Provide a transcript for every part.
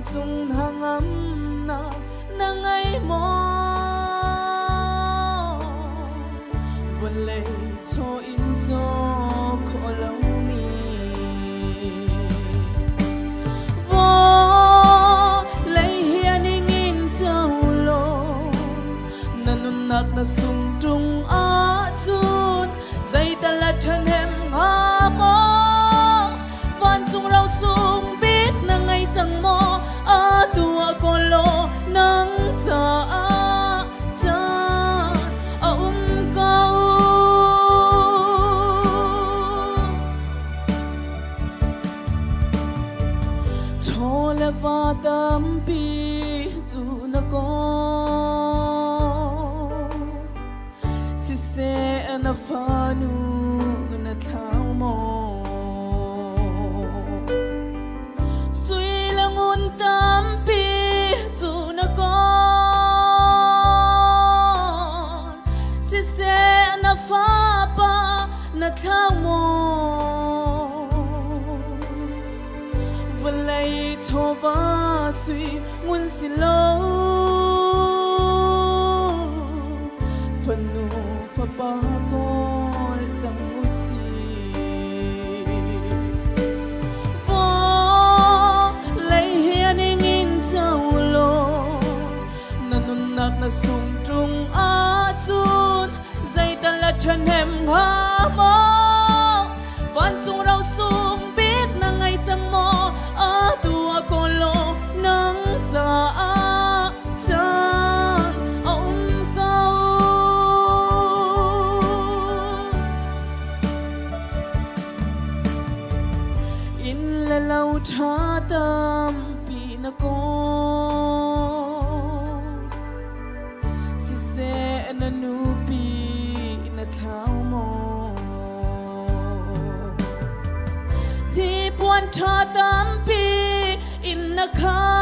Vancung hnangamnak na ngei maw? Vawlei chaw in caw khawh lomi Vawlei hi a ning in co law na nunnak na sung ṭung ahcun zeital a ṭhahnem hnga maw? Vancung rosung bik na ngei cang maw? Atu ah kawl law nang caah caan a um ko. Chaw le va tampi cu na kawl. Siseh na fanu na thlau maw? Sui le ngun tampi cu na kawl. Siseh na fapa na thlau maw? Vawlei chawva sui ngun si lo fanu fapa kawl cang u sih. Vawlei hi a ning in co law na nunnak na sung ṭung ahcun zeital a ṭhahnem hnga maw? Vancung rosung bik na ngei cang maw? Atu ah kawl law nang caah caan a um ko. Inn le lo ṭha tampi na kawl. Siseh na nupi na thlau maw? Hnipuan ṭha tampi in na khang.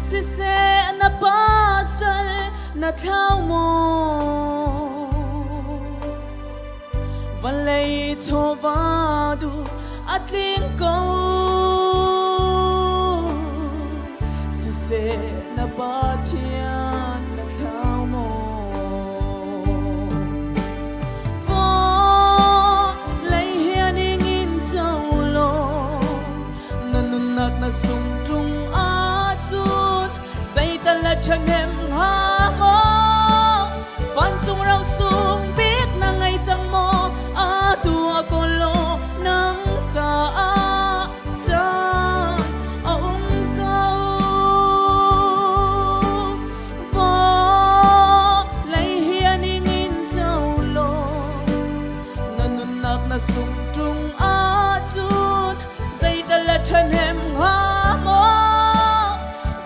Siseh na pasal na thlau maw? Vawlei chawva duh a tling ko. Siseh na Pathian na thlau maw? Vawlei hi a ning in co law na nunnak na sung ṭung ahcun zeital a ṭhahnem hnga maw? Vancung rosung bik na ngei cang maw? Atu ah kawl law nang caah caan a um ko. Vawlei hi a ning in co law na nunnak na sung ṭung ahcun zeital a ṭhahnem hnga maw?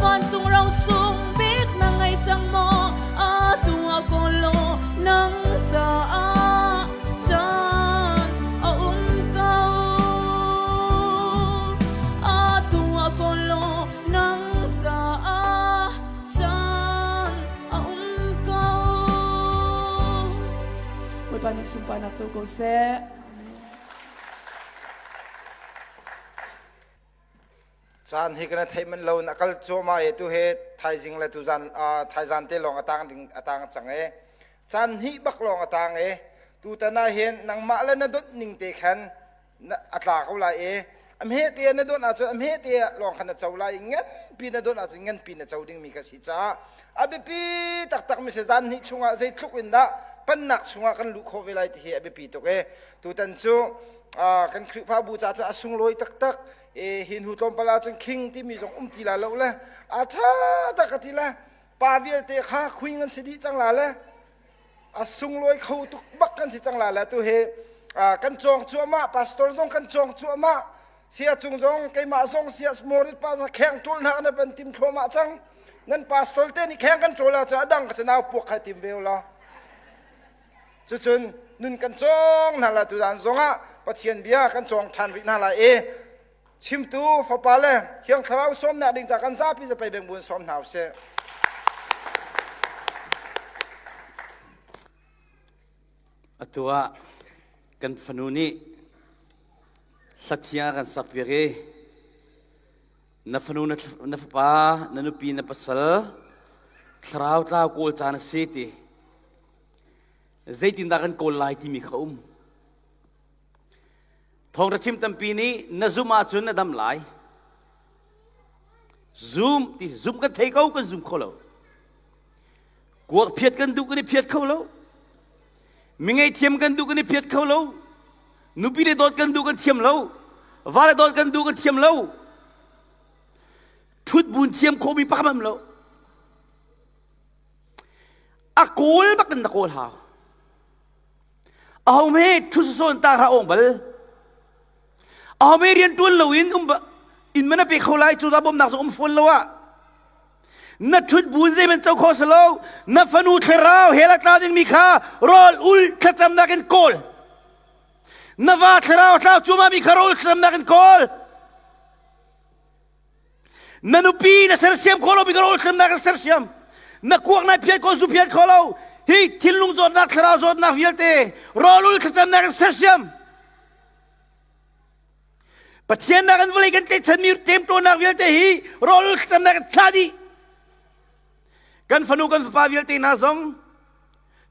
Vancung rosung bik na ngei cang maw? Atu ah kawl law nang caah caan a um ko. Atu ah kawl law nang caah caan a um ko. Bawipa nih sunparnak co ko seh. Caan hi kana theih man lo na kal cuahmah e tu he thaizing le tuzan thaizan te lawng atang ding atang cang e caan hnih bak lawng atang e tutan ah hin nangmah le na dawt ning te khan a tla ko lai e a hme te na dawt ahcun a hme te lawng khan na co lai ngan pi na dawt ahcun ngan pi na co ding mi ka si caah a biapi taktak mi si zan hnih chungah zeitluk in dah pannak chungah kan luh khawh ve lai ti hi a biapi tuk e tutan cu kan Khrihfabu ca cu a sunglawi taktak e hin hu tlawmpal ahcun king timi zong um ti la lo le a ṭha tak ka ti le pa vialte kha khuing an si dih cang la le a sunglawi kho tuk bak kan si cang la le tu hi kan cawng cuahmah pastor zong kan cawng cuahmah sia cung zong keimah zong sia morit pa kheng ṭul hna na ban tim thluahmah cang nan pastor te nih kheng kan ṭul ahcun a dang ka nau puak khai tim ve la Cucun nun kan cawng hna lai tuzaan zongah Pathian bia kan cawng ṭhan rih hna lai i chimtu fapa le Thiang Thlarau sawmnak ding ca kan zapi zapei beng buin sawm hna usih. Atu ah kan fanu nih hlathiang a kan sak piak i. Na fanu, na fapa, na nupi, na pasal, thlarau tlau kawl caan a si ti. Zeitindah kan kawl lai timi kha um. Thawngṭha chim tampi nih na zumh ahcun na dam lai. Zum ti zum kan thei ko kan zum kho lo. Kuak phiat kan duh kan i phiat kho lo. Mi ngeihthiam kan duh kan i phiat kho lo. Nupi le dawt kan duh kan thiam lo. Va le dawt kan duh kan thiam lo. Ṭhut bun thiam khomi pakhat am lo. A kawl bak in na kawl hau. Aho me ṭhu sawn ta hra ong bal. Aho me rian ṭuan loin um in man a pe kho lai cu za bawmnak zong um fawn lo ah. Na ṭhut bun zei man co kho salo na fanu thlarau hell a tla dingmi kha rawl ul thlacamnak in kawl. Na va thlarau tlau cuahmah mi kha rawl thlacamnak in kawl. Na nupi na sersiam kho lo mi ka rawl thlumnak na sersiam. Na kuak nai phiat ko zu phiat kho lo. Hi thinlung zawtnak thlarau zawtnak vialte rawlul thlacamnak in sersiam. Pathian nak in vawlei kan tlaihchanmi temtuarnak vialte hi rawlul thlacamnak in thlah dih. Kan fanu kan fapa vialte hna zong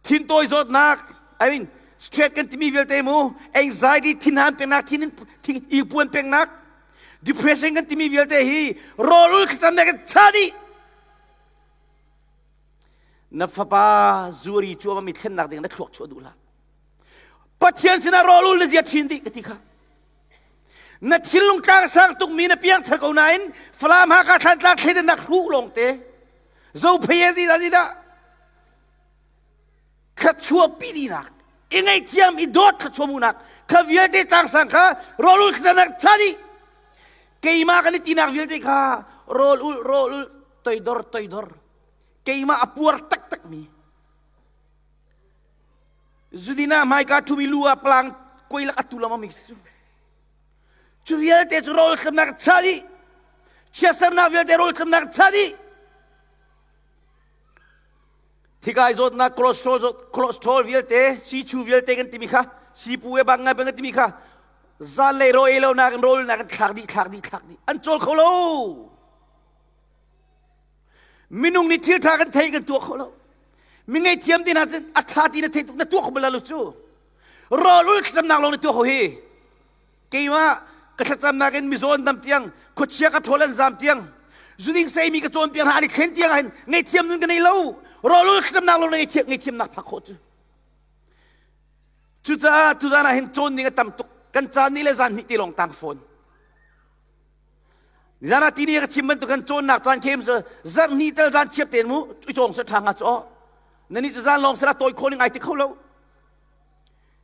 thintawi zawtnak I mean stress kan timi vialte mu anxiety thinhan pengnak thin thin puan pengnak depression kan timi vialte hi rawlul thlacamnak in cha dih na fapa zuari cuam mi thlennak ding na thluak chuah duh hlah Pathian sinah rawlul na zia thin dih ka ti kha na thinlung tlang sang tuk mi na piang thar ko nain Falam Hakha Thlantlang thleidannak hruh lawng te zo phei zi da zi da thluachuahpi dinak i ngaihthiam i dawt thluachuahmuhnak kha vialte tlangsang kha rawl ul thlacamnak cha dih keimah kan i tinak vialte kha rawl ul rawl ul toidor toidor keimah a puar taktak mi zudina hmaika ṭhumi lu ah palang koilak atu lam mi cu cu vialte cu rawl thlacamnak cha dih chiatsernak vialte rawl thlacamnak cha dih Thikai zawtnak cholesterol zawt cholesterol vialte sichu vialte kan timi kha sipu e bang ngai bang kan timi kha zan lei ro ei lo nak in rawl nak in thlak dih thlak dih thlak dih an cawl kho lo minung nih thil tha kan thei kan tuah kho lo mi ngei thiam ti na cun a tha ti na thei tuk na tuah kho bal lo cu rawl ul thlacamnak lawng na tuah kho hi Keimah ka thlacamnak in mizaw an dam tiang, khuachia ka ṭhawl an zaam tiang, zuding seimi ka cawnpiak hna an i thlen tiang ahhin ngaihthiam nun ka nei lo. Rawlul thlacamnak lawng na ngaihthiamnak phak khawh cu. Cucaah tuzaan ah hin cawn ding a tam tuk. Kan caan nih le zan hnih te lawng tang fawn. Nizaan ah tini ka chim bantuk kan cawnnak caan khem cu zarh hnih tal zan chiap tein mu i cawng se ṭha hnga cu aw. Na nih cu zan lawng sala tawi khawh ning ai ti kho lo.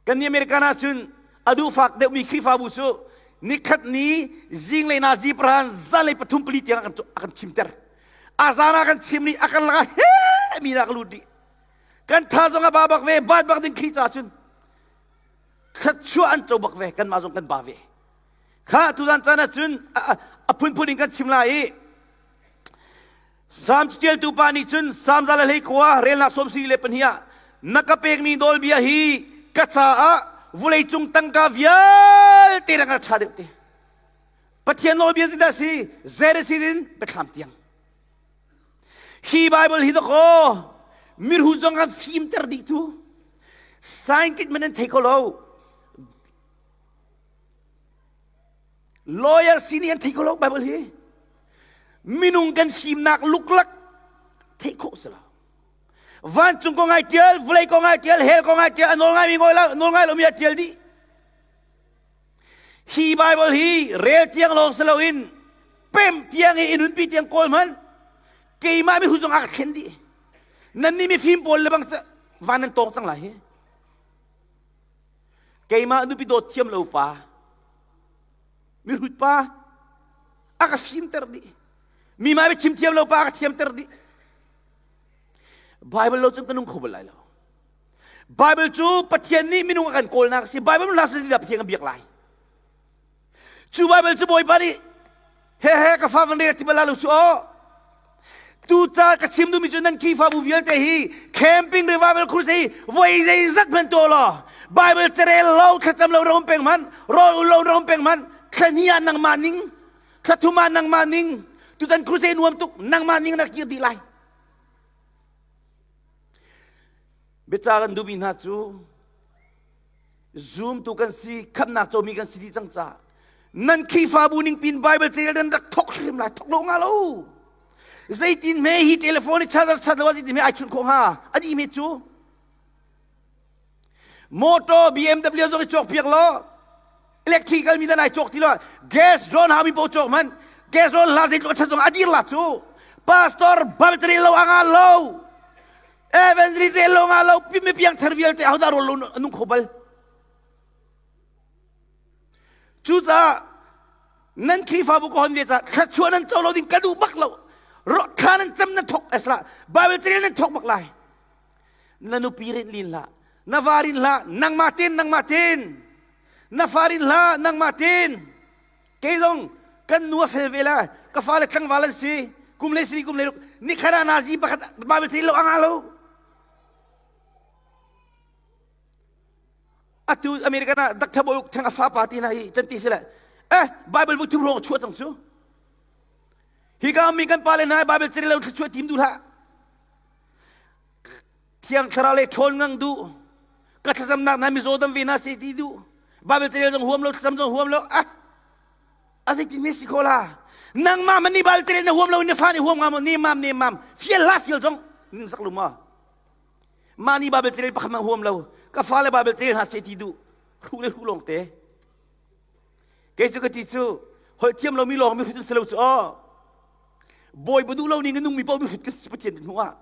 Kan nih American ah cun a duhfak deuhmi Khrihfabu cu nikhat ni zinglei nazi prahan zanlei pathum pali tiang a kan chimter. A zan ah kan chim ni a kan lakah he mi nak lut dih. Kan tha zong a ba bak ve, bat bak ding Khrih ca cun thluachuah an co bak ve, kanmah zong kan ba ve. Kha tuzan caan ah cun a phunphun in kan chim lai i Salm ṭialtu pa nih cun Salm 121 relnak 72 ah na ka pekmi nawlbia hi ka caah vawleicung tangka vialte nak a ṭha deuh te. Pathian nawlbia zeidah si? Genesis in biathlam tiang. Hi Bible hi dakaw mirhu zong an fimter dih tu. Scientist man an thei kho lo. Lawyer si nih an thei kho lo Bible hi. Minung kan fimnak luklak theih khawh si lo. Vancung kong ai tial, vawlei kong ai tial, hell kong ai tial, a nawl ngaimi nawl ngai lomi a tial dih. Hi Bible hi rel tiang lawng si loin pem tiang i nunpi tiang kawl hmanh keimah mi hu zong a ka thlen dih. Nan nih mifim pawl le bang van nan tawng cang lai hi. Keimah nupi dawt thiam lo pa mirhut pa a ka fimter dih mi mai chim thiam lo pa a ka thiamter dih Bible lo cun ka nung kho bal lai lo Bible cu Pathian nih minung a kan kawlnak a si Bible hla si Pathian kan biak lai cu Bible cu Bawipa nih he he ka fa van rel ti bal lo cu aw tu ca ka chim duhmi cu nan Khrihfabu vialte hi camping revival crusade hi voi zeizat hmanh tuah law Bible carel lo thlacam lo ram peng hmanh rawl ul lo ram peng hmanh thlani ah nangmah ning. Thla ah nangmah ning tutan crusade nuam tuk nangmah ning na kir dih lai. Biaca kan duhmi hna cu zumtu kan si khamnak comi kan si dih cang ca nan Khrihfabu ning pin Bible carel nan rak thok hrim lai thok lo nga lo zeitin hme hi telephone i charger chat lo zeitin hme ai chunh khawh hnga adi me cu Motor BMW zong i cawk piak law electrical mi dan ai cawk ti lo gas drone ha mi po cawk man gas drone la zeitluk a chat zong a dir la cu pastor Bible lo anga lo evangelist rel lo nga lo mi piang thar vialte ahodah rawl lo nung kho bal cucaah nan Khrihfabu ka hon ve ca thluachuah nan co lo ding ka duh bak lo thla nan cam nan thok esra Bible carel nan thok bak lai na nupi rinh lin hlah na va rin hlah nangmah ten nangmah ten na fa rin hlah nangmah ten kei zong kan nu a fel ve la ka fale tlangval an si kum le sri kum le ni khara nazi pakhat bible sei lo anga lo atu american ah dakthab uk thang a fa pa ti na hi chanti sile eh bible vu thum rong chua chang chu hi ka mi kan pa le na bible chiri lo thluachuah tim du hlah Thiang Thlarau le ṭhawl ngang duh. Ka thlacamnak hna mizaw dam ve hna seh ti duh. Bible carel zong huam lo, thlacam zong huam lo. Ah, a zeitin ne si kho la? Nangmah man nih Bible carel na huam lo, na fa nih huam nga maw? Ne mam ne mam. Fial hlah fial zong ning sak lu ma. Mah nih Bible carel pakhat hmanh huam lo. Ka fale Bible carel hna seh ti duh. Hru le hru lawng te. Kei cu ka ti cu holh thiam lomi lawng mi hrut an si lo cu aw. Bawi duh lo ning a nungmi paoh mihrut kan si Pathian hnu ah.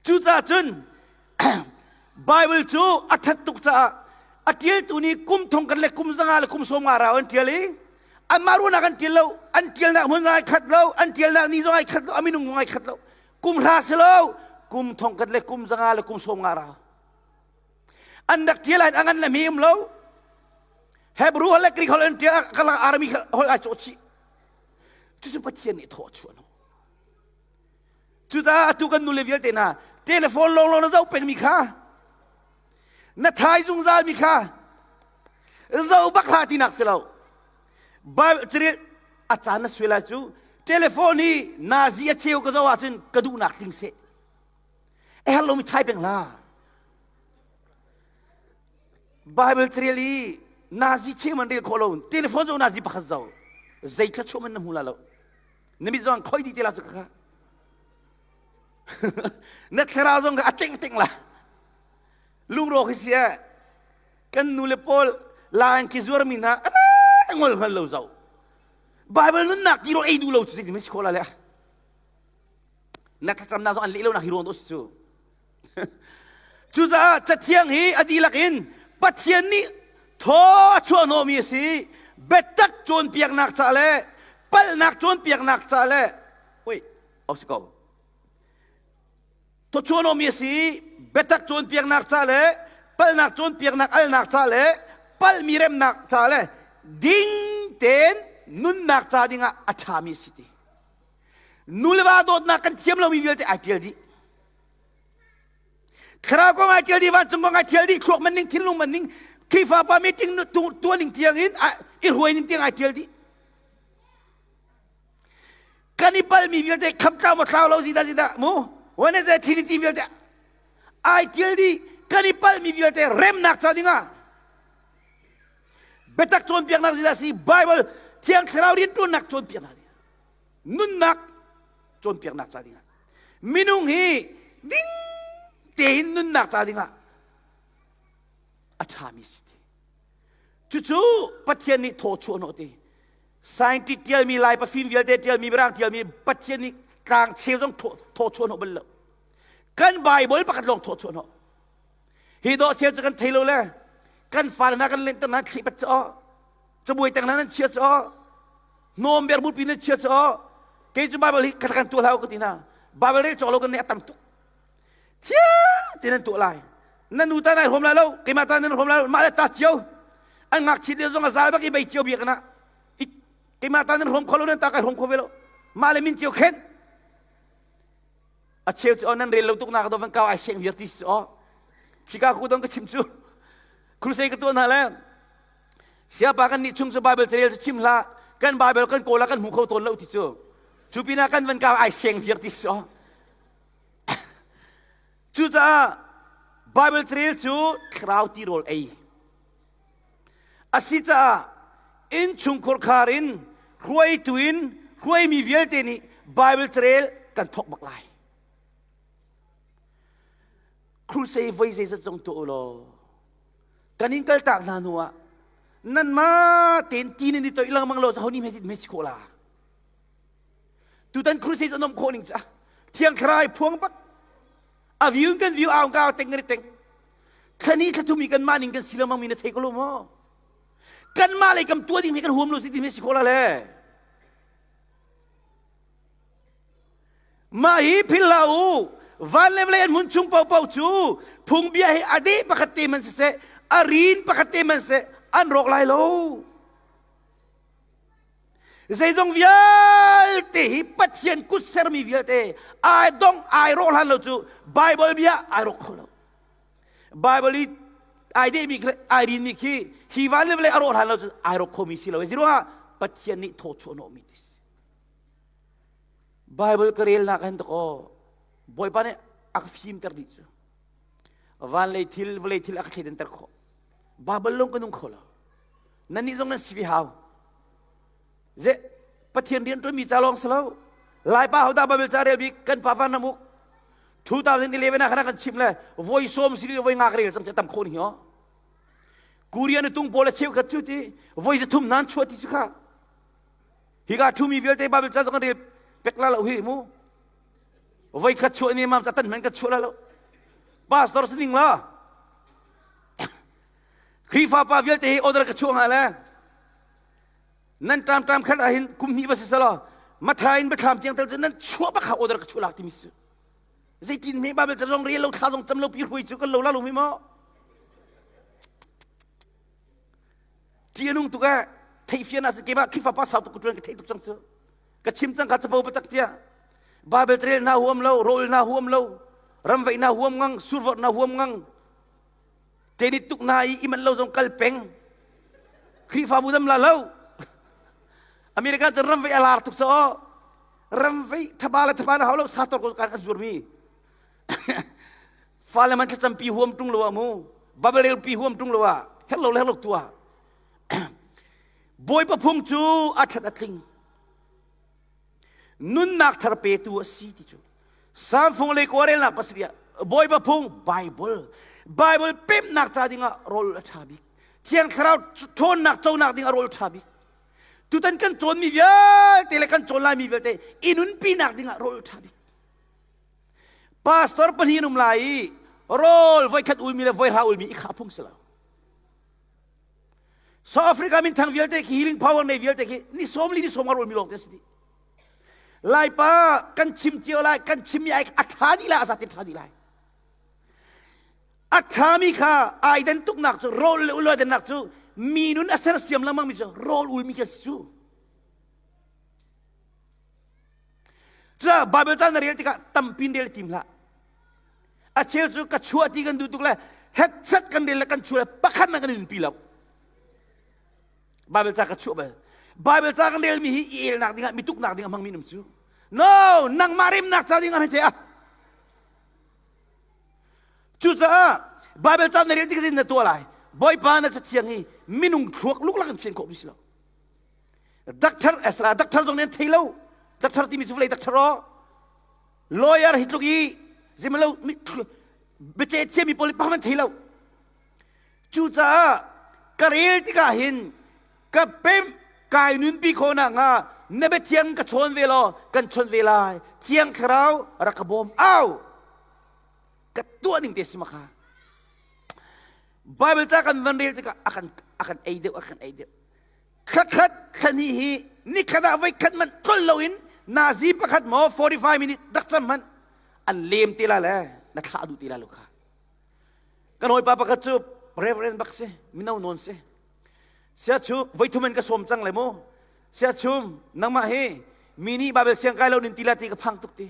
Cucaah cun Bible cu a ṭhat tuk caah a ṭialtu nih kum thong kan le kum zanga le kum sawm nga rau an ṭial i anmah ruahnak an ṭial lo an ṭialnak hmun zong ai khat lo an ṭialnak ni zong ai khat lo a minung zong ai khat lo kum hra si lo kum thong khat le kum zanga le kum sawm nga rau an rak ṭial ah a ngan le mi um lo Hebrew holh le Greek holh an ṭial kalak Arami holh ai cawh chih cucu Pathian nih thaw a chuah hnawh cucaah atu kan nule vialte hna telephone lawnglawng na zoh pengmi kha na thai zungzal mi kha zoh bak hlah tinak si lo Bible carel a caan na suai lai cu telephone hi nazi a cheu ka zoh ahcun ka duhnak tling seh a herh lomi thai peng hlah Bible carel i nazi cheu man rel khawh lo telephone zong nazi pakhat zoh zei thluachuah man na hmu la lo na mit zong khoi dih te la cu kha na thlarau zong kha a teng teng la lungrawk hi si kan nu le pawl la ki zuar mi hna ngol hngal lo zo Bible nunnak ti ro ei duh lo cu zeitin si khawh la le na thlacamnak zong an leh lo nak hi ruang to si cu Cucaah Cathiang hi a dihlak in Pathian nih thaw a chuahhnawhmi a si. Biatak cawnpiaknak ca le palhnak cawnpiaknak ca le wait, oh si ko. Thaw chuahhnawhmi a si. Biatak cawnpiaknak ca le palhnak cawnpiaknak alnak ca le palhmi remnak ca le ding tein nunnak ca dingah a ṭhami a si ti. Nu le va dawtnak kan thiam lomi vialte ai ṭial dih. Thlarau kong ai ṭial dih, vancung kong ai ṭial dih, thluak man ning, thinlung man ning, Khrihfa pa meeting tuah ning tiang in i hruai ning tiang ai ṭial dih. Kan i palmi vialte kham tlau ma thlau lo zida zida mu Wednesday Trinity vialte ai ṭial dih kan i palmi vialte remnak ca dingah biatak cawnpiaknak zida si Bible Thiang Thlarau rianṭuannak cawnpiaknak nunnak cawnpiaknak ca dingah minung hi ding tein nunnak ca dingah a ṭhami si ti cucu Pathian nih thaw chuah hnawh ti scientist tialmi lai pafim vialte tialmi mirang tialmi Pathian nih tlang cheu zong thaw chuah hnawh bal lo kan Bible pakhat lawng thaw chuah hnawh hi dawh cheu cu kan thei lo le kan fale hna kan lenter hna thli pat cu cabuai tang hna nan chia cu hnawm ber bupi nan chia cu kei cu Bible hi kan kan tuah hlah ka ti hna Bible rel cawk lo kan nih a tam tuk thia ti nan tuah lai nan nu ta nai hrom lai lo keimah ta nan hrom lai lo mah le ta cio an ngakchia lio zong a zal bak i bei cio biak na keimah ta nan hrom kho lo nan ta kai hrom kho ve lo mah le min cio khen a cheu cu nan rel lo tuk nak do van kau ai seng viar ti si o Chicago dong ka chim cu crusade ka tuah hna le Siapa kan nih chung cu Bible carel cu chim hlah. kan Bible kan kawl ah kan hmu kho tawn lo ti cu. Cu pinah kan van kau ai seng viar ti si. Cucaah Bible carel cu thlarau tirawl ei. A si caah innchungkhur khar in hruaitu in hruaimi vialte nih Bible carel kan thawk bak lai. Crusade voi zeizat zong tuah u law kan in kaltak hna hnu ah nanmah tein ti nan i toih lengmang lo ho nih hme si khawh la. Tutan crusade an um khawh ning ca thiang thlarau phuang bak a view kan view aung ka teng ngari teng thlani thlathum i kan mah ning kan si lengmang mi na thei ko lo maw kan mah lei kam tua ding hi kan huam lo si ti si khawh la le mah hi phil la u van le vawlei an hmun chung paohpaoh cu phungbia hi a deh pakhat te man siseh a rin pakhat te man siseh an rawk lai lo Zeizong vialte hi Pathian kut sermi vialte ai dong ai rawh hlan lo cu Bible bia ai rawk kho lo. Bible i ai dehmi ai rinmi khi hi van le vawlei a rawh hlan lo cu ai rawk khomi si lo. Ziruangah Pathian nih thaw chuah hnawhmi ti si. Bible ka relnak hin dakaw Bawipa nih a ka fimter dih cu. Van lei thil vawlei thil a ka thleidanter khawh. Bible lawng ka nung kho lo. Nannih zong nan si ve hau. Ze Pathian rian ṭuanmi ca lawng si lo. Laipa hodah Bible ca rel bik kan pa van ram uk 2011 ah khan kan chim le voi sawm si voi nga ka rel cang tam khon hi o. Korean tung pawl a cheukhat cu ti voi zathum nan chuah ti cu kha. Hika thumi vialte Bible ca zong kan rel pek la lo hi mu. Voi khat chuah ni mam ca tan man ka chuah la lo. Pastor sining la. Khrihfa pa vialte hi order ka chuah hnga le nan ṭam ṭam khat ah hin kum hnih va si selaw Matthai in biathlam tiang tel cu nan chuah bak kha order ka chuah lak timi si zeitin hme Bible ca zong rel lo thla zong cam lo pi hruai cu kan lo la lo mi maw ti anung tuk eh theih fian ah keimah Khrihfa pa sau tuk ka ṭuan ka theih tuk cang cu ka chim cang kha capo patak tiah Bible rel na huam lo rawl na huam lo ramveih na huam ngang survawt na huam ngang Tenit tuk na i iman lo zong kal peng. Khrihfabu dam la lo. America cu ram vei a lar tuk caw. Ram vei thaba le thaba na hau lo sator ko kan zuar mi. Fale man thlacam pi huam tung lo mu. Babel pi huam tung lo ah. Hello le hello tua. Bawipa phung cu a that a tling. Nunnak thar petu a si ti cu. Samfung le kawrelnak pasarih ah Bawipa phung Bible Bible pemnak ca dingah rawl a ṭha bik. Thiang Thlarau ṭhawnnak conak dingah rawl ṭha bik. Tutan kan cawnmi vialte le kan cawn laimi vialte i nunpinak dingah rawl ṭha bik. Pastor pahnih an um lai i rawl voikhat ulmi le voihra ulmi i khah phung si lo. South Africa minthang vialte khi healing power nei vialte khi ni sawm li ni sawm nga rawl mi lawng te an si dih. Laipa kan chim cio lai kan chimmi ai a ṭha dih lai a zat in ṭha dih lai a ṭhami kha ai den tuknak cu rawl le ul dennak cu mi nun a sersiam lengmang mi cu rawl ulmi kan si cu cuah Bible ca na rel tikah tampin rel tim hlah a cheu cu ka chuah ti kan duh tuk le hetchat kan rel le kan chuah le pakhat man kan in pi lo Bible ca ka chuah bal. Bible ca kan relmi hi i elnak dingah mi tuknak dingah hmangmi num cu. No, nangmah remnak ca dingah hei ah. Cucaah Bible ca na rel tik na tuah lai. Bawipa na cathiang hi minung thluak luklak in fian khawh mi si lo. Doctor Esra, doctor zong nih an thei lo. Doctor timi cu vawlei doctor aw. Lawyer hi tluk i zemalo biace thiami pawl nih pakhat an thei lo. Cucaah ka rel tikah hin ka pemh kai nunpi khawh nakhnga na biathiang ka chawn ve law kan chawnh ve lai. Thiang Thlarau rak ka bawm au. Ka tuah ning te si ma kha. Bible ca kan van rel tikah a kan a kan ei deuh a kan ei deuh. Thlakhat thlani hi nikhat ah voi khat man tlol loin nazi pakhat maw 45 minute rak cam hmanh an lem te la le na thlah duh ti la lo kha. Kan hawipa pakhat cu reverend bak si, mino nawn si. Sia chu voithum in ka sawm cang le mu. Sia chum nangmah hi mi nih Bible siang kai lo nin ti la ti ka phang tuk ti.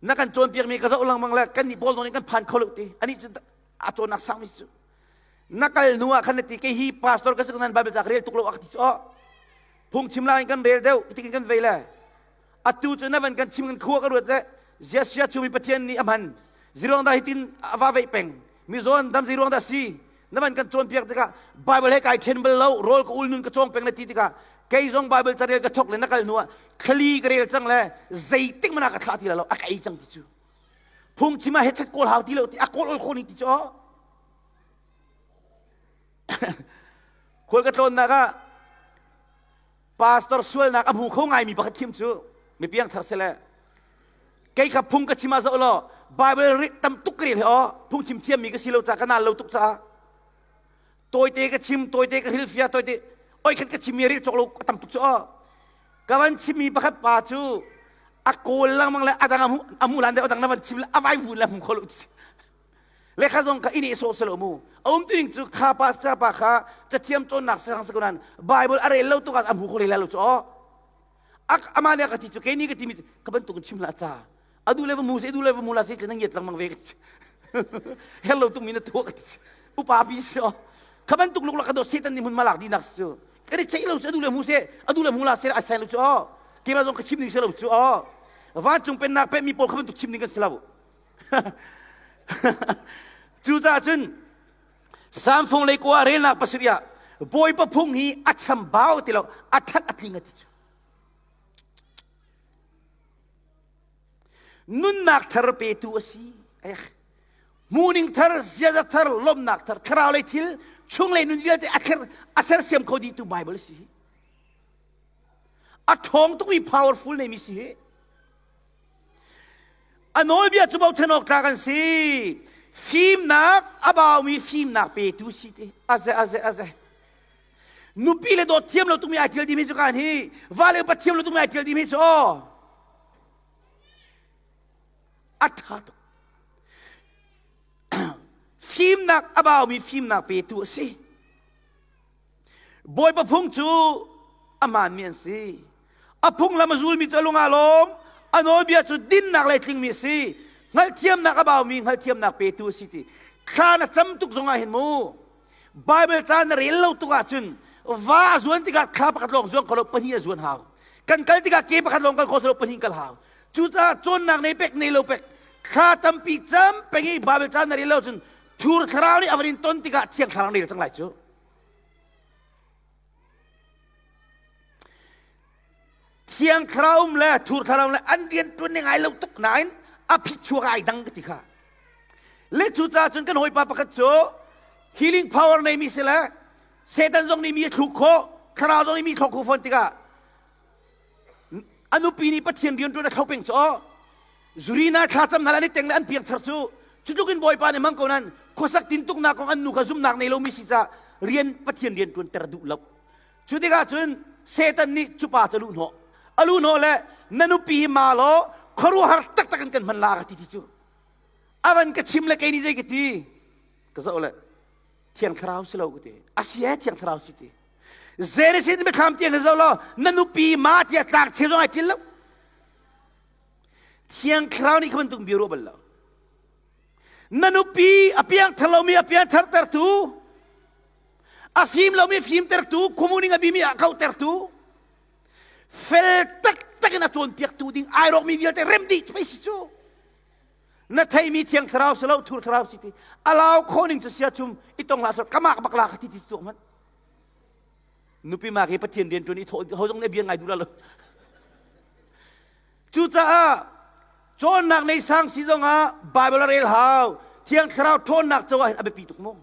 Na kan cawnpiak mi ka zoh lengmang le kan nih pawl nawn in kan phan kho lo ti. Ani cu a cawnnak sang mi cu. Na kal hnu ah khan na ti kei hi pastor ka si nan Bible ca ka rel tuk lo a ka ti cu. Phungchim lai in kan rel deuh tikin kan vei le atu cu na van kan chim kan khua ka ruat le ziasia cu mi Pathian nih a hman ziruang dah hitin a va veih peng mi zawn dam ziruang dah si na van kan cawnpiak tikah Bible he kai ṭhen bal lo rawl ka ul nun ka cawng peng na ti tikah kei zong Bible carel ka thok le na kal hnu ah thlali ka rel cang le zeitik mana ka thlah ti lo a ka ei cang ti cu phungchim ah hechet kawl hau ti lo ti a kawl ol kho ni ti cu khual ka tlawnnak ah pastor sualnak a hmu kho ngaimi pakhat khim cu mi piangthar sile kei kha phung ka chim ah zoh law Bible ri tam tuk ka rel he aw phung chim thiammi ka si lo ca ka nal lo tuk caah tawite ka chim tawite ka hrilfia tawite oi khat ka chimmi ril cawk lo tam tuk cu aw ka van chimmi pakhat pa cu a kawl lengmang le adang a hmu lan deuh adang na van chim le a vai vun le hmu kho lo lekha zong kha ini sawh selo mu a um tuning cu kha pa cha pa kha cathiam cawnnak sang sa kunan bible a rel lo tuk ah a hmu kho le lo cu aw ama le ka ti cu kei ni ka ti mi ka bantuk in chim hlah ca adu le va mu se adu le va mu la se tlen ngiat lengmang ve her lo tuk mi na tuah ka ti upa pi so kha bantuk luk la ka do setan ni mun malak di nak su ka ni chei lo su adu le mu se adu le mu la se a sai lo chu aw keima zong ka chim ning se lo chu aw vancung pennak pe mi pawl kha bantuk chim ning kan si lo Cucaah cun Samfung lei kua relnak pasarih ah Bawipa phung hi a chambau ti lo a ṭhat a tling a ti cu. Nunnak thar petu a si. Hmuhning thar, ziaza thar, lawmhnak thar, thlarau lei thil, chunglei nun vialte a thler a sersiam kho dihtu Bible a si. A ṭhawng tukmi powerful neimi si hi. A nawlbia cu bochan awk tlak an si. Fimnak a baumi fimnak petu si ti. Aze aze aze. Nupi le dawt thiam lo tukmi ai tial dimi cu kan hi. Va le upat thiam lo tukmi ai tial dimi cu aw. A ṭha tuk. Fimnak a baumi fimnak petu a si. Bawipa phung cu a hmaanmi an si. A phunglam a zulmi cu a lung aa lawm. A nawlbia cu dinnak le tlingmi a si. Hngalhthiamnak a baumi hngalhthiamnak petu a si ti. Thla na cam tuk zongah hin mu. Bible ca na rel lo tuk ahcun va a zuan tikah thla pakhat lawng zuang kho lo pahnih a zuan hau. Kan kal tikah ke pakhat lawng kal kho lo pahnih kal hau. Cucaah cawnnak nei pek nei lo pek thla tampi cam peng i Bible ca na rel lo cun thur thlarau nih a van in ton tikah thiang thlarau rel cang lai cu. Thiang thlarau um le thur thlarau le an rian ṭuan ning ai lo tuk nain a phichuak ai dang ka ti kha. Le cucaah cun kan hawipa pakhat cu healing power neimi si le Satan zong nih mi a thluk khawh, thlarau zong nih mi thlok khawh fawn tikah a nupi nih Pathian rian ṭuan a thlo peng cu aw Zurina thlacam hna le an i teng le an piangthar cu cu tluk in Bawipa nih hmang ko nan khuasak tintuknak kong an nu kha zumhnak nei lomi si caah rian Pathian rian ṭuan ter duh lo cu tikah cun Satan nih cu pa cu a luh hnawh a luh hnawh le na nupi hi ma law khuaruahhar taktak in kan hman la ka ti ti cu a van ka chim le kei nih zei ka ti ka zoh le thiang thlarau si lo ka ti a si e thiang thlarau si ti Zeresin biathlam tiang hi zoh law na nupi ma tiah tlak cheu zong ai til lo Thiang Thlarau nih kha bantuk bia ruah bal lo. Na nupi a piangthar lomi a piangthartertu, a fim lomi fimtertu, khuamuning a bimi a kautertu, fel taktak in a cawnpiaktu ding ai rawkmi vialte rem dih cu pei si cu. Na theimi Thiang Thlarau si lo, thur thlarau si ti. Alau khawh ning cu sia chum i tong hlah sel kamak bak la kha ti ti tuak hmanh. Nupi mak hi Pathian rian ṭuan i thawh ho zong nih bia ngai duh lo. Cucaah cawnnak nei sang si zongah Bible a rel hau. Thiang Thlarau ṭhawnnak co ah hin a biapi tuk mu.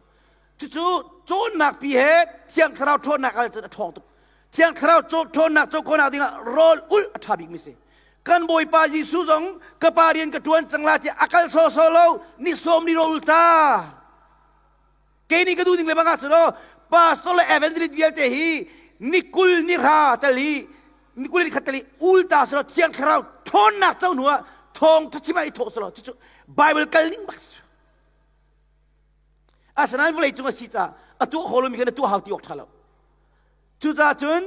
Cucu cawnnak pi he Thiang Thlarau ṭhawnnak ah cun a ṭhawng tuk. Thiang Thlarau ṭhawnnak co khawhnak dingah rawl ulh a ṭha bikmi si. Kan Bawipa Jesuh zong ka pa rian ka ṭuan cang la tiah a kal sawsawh lo ni sawm ni rawl ul ta. Kei nih ka duh ning le bang ah cun aw pastor le evangelist vialte hi ni kul ni hra tel hi ni kul ni khat tel hi ul ta selaw thiang thlarau ṭhawnnak co hnu ah thawng thachim ah i thawh selaw cucu Bible kal ning bak si asinain vawlei cung a si caah a tuah kho lomi khan a tuah hau ti awk ṭha lo cucaah cun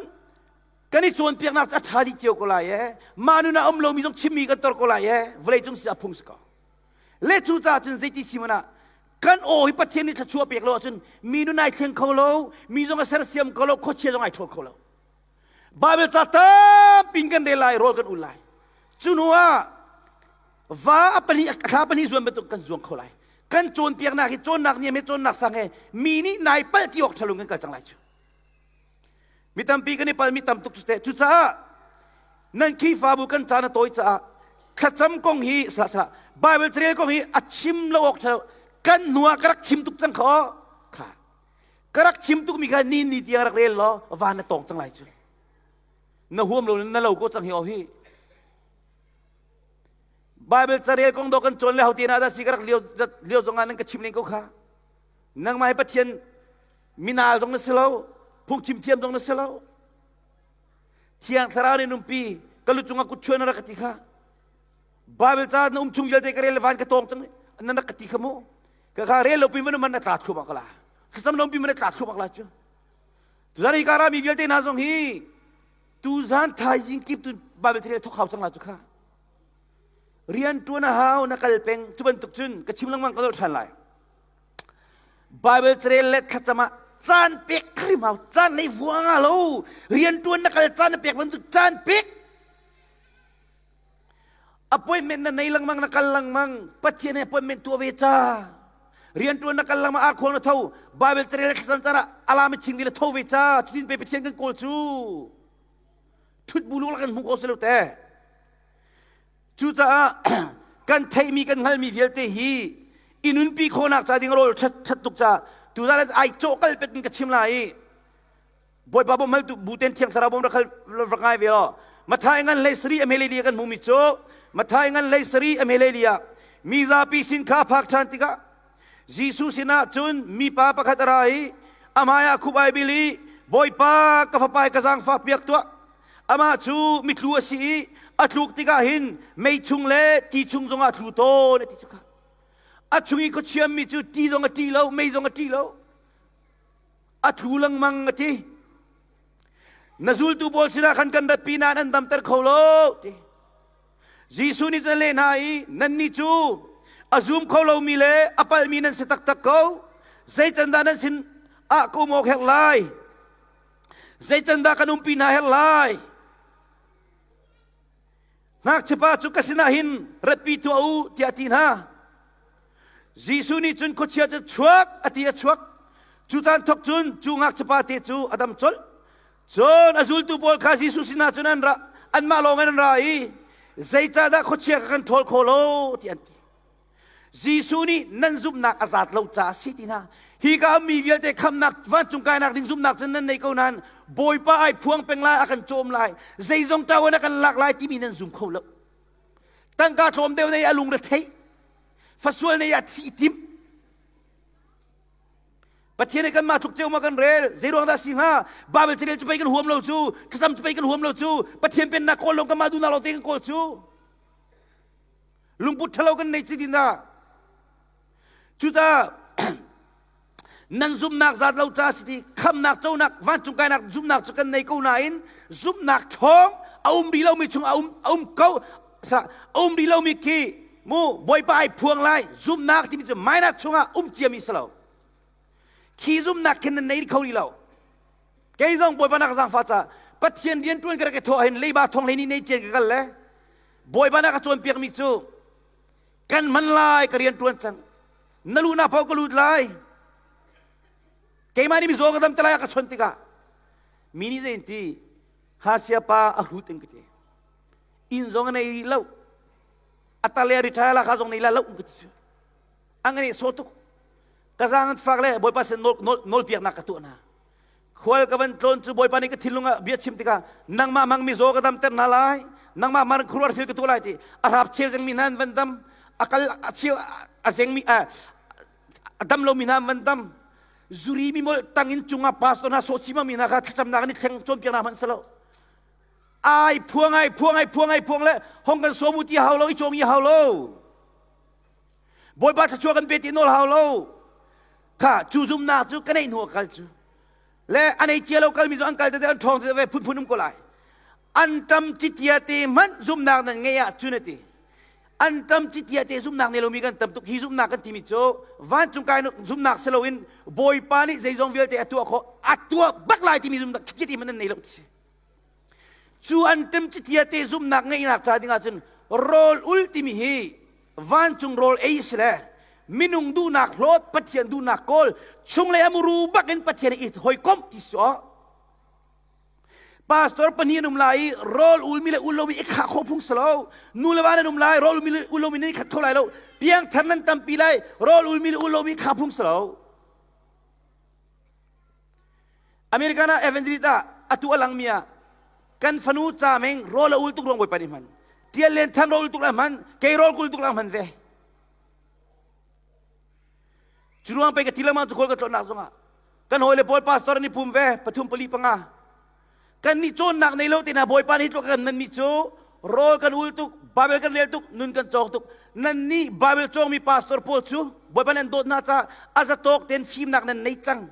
kan i cawnpiaknak cu a ṭha dih cio ko lai e mah nun ah um lomi zong chimmi kan tor ko lai e vawlei cung si a phung si ko le cucaah cun zeiti si hmanh ah kan aw hi Pathian nih thluachuah pek lo ahcun mi nun ai thleng kho lo mi zong a sersiam kho lo khuachia zong ai ṭhawl kho lo. Bible ca tampi kan rel lai, rawl kan ul lai. Cu hnu ah va a pali a thla pali zuan bantuk kan zuang kho lai. Kan cawnpiaknak hi cawnnak niam he cawnnak sang he mi nih nai palh ti awk ṭhalung kan kal cang lai cu. Mi tampi kan i pal mi tam tuk cu teh. Cucaah nan Khrihfabu kan caan a tawi caah thlacam kong hi sala sala Bible carel kong hi a chim lo awk ṭhalo kan hnu ah ka rak chim tuk cang kha kha ka rak chim tuk mi kha ni ni tiang rak rel law van na tawng cang lai cu na huam lo na lo ko cang hi o hi Bible carel kong do kan cawn le hote na dah si ka rak lio lio zong ah nan ka chim len ko kha nangmah hi Pathian minal zong na si lo phungchim thiam zong na si lo thiang thlarau nih numpi ka lu cungah kut chuan na rak ka ti kha Bible ca na um chung vialte ka rel van ka tawng cang nan rak ka ti kha mu ka kha rel lo pi man man na tla thluahmah ka la thlacam lo pi man na tla thluahmah la cu tuzan hi kara mi vialte hna zong hi tuzan thaizing kip tu Bible thil thok hau cang la cu kha rian tuan a hau na kal peng cu bantuk cun ka chim lengmang ka dol than lai Bible carel le thlacam ah caan pek hrim hau caan nei vuanga lo rian tuan na kal caan na pek bantuk caan pek appointment na nei lengmang na kal lengmang Pathian he appointment tuah ve ca rian tuan na kal lengmang arkhuang na tho Bible carel le thlacam caan ah alam ching vi le tho ve ca cutin pe Pathian kan kawl cu thut bu lu kan hmu ko si lo te Cucaah kan theihmi kan hngalhmi vialte hi i nunpi khawhnak ca ding rawl ṭhat ṭhat tuk ca tuzaan ai cawh kal pet in ka chim lai i Bawipa bawm hal tu buten thiang thlarau bawm rak hal rak ngai ve aw Mathai ngan hlei sari amelelia kan hmumi cu Mathai ngan hlei sari amelelia mi zapi sin kha phak ṭhan tikah Jesuh sinah cun mipa pakhat a ra i a hmaiah khup ai bil i Bawipa ka fapa ka zaangfah piak tuah Amah cu mitlu a si i a tluk tikah hin mei chung le ti chung zongah a tlu tawn a ti cu kha. A chung i khuachiammi cu ti zong a ṭih lo, mei zong a ṭih lo. A tlu lengmang a ti. Na zultu pawl sinah khan kan ratpi nain an damter kho lo ti. Jesuh nih cun a leh hna i nannih cu a zum kho lomi le a palhmi nan si taktak ko. Zei can dah nan sin ah ka um awk herh lai? Zeicandah kan umpi hna herh lai? Ngakchiapa cu ka sinah hin ratpi tuah u tiah a ti hna. Jesuh nih cun khuachia cu chuak a ti a chuak. Cu caan thawk cun cu ngakchiapa te cu a dam colh. Cun a zultu pawl kha Jesuh sinah cun an ra, anmah lawng in an ra i zeicahdah khuachia kha kan ṭhawl khawh lo tiah an ti. Jesuh nih nan zumhnak a zat lo caah si ti hna. Hi ka mi vialte khamnak vancung kainak ding zumhnak cun nan nei ko nain Bawipa ai phuang peng lai a kan cawm lai zeizong ṭawan a kan lak lai timi nan zum kho lo. Tangka tlawm deuh nei a lung re theih fasual nei a thi tim. Pathian nih kanmah tluk ceu ma kan rel zeiruang dah si hnga Bible carel cu pei kan huam lo cu thlacam cu pei kan huam lo cu Pathian pennak kawl lawng kanmah duhnak lawng te kan kawl cu lungput ṭhalo kan nei ci din dah cucaah nan zumhnak zat lo ca si ti khamnak conak vancung kainak zumhnak cu kan nei ko nain zumhnak ṭhawng a um rih lomi chung a um a um ko sa a um rih lomi khi mu bawipa ai phuang lai zumhnak timi cu minus chungah um ciami si lo khi zumhnak khin nan nei kho rih lo kei zong bawipa nak zaangfa ca pathian rian ṭuan ka rak i thawh hin leiba thong hlei ni nei cian ka kal le Bawipa na ka cawnpiakmi cu kan hman lai ka rian ṭuan cang na luhnak paoh ka lut lai keimah nih mizaw ka dam te lai a ka chawnh tikah mi nih zei in ti hasia pa a hrut in ka ti inn zong a nei rih lo a tale retire la kha zong nei la lo ka ti cu ang nei so tuk ka zaang an fak le bawipa sin nawl nawl piaknak ka tuah hna Khual ka van tlawn cu Bawipa nih ka thinlung ah bia chim tikah nangmah mang mizaw ka damter hna lai nangmah mang khuaruahar thil ka tuah lai ti a hrap cheu zengmi hna an van dam a kal a cheu a zengmi a dam lomi hna an van dam zuri mi molh tangin cungah pastor hna sawhchim mi hna kha thlacamnak an i thleng cawnpiak hna hmanh si lo ai phuang ai phuang ai phuang ai phuang le hong kan sawm u ti hau lo i cawng i hau lo Bawipa thluachuah kan pe ti nawl hau lo kha cu zumnak cu ka neih hnu a kal cu le a nei cia lo kalmi cu an kal tete an ṭhawng tete ve phunphun um ko lai an tam citia te hmanh zumnak nan ngeih ah cun a ti an tam citia te zumnak nei lomi kan tam tuk hi zumnak kan timi cu vancung kai zumnak si loin bawipa nih zeizong vialte a tuah khawh a tuah bak lai timi zumnak citia te hmanh nan nei lo ti si. Cu anṭam citia te zumhnak ngeihnak ca ding ahcun rawl ul timi hi vancung rawl ei si le minung duhnak hlawt Pathian duhnak kawl chunglei a muru bak in Pathian i hawikomh ti si aw. Pastor pahnih an um lai i rawl ulmi le ul lomi i khah khawh phung si lo. Nu le va nan um lai, rawl ulmi le ul lomi nan i khat kho lai lo. Piangthar nan tampi lai, rawl ulmi le ul lomi khah phung si lo. American ah evangelist ah atu a langmi ah kan fanu ca meng rawl a ul tuk ruang bawipa nih hman. Tial len than rawl ul tuk la hman, kei rawl kul tuk la hman ve. Cu ruang pei ka ti lengmang cu kawl ka tlawnnak zongah kan hawile pawl pastor an i pum ve pathum pali panga kan nih cawnnak nei lo te hna bawipa nih tluk kan nan nih cu rawl kan ul tuk Bible kan rel tuk nun kan cawng tuk nan nih Bible cawngmi pastor pawl cu bawipa nan dawt hna ca a zatawk ten fimnak nan nei cang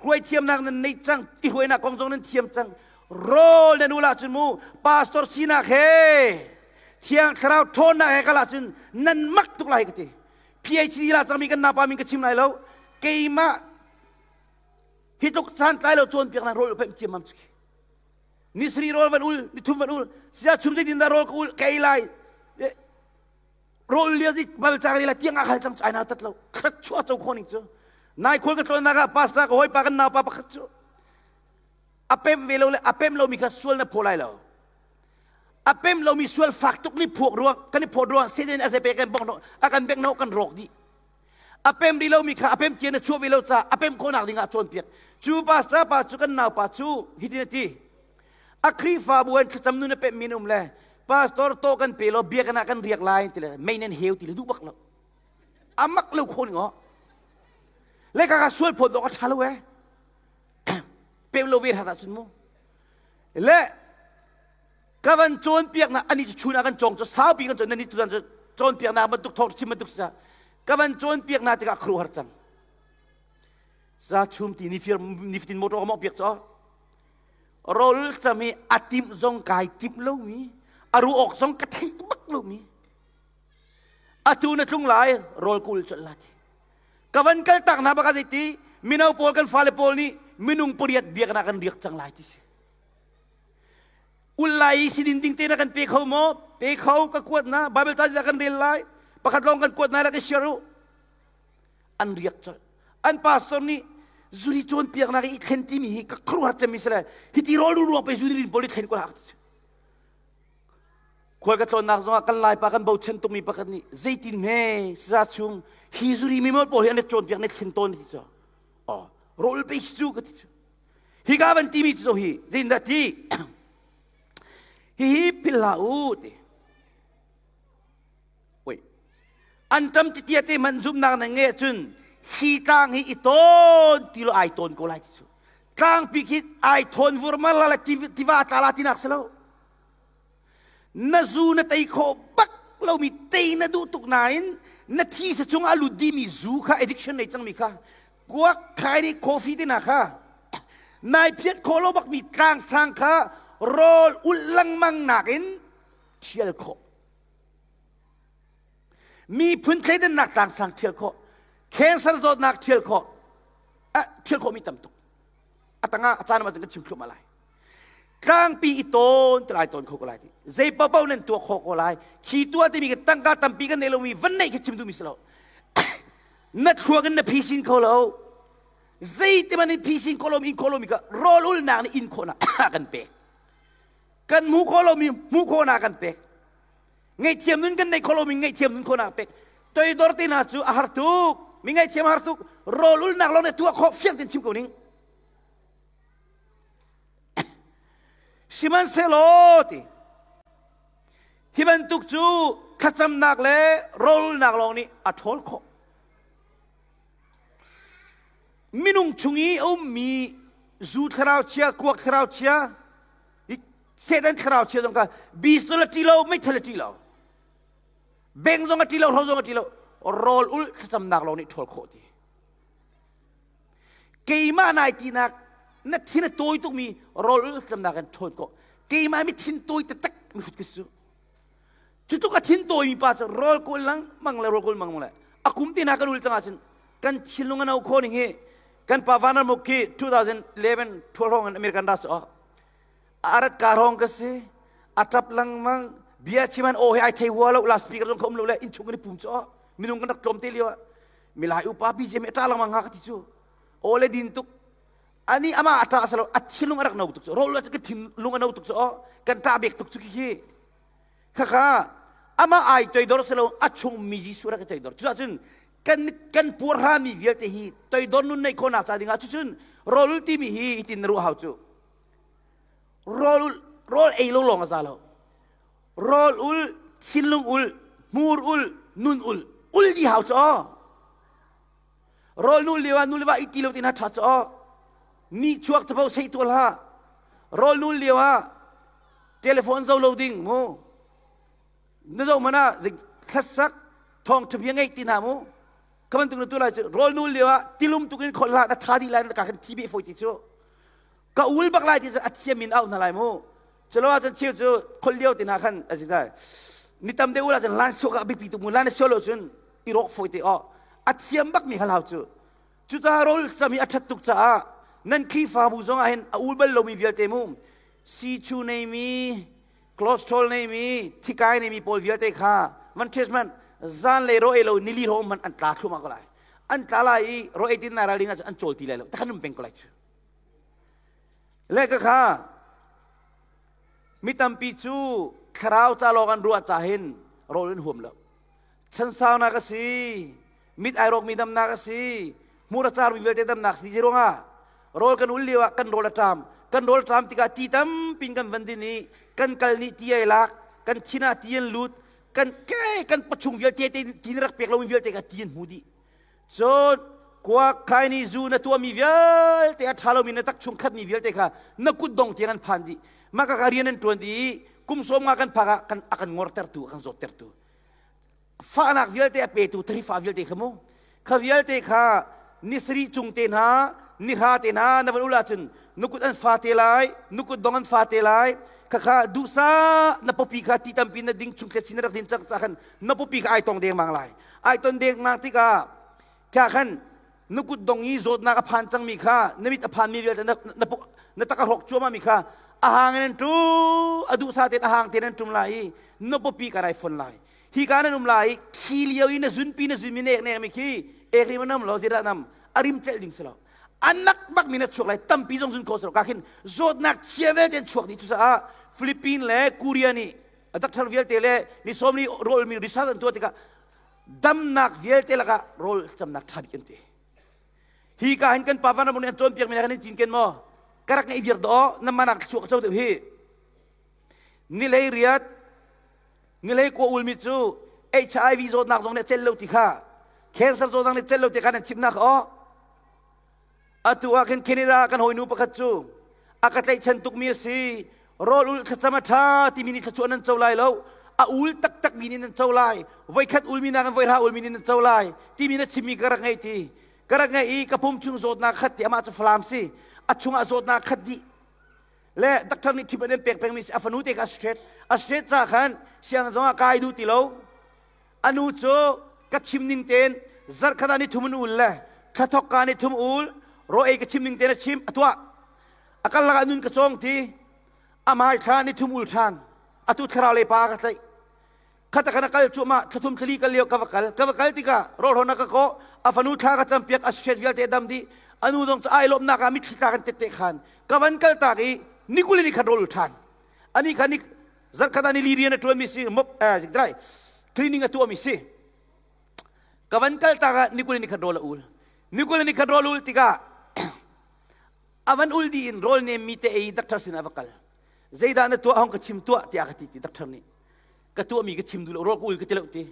hruai thiamnak nan nei cang i hruainak kong zong nan thiam cang rawl nan ul ahcun mu pastor sinak he thiang thlarau ṭhawnnak he kal ahcun nan mak tuk lai ka ti PhD la cangmi kan napa min ka chim lai lo keimah hi tluk caan tlai lo cawnpiak nan rawl pem ciammam cu ni sri rawl van ul ni thum van ul sia chum zeitin dah rawl ka ul ka ei lai rawl lia zi bal chang la tiang a khal cang ai na tat lo khat chua cho kho ning cu nai khol ka tlawn nak ah pastor ka hoi pa kan nau pa pakhat cu a pem ve lo le a pem lo mi kha sual na phaw lai lo A pem lomi sual fak tuk ni phuak ruang kan i phawt ruang sinin a zepe kan bong a kan bek no kan rawk dih. A pem rih lomi kha a pem cia na chuah ve lo ca a pem khawhnak ding ah cawnpiak. Cu pa sa pa cu kan nau pa cu hitin a ti. A Khrihfabu an thlacam nun a pem mi um le pastor to kan pe lo biakinn ah kan riak lai ti le mei nan heu ti le duh bak lo. A mak lo kho ning Le ka ka sual phawt dawk a ṭha lo eh. Pem lo ve hrat ahcun mu. Le ka van cawnpiaknak ani cu chun ah kan cawng cu saupi kan cawn nani tuzan cu cawnpiaknak bantuk thawk chim bantuk sa ka van cawnpiaknak tikah khru har cang za chum ti ni fir ni fitin motor ka mong piak cho rol cham hi a tim zong kai tim lo mi a ru ok zong ka thei bak lo mi atu na tlung lai rol kul chol la ti ka van kal tak na baka ti mino pawl kan fale pawl nih minung pariat biaknak kan riak cang lai ti si Ullai i sidin ding te na kan pe kho maw? Pe kho ka kuat na Bible ca kan rel lai. Pakhat lawng kan kuat na rak i share u. An riak colh. An pastor nih zuri cawnpiaknak i thlen timi hi ka khuaruahhar cemmi si le hiti rawl ruang pe zuri rin pawl i thlen ko hak khual ka tlawnnak zongah kan laipa kan bochan tukmi pakhat nih zeitin hme saza chung hi zuri mi pawl hi an i cawnpiak ne thlen tawn ti cu oh rawl pe cu ka ti cu Hika van timi cu hi zeitindah ti? Hihi philh hlah u ti. Oi. An tam titia te man zumnak na nge cun hi tlang hi i tawn ti lo ai tawn ko lai ti cu. Tlangpi khi ai thawn vurmal la tiva tla la tinak si lo. Na zu na tei khawh bak lomi tei na duh tuk nain na thi sa chung a lut dimi zu kha addiction nei cangmi kha kuak khai nih coffee te na kha nai phiat khawh lo bakmi tlang sang kha rawl ulh lengmang nakin thial khawh miphun thleidannak tlang sang thial khawh cancer zawtnak thial khawh thial khawh mi tam tuk a tangah a caan ah kan chim thluahmah lai tlangpi i tawn te lai tawn kho ko lai ti zei paohpaoh nan tuah khawh ko lai khi tuah timi ka tangka tampi kan nei lomi van neih khi chim duhmi si lo na thluak in na phisin kho lo zei te man in phisin kho lomi in kho lomi ka rawl ulnak nih in khawhnak kan pek kan hmu kho lomi hmu khawhnak kan pek ngaihthiam nun kan nei kho lomi ngaihthiam nun khawhnak pek toidor te hna cu a har tuk mi ngaihthiam har tuk rawl ulnak lawng nih tuah khawh fiang ten chim ko ning Sihmanhsehlaw ti hi bantuk cu thlacamnak le rawlnak lawng nih a ṭhawl khawh. Minung chung i a ummi zu thlarau chia, kuak thlarau chia, Satan thlarau chia zong kha bistol a ṭi lo, meithal a ṭi lo, beng zong a ṭi lo, hro zong a ṭi lo, rawl ulh thlacamnak lawng nih ṭhawl khawh ti. Keimah nai tinak na thin a tawi tukmi rawl ultlamnak in ṭhawn ko. Keimah mi thin tawi taktak mi hrut ka si cu. Cu tluk a thin tawimi pa cu rawl kawl lengmang le rawl kawl lengmang le a kum te hna kan ul cang ahcun kan thinlung a no kho ning hi kan pa Van Ramuk khi 2011 thual hrawng in American ras oh. Arat ka rong ka si. A tap lengmang. Bia chiman aw he ai thei hua lo. Loudspeaker zong kha um lo le innchung kan i pum cu. Minung kan rak tlawm te lio ah. Milai upa BGM a ṭa lengmang nga ka ti cu. Aw le din tuk. Ani ama a ṭa salo a thinlung a rak no tuk cu. Rawl ka thinlung a no tuk cu. Kan ṭah bek tuk cu khi. Khakha ama ai toidor salo a chung mi Jesuh rak i toidor. Cucun kan kan puarhrami vialte hi toidor nun neih khawhnak ca dingah cucun rawl timi hi hitin na ruah hau cu. Rawl rawl ei lo lawng a za lo. Rawl ul, thinlung ul, hmur ul, nun ul, ul di hau cu. Rawl nul lio ah nu le va iti lo tin ha ṭha cu. Ni chuak capo sei tual ha. Rawl nul lio ah telephone zo lo ding mu. Na zo mana thlasak thong ṭhabia ngeih ti hna mu. Ka bantuk na tu lai cu rawl nul lio ah tilum tukin khol hlah na tha dih lai na ka kan thi beh foi ti cu. Ka ul bak lai ti cu a thiam in au hna lai mu. Culo ahcun cheu cu khol lio ti hna khan a si dai. Ni tam deuh ul ahcun lan suak ah biapi tuk mu lan a sual lo cun i rawk foi te aw. A thiam bak mi hal hau cu. Cucaah rawl cam hi a ṭhat tuk caah nan Khrihfabu zong ah hin a ul bal lomi vialte mu sichu neimi cholesterol neimi thikai neimi pawl vialte kha van test hmanh zanlei ro ei lo nili ro hmanh an tla thluahmah ko lai an tla lai i ro ei tin ral ding ahcun an cawl ti lai lo takhan um peng ko lai cu le ka kha mi tampi cu thlarau ca lawng an ruah ca hin rawl an huam lo chansaunak a si mit ai rawkmi damnak a si hmur a carmi vialte damnak si ruangah rawl kan ul lio ah kan rawl a ṭam kan rawl ṭam tikah ti tampin kan van din i kan kal nih ti ai lak kan thin ah ti an lut kan ke kan pachung vialte ti na rak pek lomi vialte kha ti an hmu dih cun kuak khai nih zu na tuahmi vialte a ṭha lomi na tak chung khatmi vialte kha na kut dong tiang an phan dih mah ka rian an ṭuan dih i kum sawm nga kan phak ah kan a kan ngortertu a kan zawttertu fahnak vialte a petu tharifa vialte kha mu kha vialte kha ni sarih cung te hna ni hra te hna na van ul ahcun nukut an fa te lai nukut dong an fa te lai khakha duhsa na popi kha ti tampi na ding chung sin rak din cang ca khan na popi kha ai tong dengmang lai ai ton dengmang tikah kha khan nukut dong i zawtnak a phan cangmi kha na mit a phanmi vialte na na na tak a hrawk cuahmah mi kha a hang in an tu a duhsa tein a hang tein an tum lai i na pawpi ka rai fon lai hi ka nan um lai khi lio i na zunpi na zunmi nek nek mi khi ek rim nam lo zira nam a rim celh ding si lo anak bak mi na chuak lai tampi zong zun kho si lo ka khin zawtnak chia vialte chuak dih cucaah Philippine le Korea nih a doctor vialte le ni sawmli rawl mi research an tuah tikah damnak vialte lakah rawl camnak ṭha bik an ti hi ka hin kan pa van nih an cawnpiak mi kan in cinken maw ka rak ngeih viar daw na manak chuak co deuh hi nilei riat nilei kua ulmi cu HIV zawtnak zong nih cel lo ti kha cancer zawtnak nih cel lo ti kha nan chimnak aw Atu ah khin Canada kan hawinu pakhat cu a ka tlaihchan tukmi a si. Rawl ul thlacam a ṭha timi nih thluachuah nan co lai lo. A ul taktakmi nih nan co lai. Voikhat ulmi nakin voihra ulmi nih nan co lai timi na chimmi ka rak ngaih ti. Ka rak ngaih i ka pum chung zawtnak khat ti amah cu Falam si. A chungah zawtnak khat dih. Le doctor nih treatment an pek pengmi si. A fanu te kha a straight. A straight ca khan sianginn zongah kai duh ti lo. A nu cu ka chim ning tein zarhkhat ah ni thum in ul le thla thok ka ni thum ul ro ei ka chim ning tein a chim a tuah a kal lakah nun ka cawng ti amai thla ni thum ul ṭhan atu thlarau le pa ka tlaih khata kana kal cuahmah thlathum thlali kal lio ka va kal ka va kal tikah rawlhrawn a ka kawh a fanu thla ka campiak a straight vialte dam dih anu zong cu ai lawmnak ah mitthli tla kan tette khan ka van kal tak i nikul ni khan rawl ul ṭhan ani kha ni zarkhat ah nili rian a ṭuanmi si mop eh drai cleaning a tuahmi si ka van kal tak ah nikul ni khat rawl a ul nikul ni khat rawl ul tikah a van ul dih in rawl nem mi te ei doctor sin ah va kal zeidah na tuah hong ka chim tuah tiah ka ti ti doctor nih ka tuahmi ka chim duh lo rawl ka ul ka ti lo ti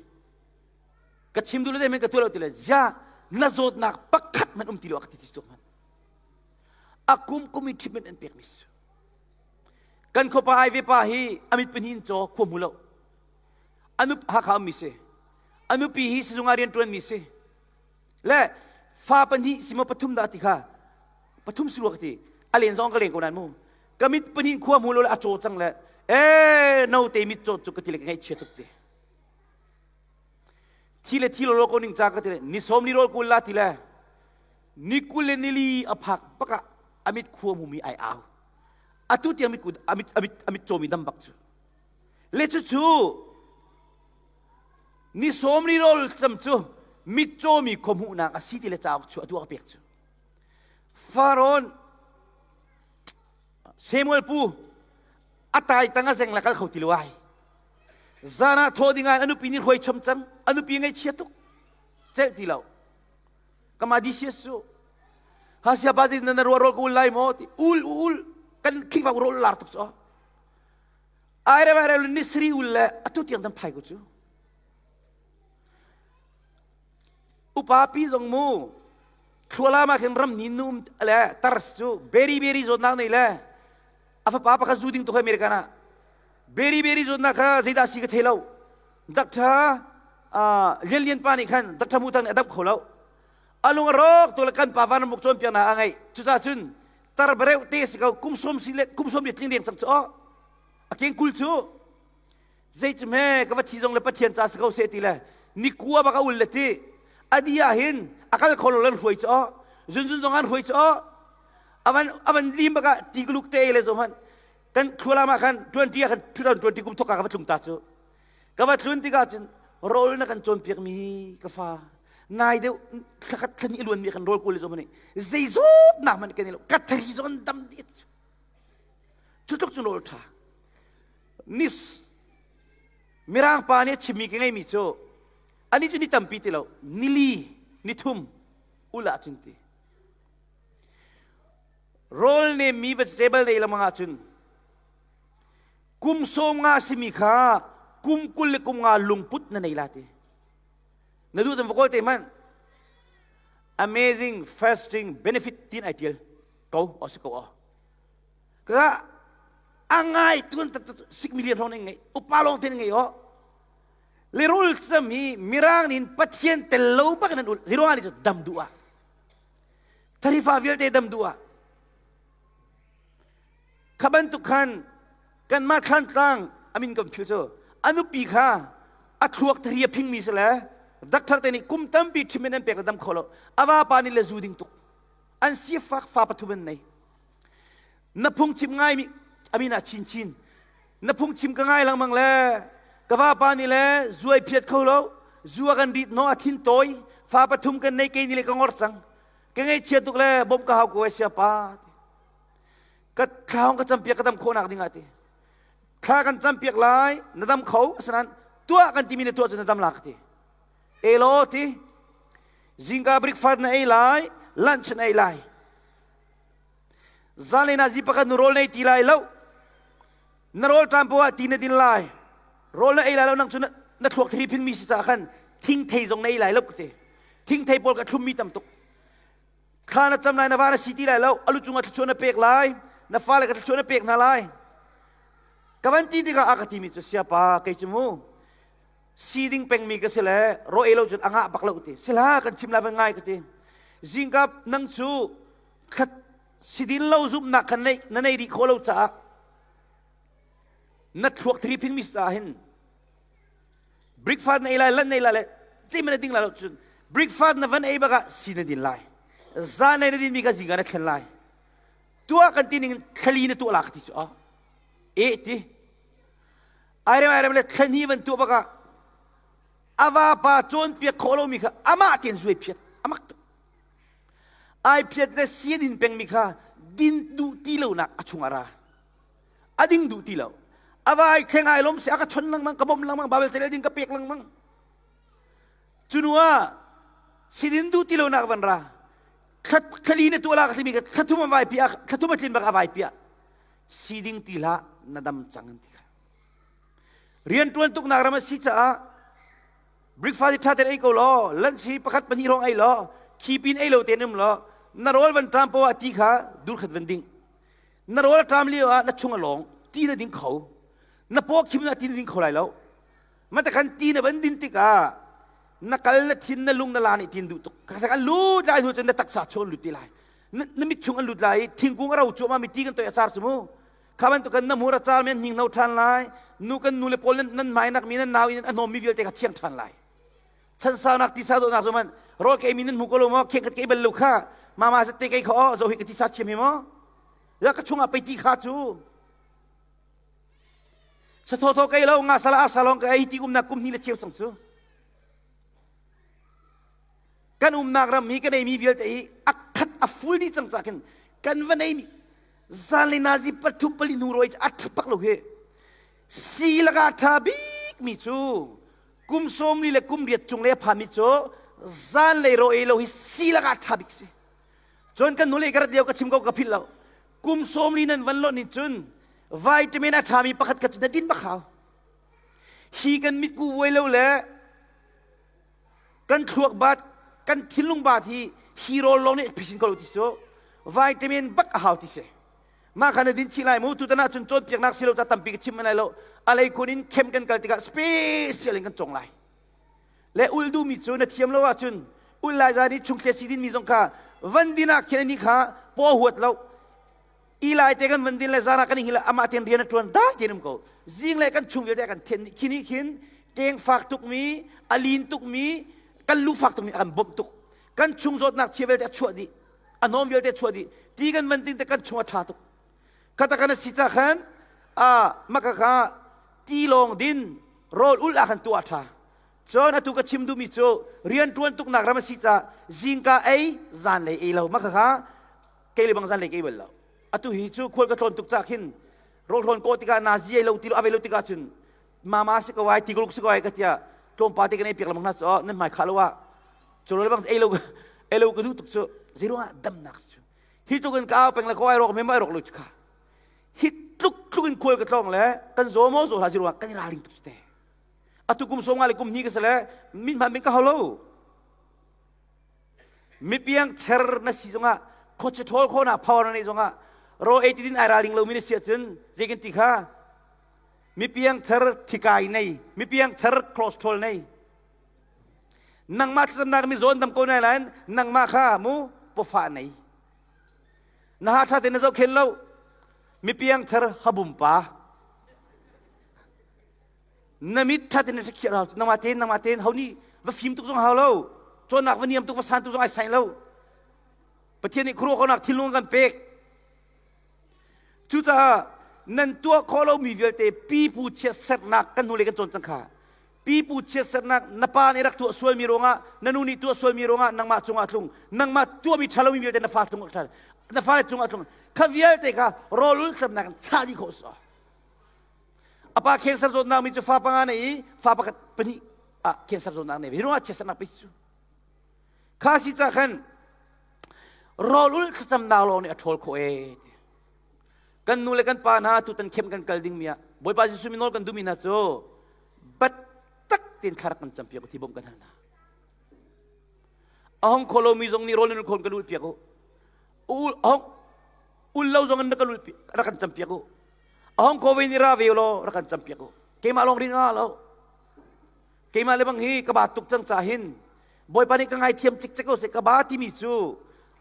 ka chim duh lo men ka tuah lo ti le ja na zawtnak pakhat man um ti lo ka ti ti tu man a kum kum i treatment an pek mi su Kan khuapa ai ve pa hi a mit pahnih in caw khua hmu lo. Anup Hakha ummi si. A nupi hi sizung ah rian ṭuanmi si. Le fa pahnih si maw pathum dah ti kha pathum si rua ka ti. A len zong ka len ko nain mu. Ka mit pahnih khua hmu lo le a caw cang le ee note mit caw cu ka ti le ka ngaihchia tuk ti. Thi le thi lo lo ko ning ca ka ti le ni sawm ni rawl kul la ti le ni 20 le nili a phak bakah a mit khua hmumi ai au. Atu tiang mit amit amit amit cawmi dam bak cu. Le cucu ni sawmri rawl cam cu mitcawmi khuahmuhnak a si ti le cauk chu atu a pek cu. Faraon Samuel pu a tai tang a zeng la kal kho ti lo ai. Zan ah thaw ding ah a nupi nih hruai chom cang. A nupi ngaihchia tuk. Celh ti lo. Kama disias cu. Ha sia pa zin na ruah rol ka ul lai maw ti. Ul ul kan Khrihfa rol lar tuk so. Ai re ai re ni sri ul le atu tiang dam thai ko cu. Upa pi zong mu thluala ma khin ram ni num le tars cu beri beri zawtnak nei le a fapa pakhat zu ding tu American ah beri beri zawtnak kha zeidah si ka thei lo doctor lian lian pa nih khan doctor mu tang nih a dam kho lo alung a rawk tu le kan pa van muk cawn piak na a ngeih cucaah cun tar bareu te si ko kum som si le kum som le tling deng cang cu a keng kul cu zei cu me ka va thi zong le pathian ca si ko se ti le nikua bak a ul le ti adi ah hin a kal kho lo lan hruai cu zun zun zong an hruai cu avan avan lim baka ti gluk te le zo man kan thlualam ah khan 20 ah khan 2020 kum thok ka va tlung ta cu ka va tlun tikah cun rawl na kan cawnpiak mi ka fa nai deuh thlakhat thlani i luan mi kan rawl kawl le zo man zei zawt nak man kan lo ka thari zon dam dit cu tluk cu rawl tha nis mirang pa nih chimmi ka ngeimi cu ani cu ni tampi ti lo nili nithum ula cun ti Rawl nemmi vegetable nei lengmang ahcun kum sawm nga simi kha kum 20 le kum nga lungput na nei la ti. Na duh cun va kawl te hmanh. Amazing fasting benefit tin ai tial ko o si ko o. Ka angai tun sik million hrawng nei ngei upa lawng ten ngei o. Le rul cam hi mirang nin Pathian tel lo bak nan ul ziruang ni cu dam duh ah Tharifa vialte dam duh ah kha bantuk khan kanmah thlantlang amin kan phil cu a nupi kha a thluak thari a phingmi si le doctor te nih kum tampi treatment an pek le dam kho lo a vapa nih le zu ding tuk an sifak fa pathum an nei na phungchim ngai mi amin ah chinchin na phungchim ka ngai lengmang le ka vapa nih le zuai phiat kho lo zu a kan rit no a thin tawi fa pathum kan nei kei ni le ka ngor cang ka ngaihchia tuk le bawmh ka hau ko ai sia pa ka thla ka campiak ka dam khawh nak ding ah ti thla kan campiak lai na dam kho asinain tuah kan timi na tuah cu na dam la ka ti elo ti zingka breakfast na ei lai lunch na ei lai Zanlei na zi pakhat nu rawl nei ti lai lo. Na rawl ṭam poah ti na din lai. Rawl na ei lai lo nang cu na thluak thri phin mi si ca khan thingthei zong na ei lai lo te. Thingthei pawl ka thlum mi tam tuk. Thla na cam lai na va na si ti lai lo. Alu cungah thluachuah na pek lai. Na fale ka thluachuah na pek hna lai. Ka van ti tikah a ka timi cu siapa kei cu mu si ding pengmi ka si le ro ei lo cun a ngah bak lo ti sila kan chim lai van ngai ka ti zingka nang cu khat sidin lo zumhnak khan nei na nei dih khawh lo caah na thluak thri phing mi sa hin breakfast na ei lai lan nei lai le cim na ding lai lo cun breakfast na van ei baka si na din lai zan na din mi kha zingka na thlen lai tuah kan ti ning thlali na tuah la ka ti cu a e ti airem airem le thlen hi van tuah baka ava pa cawnpiak khawh lomi kha amah ten zuai phiat amak tuk Ai phiat le si a din pengmi kha din duh ti lonak a chung a ra. A ding duh ti lo. A vai thleng ai lom si a ka chon lengmang, ka bawmh lengmang, Bible cel ding ka pek lengmang. Cu ah sidin duh ti lonak van ra. Thlali na tuah la ka timi ka thlathum a vai pia, thlathum a tlin bak a vai pia. Siding ti hlah na dam cang an ti kha. Rian tuan tuknak ram a si caah Breakfast ṭha tein ei ko law, lunch hi pakhat pahnih hrawng ei law, khi pin ei lo tein um law, na rawl van ṭam poah ti kha dur khat van ding. Na rawl a ṭam lio ah na chung a lawng, ti na ding kho. Na paw khim na ti na ding kho lai lo. Mata khan ti na van din tikah na kal na thin na lung na la nih tin duh tuk. Ka an lut lai hnu cun na taksa chung an lut ti lai. Na mit chung an lut lai i thingkung a ro cuahmah mi ti kan toi a car cu mu. Kha bantuk kan na hmur a car men hninghno ṭhan lai. Nu kan nu le pawl nan hmai nak mi nan nau in a hnawm mi vialte kha thiang ṭhan lai. Chansaunak tisa dawhnak cu man rawl ke mi nan hmu ko lo maw kheng khat ke bal lo kha mama sa te kei kha o zo hi ka tisa thiam hi maw. Ya ka chungah pei ti kha cu. Sathawthaw ka ei lo, nga sala asa lawng ka ei ti umnak kum hnih le cheu cang cu. Kan umnak ram hi kan eimi vialte hi a khat a full dih cang ca khin kan van eimi zan le nazi pathum pali hnu roi a ṭha lo hi. Si laka ṭha bik mi cu kum 40 le kum riat cung le a phami cu zan lei ro ei lo hi si laka ṭha bik si. Cun kan nule ka rat lio ka chim ko ka philh lo. Kum 40 nan van loh nih cun vitamin a ṭhami pakhat khat cu na din bak hau. Hi kan mitku vuai lo le kan thluak bat kan thinlung bat hi hi rawl lawng nih phisin ko lo ti cu vitamin bak a hau ti si. Mah kha na din chih lai mu tutan ah cun cawnpiaknak si lo ca tampi ka chim lai lo. A lei khun in khem kan kal tikah special in kan cong lai. Le ul duhmi cu na thiam lo ahcun ul lai zan i chungthlia si dinmi zong kha van din ah khin ni kha paw huat lo i lai te kan van din le zan ah kan hil amah ten rian a ṭuan dai ten um ko zing le kan chung vialte kan then khi nih khin keng fak tukmi a lin tukmi kan lu fak tukmi a kan bawmh tuk kan chung zawtnak chia vialte a chuah dih a hnawm vialte a chuah dih ti kan van ding te kan chung a ṭha tuk khata kan si ca khan a maka kha ti lawng din rawl ulh ah khan tuah ṭha cun atu ka chim duhmi cu rian ṭuan tuknak ram a si caah zingka ei zanlei ei lo maka kha kei le bang zanlei ka ei bal lo atu hi cu khual ka tlawn tuk cah khin rawl hrawn kawh tikah na zi ei lo ti lo a lo tikah cun mama si ko ai tikuluk si ko ai ka tiah tlawmpal te kan ei piak lengmang hna cu nan hmai khah lo ah cu lo le bang ei lo ei lo ka duh tuk cu zeiruangah damnak cu hi tluk in ka au peng le ko ai rawk me ma ai rawk lo cu kha hi tluk tluk in khual ka tlawng le kan zaw maw zaw hlah ziruang kan i ralring tuk te atu kum 50 le kum hnih ka si le min hman min ka hau lo mipiang ther na si zongah khuacha ṭhawl khawhnak power na neih zongah ro ei ti din ai ralring lomi na si ahcun zeikan ti kha mipiang ther thikai nei mipiang ther cholesterol nei nangmah thlacamnak mi zawn dam ko nai lain nangmah kha mu pawfah nei na ha ṭha tein na zohkhen lo mipiang ther habum pa na mit ṭha tein na khiah rau nangmah tein nangmah tein ho nih va fim tuk zong hau lo cawnnak va niam tuk va san tuk zong ai sai lo Pathian nih khuaruah khonak thinlung kan pek cucaah nan tuah khawh lomi vialte pipu chiatsernak kan hnulei kan cawn cang kha pipu chiatsernak na pa nih rak tuah sualmi ruangah na nu nih tuah sualmi ruangah nangmah cungah tlung nangmah tuahmi ṭhalomi vialte na fa tlung na fale cungah tlung kha vialte kha rawlul tlamnak in chah dih khawh si a pa cancer zawtnak mi cu fa panga nei i fa pakhat pahnih ah cancer zawtnak nei ve ruangah chiatsernak pe cu kha si ca khan rawlul thlacamnak lawng nih a ṭhawl khawh ee kan nu le kan pa hna tutan khem kan kal ding mi ah Bawipa Jesuh mi nawl kan duhmi hna cu bat tak tein thla rak kan campiak u thi bawmh kan hal hna a hong kho lomi zong nih rawl nan khawn kan ul piak u ul ul lo zong in rak kan ul rak kan campiak u a hong kho ve nih ra ve law rak kan campiak u keimah lawng rin nga lo keimah le bang hi ka ba tuk cang ca hin Bawipa nih ka ngaithiam cikcek ko seh ka ba timi cu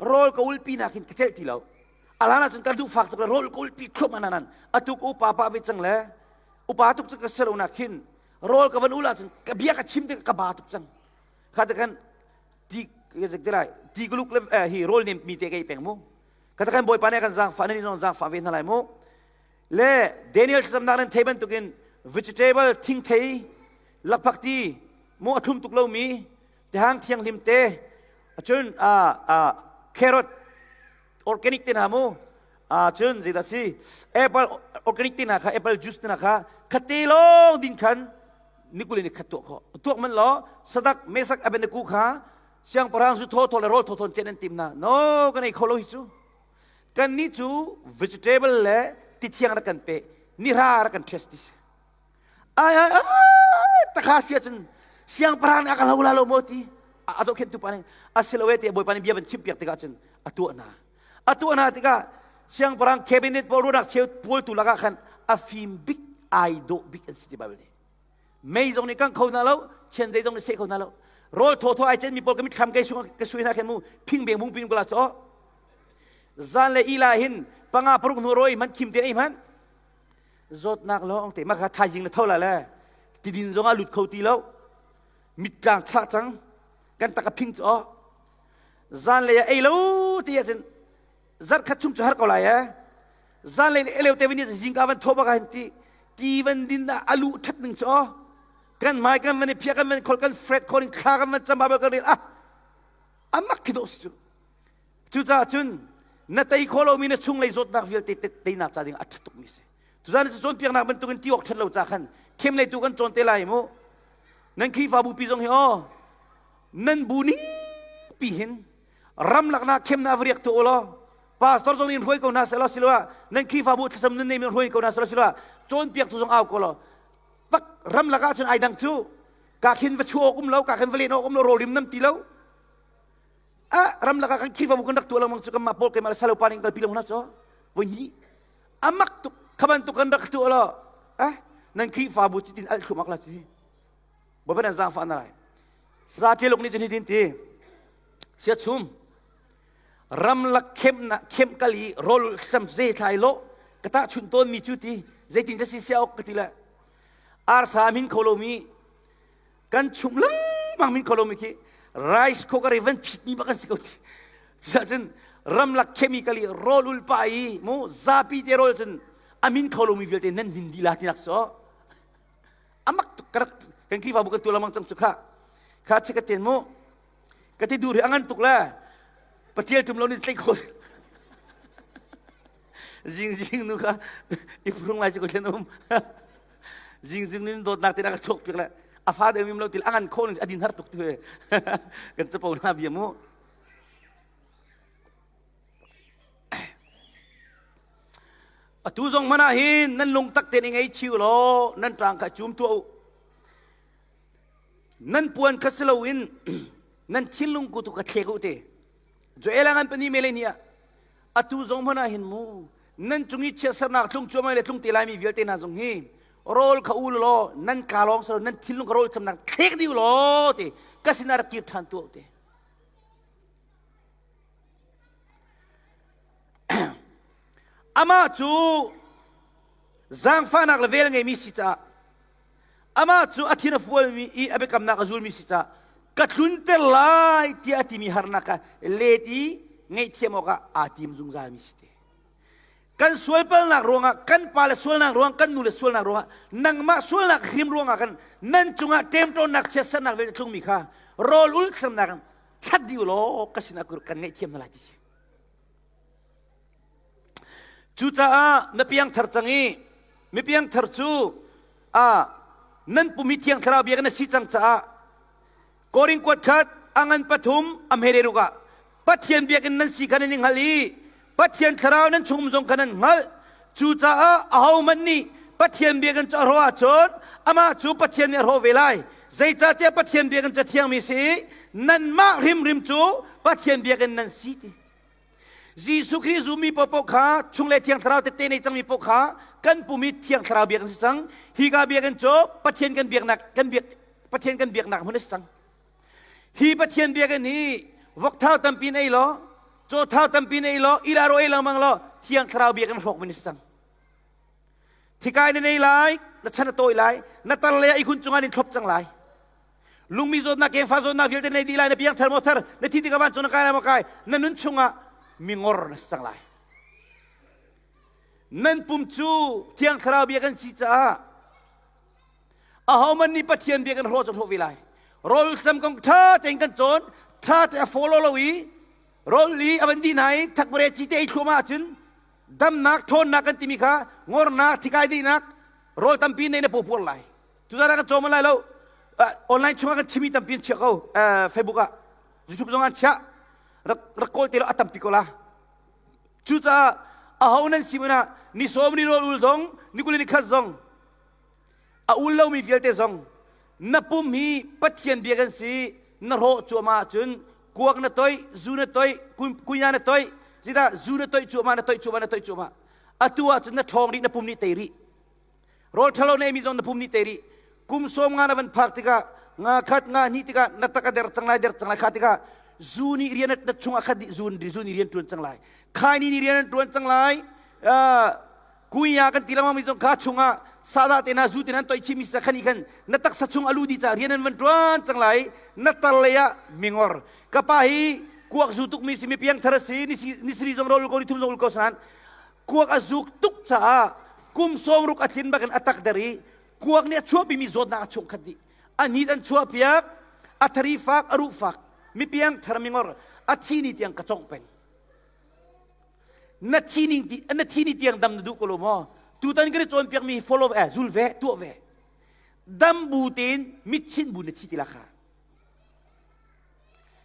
rawl ka ulpi nak hin ka celh ti lo alana cun ka duh fak tuk le rawl ka ulpi thluam anan atu ka upa pa ve cang le upa tuk cu ka selo nak hin rawl ka van ul ahcun ka bia ka chim tik ka ba tuk cang kha te kan ti ti lai ti kuluk le hi rawl nem mi te kai peng mu ka te kan bawipa nih kan zaangfah nan zong zaangfah ve hna lai mu le Daniel thlacamnak nan thei bantukin vegetable thingthei lakphak ti mu a thlum tuk lomi tihang thianghlim te cun carrot organic te hna mu cun zeidah si apple organic te hna kha apple juice te hna kha khate lawng din khan nikul in khat tuah khawh tuak man law sadak mesak abenaku kha siangpahrang zu thaw thaw le rawl thaw thaw chen an tim na no kan ei kho lo hi cu kan nih cu vegetable le ti thiang rak kan pe nihra rak kan test ti si ai ai ai takha sia cun siangpahrang nih a ka hlo la lo maw ti a zohkhenhtu pa nih a si lo e tiah bawipa nih bia van chimpiak tikah cun a tuah hna a tuah hna tikah siangpahrang cabinet pawl ruahnak cheu pawltu lakah khan a fim bik ai dawh bik an si ti Bible nih mei zong nih kang kho hna lo chiandeih zong nih seh kho hna lo rawl thawthaw ai cenmi pawl ka mitthlam kai sung ka sui hna khen mu phing beng bung pin kula chaw zan le ila hin panga paruk hnu roi man khim te ei man zawtnak lawng te maka thaizing na tho la le tidin zong ah lut kho ti lo mittlang chah cang kan tak a phing chu zan le ei lo ti ah cun zarh khat chung cu har ko lai eh. Zanlei le eleu te van zingka van tho bak ah hin ti ti van din ah alu that ning cu aw kan mai kan van i phia kan van khol kan fret khol in thla kan van cam ba kan rel ah amak khi do si cu. Cucaah cun na tei kho lomi na chunglei zawtnak vialte teinak ca ding a ṭha tukmi si. Tuzan cu cawnpiaknak bantukin ti awk ṭhat lo ca khan khem lei tu kan cawn te lai mu. Nan Khrihfabu pi zong hi aw nan bu ning pi hin ramlaknak khem na va riak tu law pastor zong nih hruai ko hna selaw siloah nan Khrihfabu thlacam nun nei mi hruai ko hna selaw siloah cawnpiak tu zong au ko law pak ramlak ah cun ai dang cu ka khin va chuah awk um lo ka khin va len awk um lo rawlrim nam ti lo. Ah ramlak ah kan Khrihfabu kan rak tuah lengmang cu kanmah pawl keimah le salo pa ning kalpi lengmang hna cu voi hnih amak tuk kha bantuk kan rak tuah lo eh nan Khrihfabu ci tin al thlumak la ci bawipa nan zaangfah na lai sa ṭeluk nih cun hitin ti sia chum ramlak khem na khem kal i rawl sam ze thlai lo ka ta chun tawn mi cu ti zeitin ta si sia ok ka ti le arsa min kho lo mi Kan chung lengmang min kho lomi khi rice cooker i van phitmi bak an si ko ti. Cucaah ramlak chemical i rawl ul pa i mu zapi te rawl cun a min kho lomi vialte nan hmin dih la tinak so. Amak tuk karak kan Khrihfabu kan tu lamang cang cu kha. Kha che ka ten mu. Ka ti dur hi angan tuk le patial tum lo ni tlei kho. Zing zing nu kha i furung lai cu ko thlen um. Zingzing nin dawtnak te na ka chok piak le a fa deuh mim lo til a ngan kho ning a din har tuk tu kan capo na bia mu. Atu zong mana hin nan lung tak te ni ngei chiu lo nan tlang kha cum tuah u. Nan puan kha si loin nan thinlung ku tu ka thlek u te. Joel ngan pani mele ni ah atu zong hmanh ah hin mu nan cung i chiatsernak tlung cuahmah le tlung te laimi vialte hna zong hi rawl kha u law nan ka lawng silo nan thinlung ka rawl camnak thlek dih law ti ka sinah rak kir ṭhan tuah te. Amah cu zaangfahnak le vel ngeimi si caah Amah cu a thin a fualmi i a biakamnak a zulmi si caah ka tlunter lai tiah a timi harnak kha let i ngaihthiam awkah aa tim zungzalmi si te. Kan sualpalnak ruangah, kan pale sualnak ruang, kan nule sualnak ruangah, nangmah sualnak hrim ruangah kan nan cungah ṭemṭawnnak chiatsernak vialte tlungmi kha rawl ul thlacamnak in chat dih u law ka sinah kan ngaihthiam hna lai ti si. Cucaah na piangthar cang i mi piangthar cu a nan pum hi Thiang Thlarau biakinn a si cang caah Korin kuat khat a ngan pathum a hmere ruk ah Pathian biakinn nan si kha nan i hngalh i Pathian Thlarau nan chung zong kha nan hngalh. Cucaah ahohmanh nih Pathian biakinn cu a hrawh ahcun amah cu Pathian nih a hrawh ve lai. Zeicahtiah Pathian biakinn cu a thiangmi a si i nanmah hrimhrim cu Pathian biakinn nan si ti. Jesuh Khrih zummi paohpaoh kha chung le Thiang Thlarau tette nei cangmi paoh kha kan pum i Thiang Thlarau biakinn si cang. Hika biakinn cu Pathian kan biaknak kan biak Pathian kan biaknak hmun a si cang. Hi Pathian biakinn hi vok thau tampi in ei law, caw thau tampi in ei law, ila ro ei lengmang law Thiang Thlarau biakinn hrawk min a si cang. Thikai na nei lai, na chan a tawi lai, na tar le a ihkhun cungah nin thlop cang lai. Lungmi zawtnak kengfa zawtnak vialte nei dih lai na piang thar maw thar na thi tikah vancung na kai lai maw kai na nun chungah mingor na si cang lai. Nan pum cu Thiang Thlarau bia kan si caah ahohmanh nih Pathian bia kan hrawh cu hrawh ve lai. Rawl sam kong ṭha tein kan cawn, ṭha te a follow lo i rawl i a van dih hna i thakbare ci te ei thluahmah ahcun damnak ṭhawnnak kan timi kha ngornak thikai dihnak rawl tampi nei na paw puar lai. Tuzaan ah kan cawm lai lo. Online chungah kan chimi tampi an chiah ko. Facebook ah YouTube zong an chiah. Rak rak kawl te lo a tampi ko la. Cucaah aho nan si ah ni sawm ni rawl ul zong ni kul ni khat zong a ul lomi vialte zong na pum hi Pathian bia kan si na hrawh cuahmah ahcun kuak na toih zu na toih kunya na toih zita zu na toih cuahmah na toih cuahmah na toih cuahmah atu ahcun na ṭhawng rih na pum nih tei rih Rawl ṭhalo na eimi zong na pum nih te rih. Kum sawm nga na van phak tikah nga khat nga hnih tikah na tak a der cang lai der cang lai kha tikah zu nih rian na chungah khat dih zu zu nih rian ṭuan cang lai. Khaini nih rian an ṭuan cang lai. Kuya kan ti lengmang mi zong kha chungah sada te na zu te nan toih chimi sa khan khan na taksa chung alu di ca rian an van ṭuan cang lai na tar lei ah mingor ka pa hi kuak zu tuk mi si mi piang thar si ni sri zong rol ko ni thum zong ul ko san. Kuak a zuk tuk caah kum 60 a tlin bakin a tak der i kuak nih a chuahpimi zawtnak a chungkhat dih. A hnit an chuahpiak, a thari fak, a ruh fak, mipiang thar mingor, a thi ni tiang ka congh peng. Na thi ning ti na thi ni tiang dam na duh ko lo maw? Tutan kan i cawnpiakmi follow eh zul ve, tuah ve. Dam bu tein mitchin bu na thi ti la kha.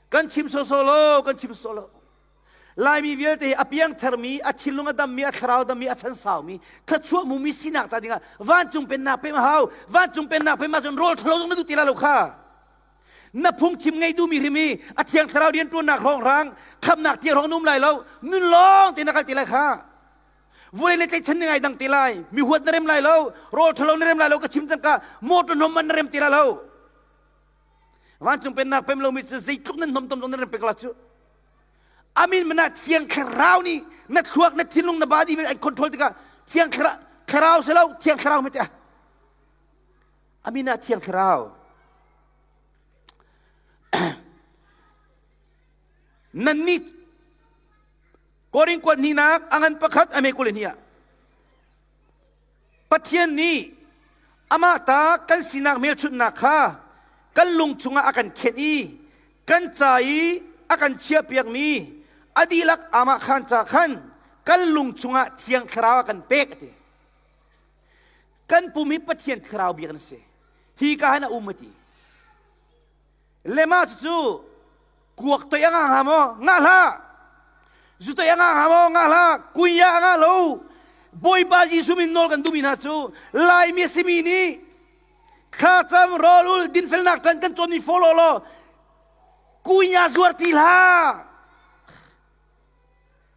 Kan chim sawsawh lo, kan chim sawsawh lo. Laimi vialte hi a piangtharmi, a thinlung a dammi, a thlarau dammi, a chan saumi, thluachuah hmumi sinak ca dingah vancung pennak pem a hau. Vancung pennak pem ahcun rawl ṭhalo zong na duh ti lai lo kha. Na phungchim ngei duhmi hrim hi a thiang thlarau rianṭuannak hrawnghrang, khamnak tiang hrawng na um lai lo. Nun lawng te na kal ti lai kha. Vulei le tlaihchan ni ngai dang ti lai. Mi huat na rem lai lo. Rawl ṭhalo na rem lai lo ka chim cangka motor hnom man na rem ti lai lo. Vancung pennak pem lomi cu zeitluk nan hnom tom zong nan rem pek la cu. Amin mana thiang thlarau nih na thluak na thinlung na body an control tikah thiang thlarau si lo thiang thlarau hmet ah amin ah thiang thlarau nan nih Korin kuat hninak a ngan pakhat a me kul hnih ah Pathian nih amah ta kan sinak hmelchunhnak kha kan lung chungah a kan khenh i kan ca i a kan chiahpiakmi a dihlak amah khan ca khan kan lung chungah Thiang Thlarau a kan pek a ti. Kan pum hi Pathian Thlarau biak na si. Hi ka hin a um a ti. Lema cucu kuak toi a ngah hnga maw? Ngah hlah. Zu toi a ngah hnga maw? Ngah hlah. Kunya a ngah lo. Bawipa Jesuh min nawl kan duhmi hna cu Laimi a simi nih thlacam rawl ul dinfelnak ṭan kan cawnmi follow law kunya zuar ti hlah.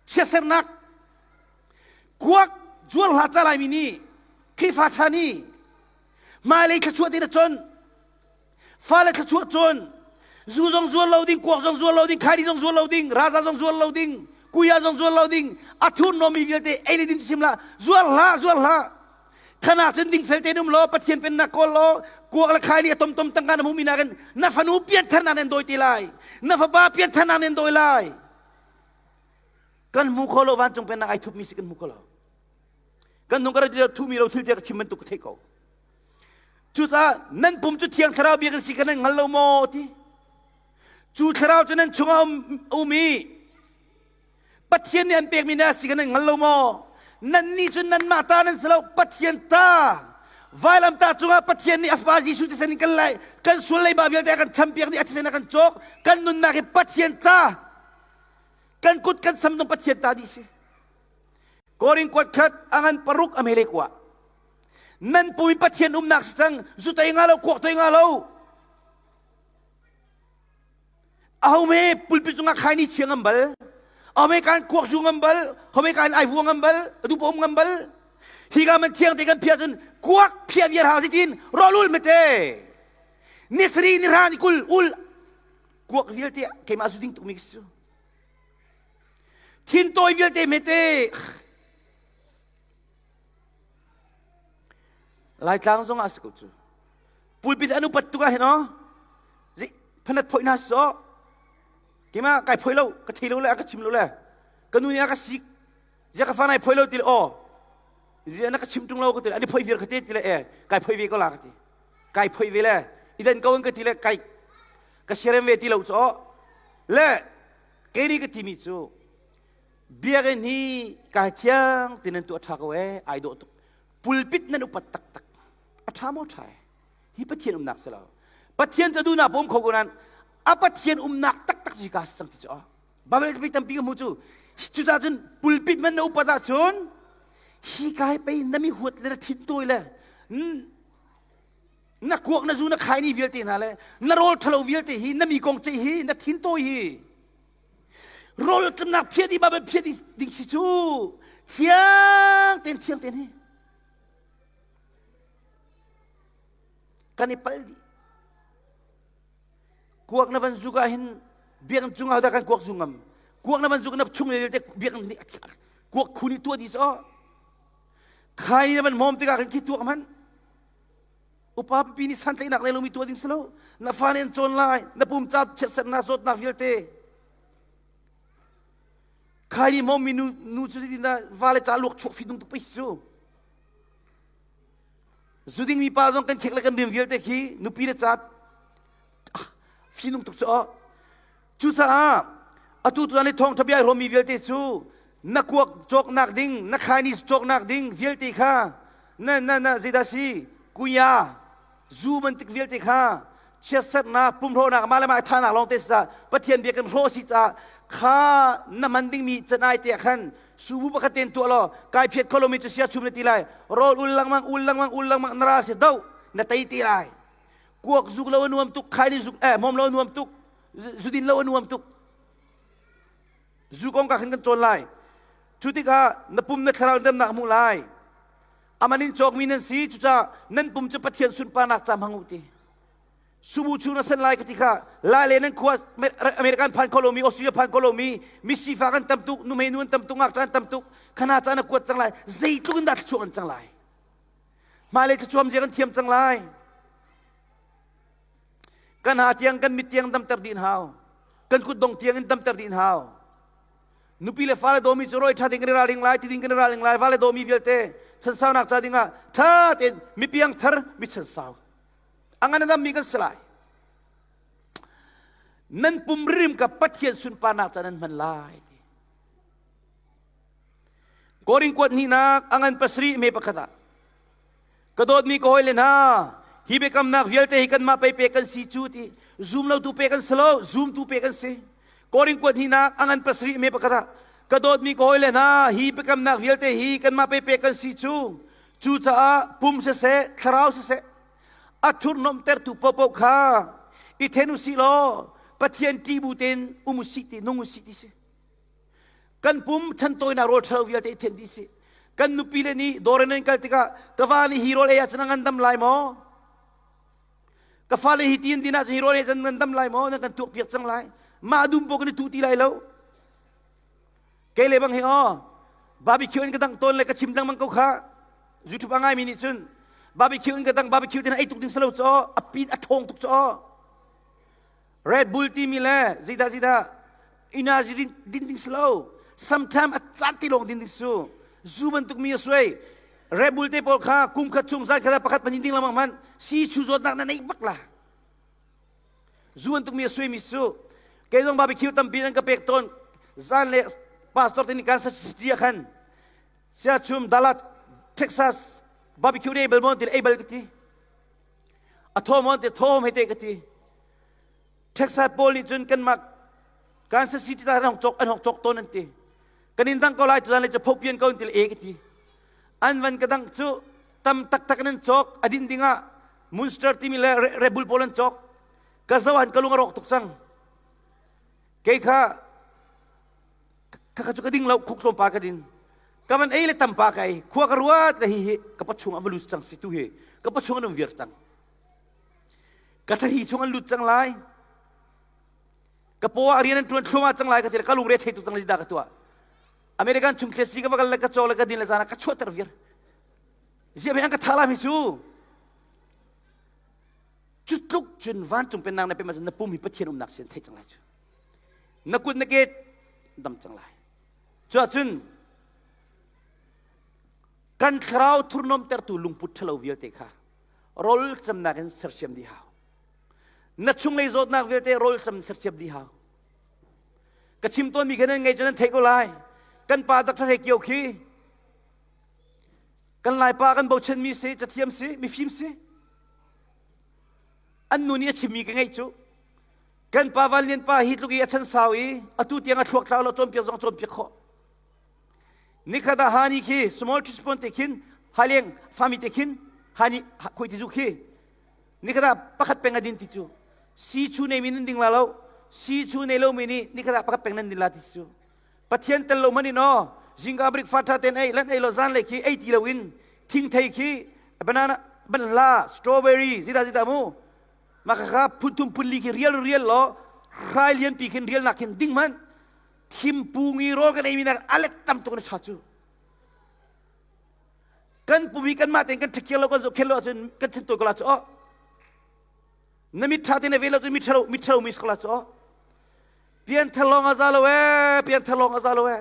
Chiatsernak kuak zuar hlah ca Laimi nih Khrihfa ṭha nih hmailei thluachuah te na con Fale thluachuah cun zu zong zuar lo ding, kuak zong zuar lo ding, khaini zong zuar lo ding, raza zong zuar lo ding, kuya zong zuar lo ding, a thurhnawmmi vialte ei le din sim lah, zuar hlah, zuar hlah. Khana cun dingfel tein um law Pathian pennak kawl law kuak le khaini a tomtom tangka na hmuhmi nakin na fanu pianthar nan dawi te lai. Na fapa pianthar nan dawi lai. Kan hmu kho lo vancung pennak ai thupmi si kan hmu kho lo. Kan nung ka rat thumi lo thil te ka chim bantuk ka thei ko. Cucaah nan pum cu Thiang Thlarau bia kan si kha nan hngal lo maw ti. Cu Thlarau cu nan chungah um, um i Pathian nih an pekmi na si kha nan hngal lo maw? Nannih cu nanmah ta nan si lo, Pathian ta. Vailamtah cungah Pathian nih a Fapa Jesuh thisen in kan lai, kan sual leiba vialte a kan champiak dih, a thisen a kan cawk. Kan nunnak hi Pathian ta. Kan kut kan sam zong Pathian ta dih si. Korin kuat khat a ngan paruk a mele kua. Nan pum in Pathian umnak si cang, zu tei nga lo, kuak tei nga lo. Aho me pulpit cungah khaini chia ngam bal. Aho me kan kuak zu ngam bal, ho me kan ai vu ngam bal, adu pom ngam bal. Hi ka man thiang te kan phia cun kuak phia viar hau zitin rolul mete. Nisri ni ra ni kul ul kuak vialte keimah zu ding tuk mi su. Thin tawi vialte mete. Laitlang zong ah si ko cu. Pulpit an upat tuk ah hin aw. Phanat phoih hna so. Keimah kai phoi lo, ka thei lo le a ka chim lo le. Ka nu nih a ka sik. Zia ka fa nai phoi lo ti le aw. Zia na ka chim tung lo ka ti le ani phoi vir ka te ti le e kai phoi ve ko la ka ti. Kai phoi ve le idan ko in ka ti le kai ka siarem ve ti lo cu aw. Le kei nih ka timi cu Biakinn hi kai thiang ti nan tuah ṭha ko ee, ai dawh tuk. Pulpit nan upat taktak. A ṭha maw ṭha Hi Pathian umnak si lo. Pathian cu duhnak pum kho ko nain a Pathian umnak taktak cu ka si cang ti cu. Bible pi tampi ka hmu cu. Cucaah cun pulpit man na upat ahcun hi kai pei na mi huat le na thin tawi le na kuak na zu na khai ni vialte hna le na rawl ṭhalo vialte hi na mi kong ceih hi na thin tawi hi Rawl tlumnak phiah dih Bible phiah ding si cu thiang ten thiang ten hi kan i pal dih kuak na van zuk ah hin biakinn cung ah dah kan kuak zu ngam kuak na van zuk na chung le te biakinn nih kuak khu nih tuah dih so khai na van mom tikah kan khi tuak man Upa pipi nih santlaihnak nei lomi tuah ding si lo. Na fa nih an cawn lai. Na pum ca chiatsernak zawtnak vialte. Khai ni mom mi nu nu cu zeitindah va le ca luak chuak fi dung tuk pei cu. Zuding mi pa zong kan khek le kan rian vialte khi nupi le ca fi nung tuk cu aw. Cucaah atu tuan i thawngṭha bia hrawmmi vialte cu na kuak cawknak ding, na khaini cawknak ding vialte kha na na na zeidah si kuya zu bantuk vialte kha chiatsernak pumhrawhnak mah le mah thanak lawng te sa Pathian bia kan hrawh si caah kha na man dingmi canai te ah khan subu pakhat ten tuah law kai phiat kho lomi cu sia chum na ti lai rawl ul lengmang ul lengmang ul lengmang na ral si do na tei ti lai kuak zuk lo a nuam tuk khaini zuk eh mom lo a nuam tuk zudin lo a nuam tuk zu kong ka khan kan cawn lai cu tikah na pum na thlarau damnak hmuh lai aman in cawkmi nan si cucaah nan pum cu Pathian sunparnak ca hmang u ti subu chu na san lai ka ti kha lai le nan khua American phan kho lomi Australia phan kho lomi misifa kan tam tuk numei nu an tam tuk ngakṭa an tam tuk khana ca na kuat cang lai zeitluk in dah thluachuah an cang lai hmailei thluachuam zia kan thiam cang lai Kan ha tiang kan mit tiang damter dih hau. Kan kut dong tiang in damter dih hau. Nupi le fale dawmi cu roi ṭha ding kan i ralring lai, ti ding kan i ralring lai, vale dawmi vialte chansaunak ca dingah ṭha tein mi piang thar mi chansau. A ngan a dammi kan si lai. Nan pum rim ka Pathian sunparnak ca nan hman lai. Korin kuat hnihnak a ngan pasarih me pakhat ah Ka dawtmi ka hawile hna, hi biakamnak vialte hi kanmah pei pek kan si cu ti zum lotu pek kan si lo, zumtu pek kan si. Korin kuat hnihnak a ngan pasarih me pakhat ah ka dawtmi ka hawile hna, hi biakamnak vialte hi kanmah pei pek kan si cu. Cucaah pum siseh, thlarau siseh, a thurhnomhtertu paohpaoh kha i then usih law Pathian ṭih bu tein um usih ti nung usih ti si. Kan pum chantawinak rawl ṭhalo vialte i then dih sih. Kan nupi le nih dawr in an kal tikah ka va nih hi rawl ei ahcun a ngandam lai maw? Ka fale hi ti in din ahcun hi rawl ei ahcun ngandam lai maw? Nan kan tuakpiak cang lai. Mah dum paoh kan i tuh ti lai lo. Kei le bang hi aw barbecue in ka dang tawn le ka chim lengmang ko kha. YouTube a ngaimi nih cun barbecue in ka dang barbecue tin ei tuk ding salo caw a pin a ṭhawng tuk caw Red Bull timi le zeidah zeidah energy din, din ding si lo. Sometime a caan ti lawng din ding su. Zu bantuk mi a suai. Red Bull te pawl kha kum khat chung zan khat pakhat pahnih ding lamang man si chu zawtnak na nei bak la. Zu bantuk mi a suai mi su. Kei zong barbecue tampi nan ka pek tawn. Zan le pastor te nih Kansas City ah khan sia chum Dallas Texas barbecue ne bal mon ti ei bal ka ti. A thawm on te thawm hei te ka ti. Texas pawl nih cun kanmah Kansas City ta an hong cok an hong cok tawn an ti. Kan in dang ko lai tu le cu phopian ko an ti le e ka ti. An van ka dang cu tam taktak in an cok a din dingah Munster timi le Red Bull pawl an cok. Ka zo an ka lung a rawk tuk cang. Kei kha kha cu ka ding lo khuk tlawmpal ka din. Ka van ei le tampa ka ei. Khua ka ruat le hi hi ka pachung a va lut cang si tu hi. Ka pachung an um viar cang. Ka thari chung an lut cang lai. Ka paw ah rian an ṭuan thluahmah cang lai ka ti le ka lungre thei tuk cang lai dah ka tuah. American chung thlet si ka va kal le ka caw le ka din le zan ah ka chuahter viar. Ziah an ka thah lai mi cu. Cu tluk cun vancung pennak na pem ahcun na pum hi Pathian umnak sin thei cang lai cu. Na kut na ke dam cang lai. Cuahcun kan thlarau thurhnawmtertu lungput ṭhalo vialte kha rawl camnak in sersiam dih hau. Na chunglei zawtnak vialte rawl cam sersiam dih hau. Ka chim tawnmi kha nan ngei cu nan theih ko lai. Kan pa Dr. He Kio khi kan Laipa kan bochanmi si, cathiam si, mifim si. An nu nih a chimmi ka ngeih cu kan pa Van Lian pa hi tluk i a chan sau i atu tiang a thluak tlau lo cawnpiak zong cawnpiak khawh. Nikhat ah hani khi small teaspoon te khin haleng fami te khin hani khoi ti zu khi nikhat ah pakhat peng a din ti cu si chu nei mi nan ding la lo si chu nei lo mi nih nikhat ah pakhat peng nan din la ti cu Pathian tel lo man in aw zingka breakfast tha ten ei lan ei lo zan le khi ei ti lo in thingthei khi banana banhla strawberry zita zita mu maka kha phun thum phun li khi rial rial lo hrai lian pi khin rial nak khin ding man thimpu ngi rawl kan ei mi nak alet tam tuk na cha cu kan pumi kan mah tein kan thikir lo kan zoh khen lo ahcun kan thin toi ko la cu oh na mit tha te na ve lo cu mit thalo mit thalo mi la cu oh pian thar lawng a za lo e pian thar lawng a za lo e.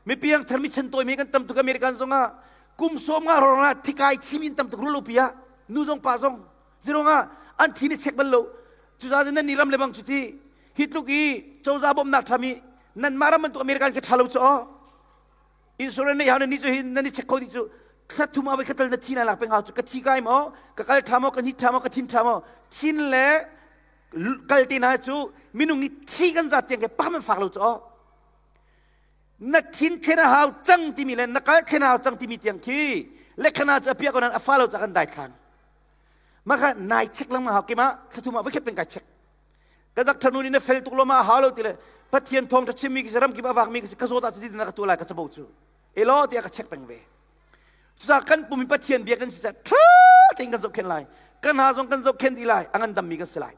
Mi piangthar mi chan tawi mi kan tam tuk American zongah kum som nga rorong ah thikai thimi in tam tuk rulo pi ah nu zong pa zong zirong ah an thi ni check bal lo cucaah nan ni ram le bang cu ti hi tluk i cozah bawmhnak thami nan mah ram bantuk American ke tha lo cu aw insurance nei hau ni cu hi nan i check kho dih cu thla thum avoi khatal na thi na lak peng hau cu ka thi kai maw ka kal tha maw ka hni tha maw ka thin tha maw thin le kal te hna cu minung nih thi kan zat tiang ke pakam an fak lo cu aw na thin thlen a hau cang timi le na kal thlen a hau cang timi tiang khi lekhana cu a piah ko nan a fa lo ca kan dai thlan maka nai check lengmang hau kima thlathum ah voikhat peng kai check ka doctor nu nih na fel tuk lo ma a hau lo ti le Pathian thawng tha chimmi khi ram kip a vak mi khi ka zawt ah cuti na ka tu lai ka cabo cu elo tiah ka check peng ve cucaah kan pum i Pathian bia kan si ca ṭha tein kan zohkhenh lai kan ha zong kan zohkhenh dih lai a ngandammi kan si lai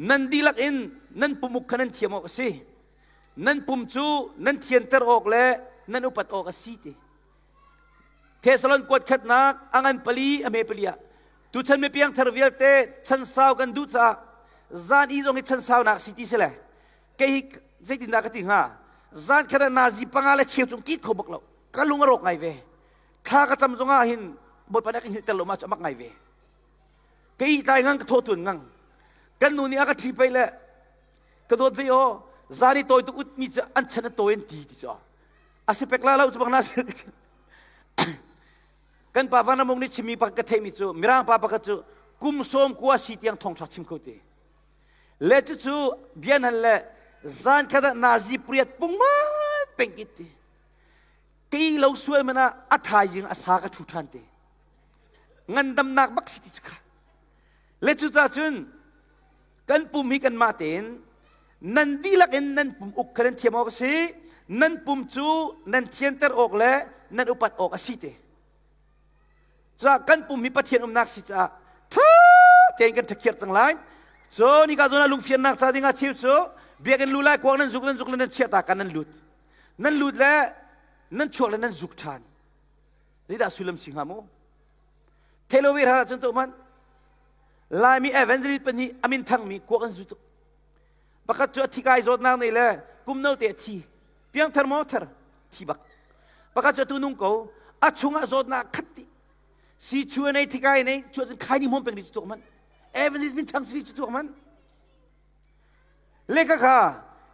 Nan dihlak in nan pumuk kha nan thiam awk a si. Nan pum cu nan thianter awk le nan upat awk a si ti. Thesalon kuat khatnak a ngan pali a me pali ah tuchan mi piangthar vialte chan sau kan duh caah zan i zong hi chan saunak si ti si le kei hi zeitindah ka ti hnga zan khat ah nazi panga le cheu cung kit kho bak lo ka lung a rawk ngai ve thla ka cam zongah hin bawipa nih a ka hngilhter lo ma cu a mak ngai ve Ka ih tlai ngang ka thaw tun ngang. Kan nu nih a ka ṭhi pei le ka dawt ve aw zan i tawi tuk ut mi cu an chan a tawi an ti ti cu a si pek la lo cu bang na kan pa van amung nih chimmi pakhat ka theihmi cu mirang pa pakhat cu kum sawm kua si tiang thongtha chim kho ti le cucu bian han le zan khat ah nazi priat pungman pengkit ti kei lo sual man ah a thaizing a sa ka ṭhu ṭhan te ngandamnak bak si ti cu kha le cucaah cun kan pum hi kanmah tein nan dihlak in nan pum uk kha nan thiam awk a si nan pum cu nan thianter awk le nan upat awk a si te cucaah kan pum hi Pathian umnak si caah ṭha tein kan ṭhakhiar cang lai cun hika zawn ah lungfiannak ca dingah cheu cu biakinn lu lai kuang nan zuk nan zuk le nan chiah ta kan nan lut nan lut le nan chuak le nan zuk ṭhan Zeidah sullam si hnga mu? Thelo ve hra cun to man. Laimi evangelist pahnih amin thangmi kuak an zu tuk. Pakhat cu a thi kai zawtnak nei le kum no te a thi. Piangthar maw thar thi bak. Pakhat cu atu nung ko a chungah zawtnak khat ti. Si chu nei thi kai nei chu cun khai ni hmom peng ri chu tuk man. Evangelist min thang si chu tuk man. Le ka kha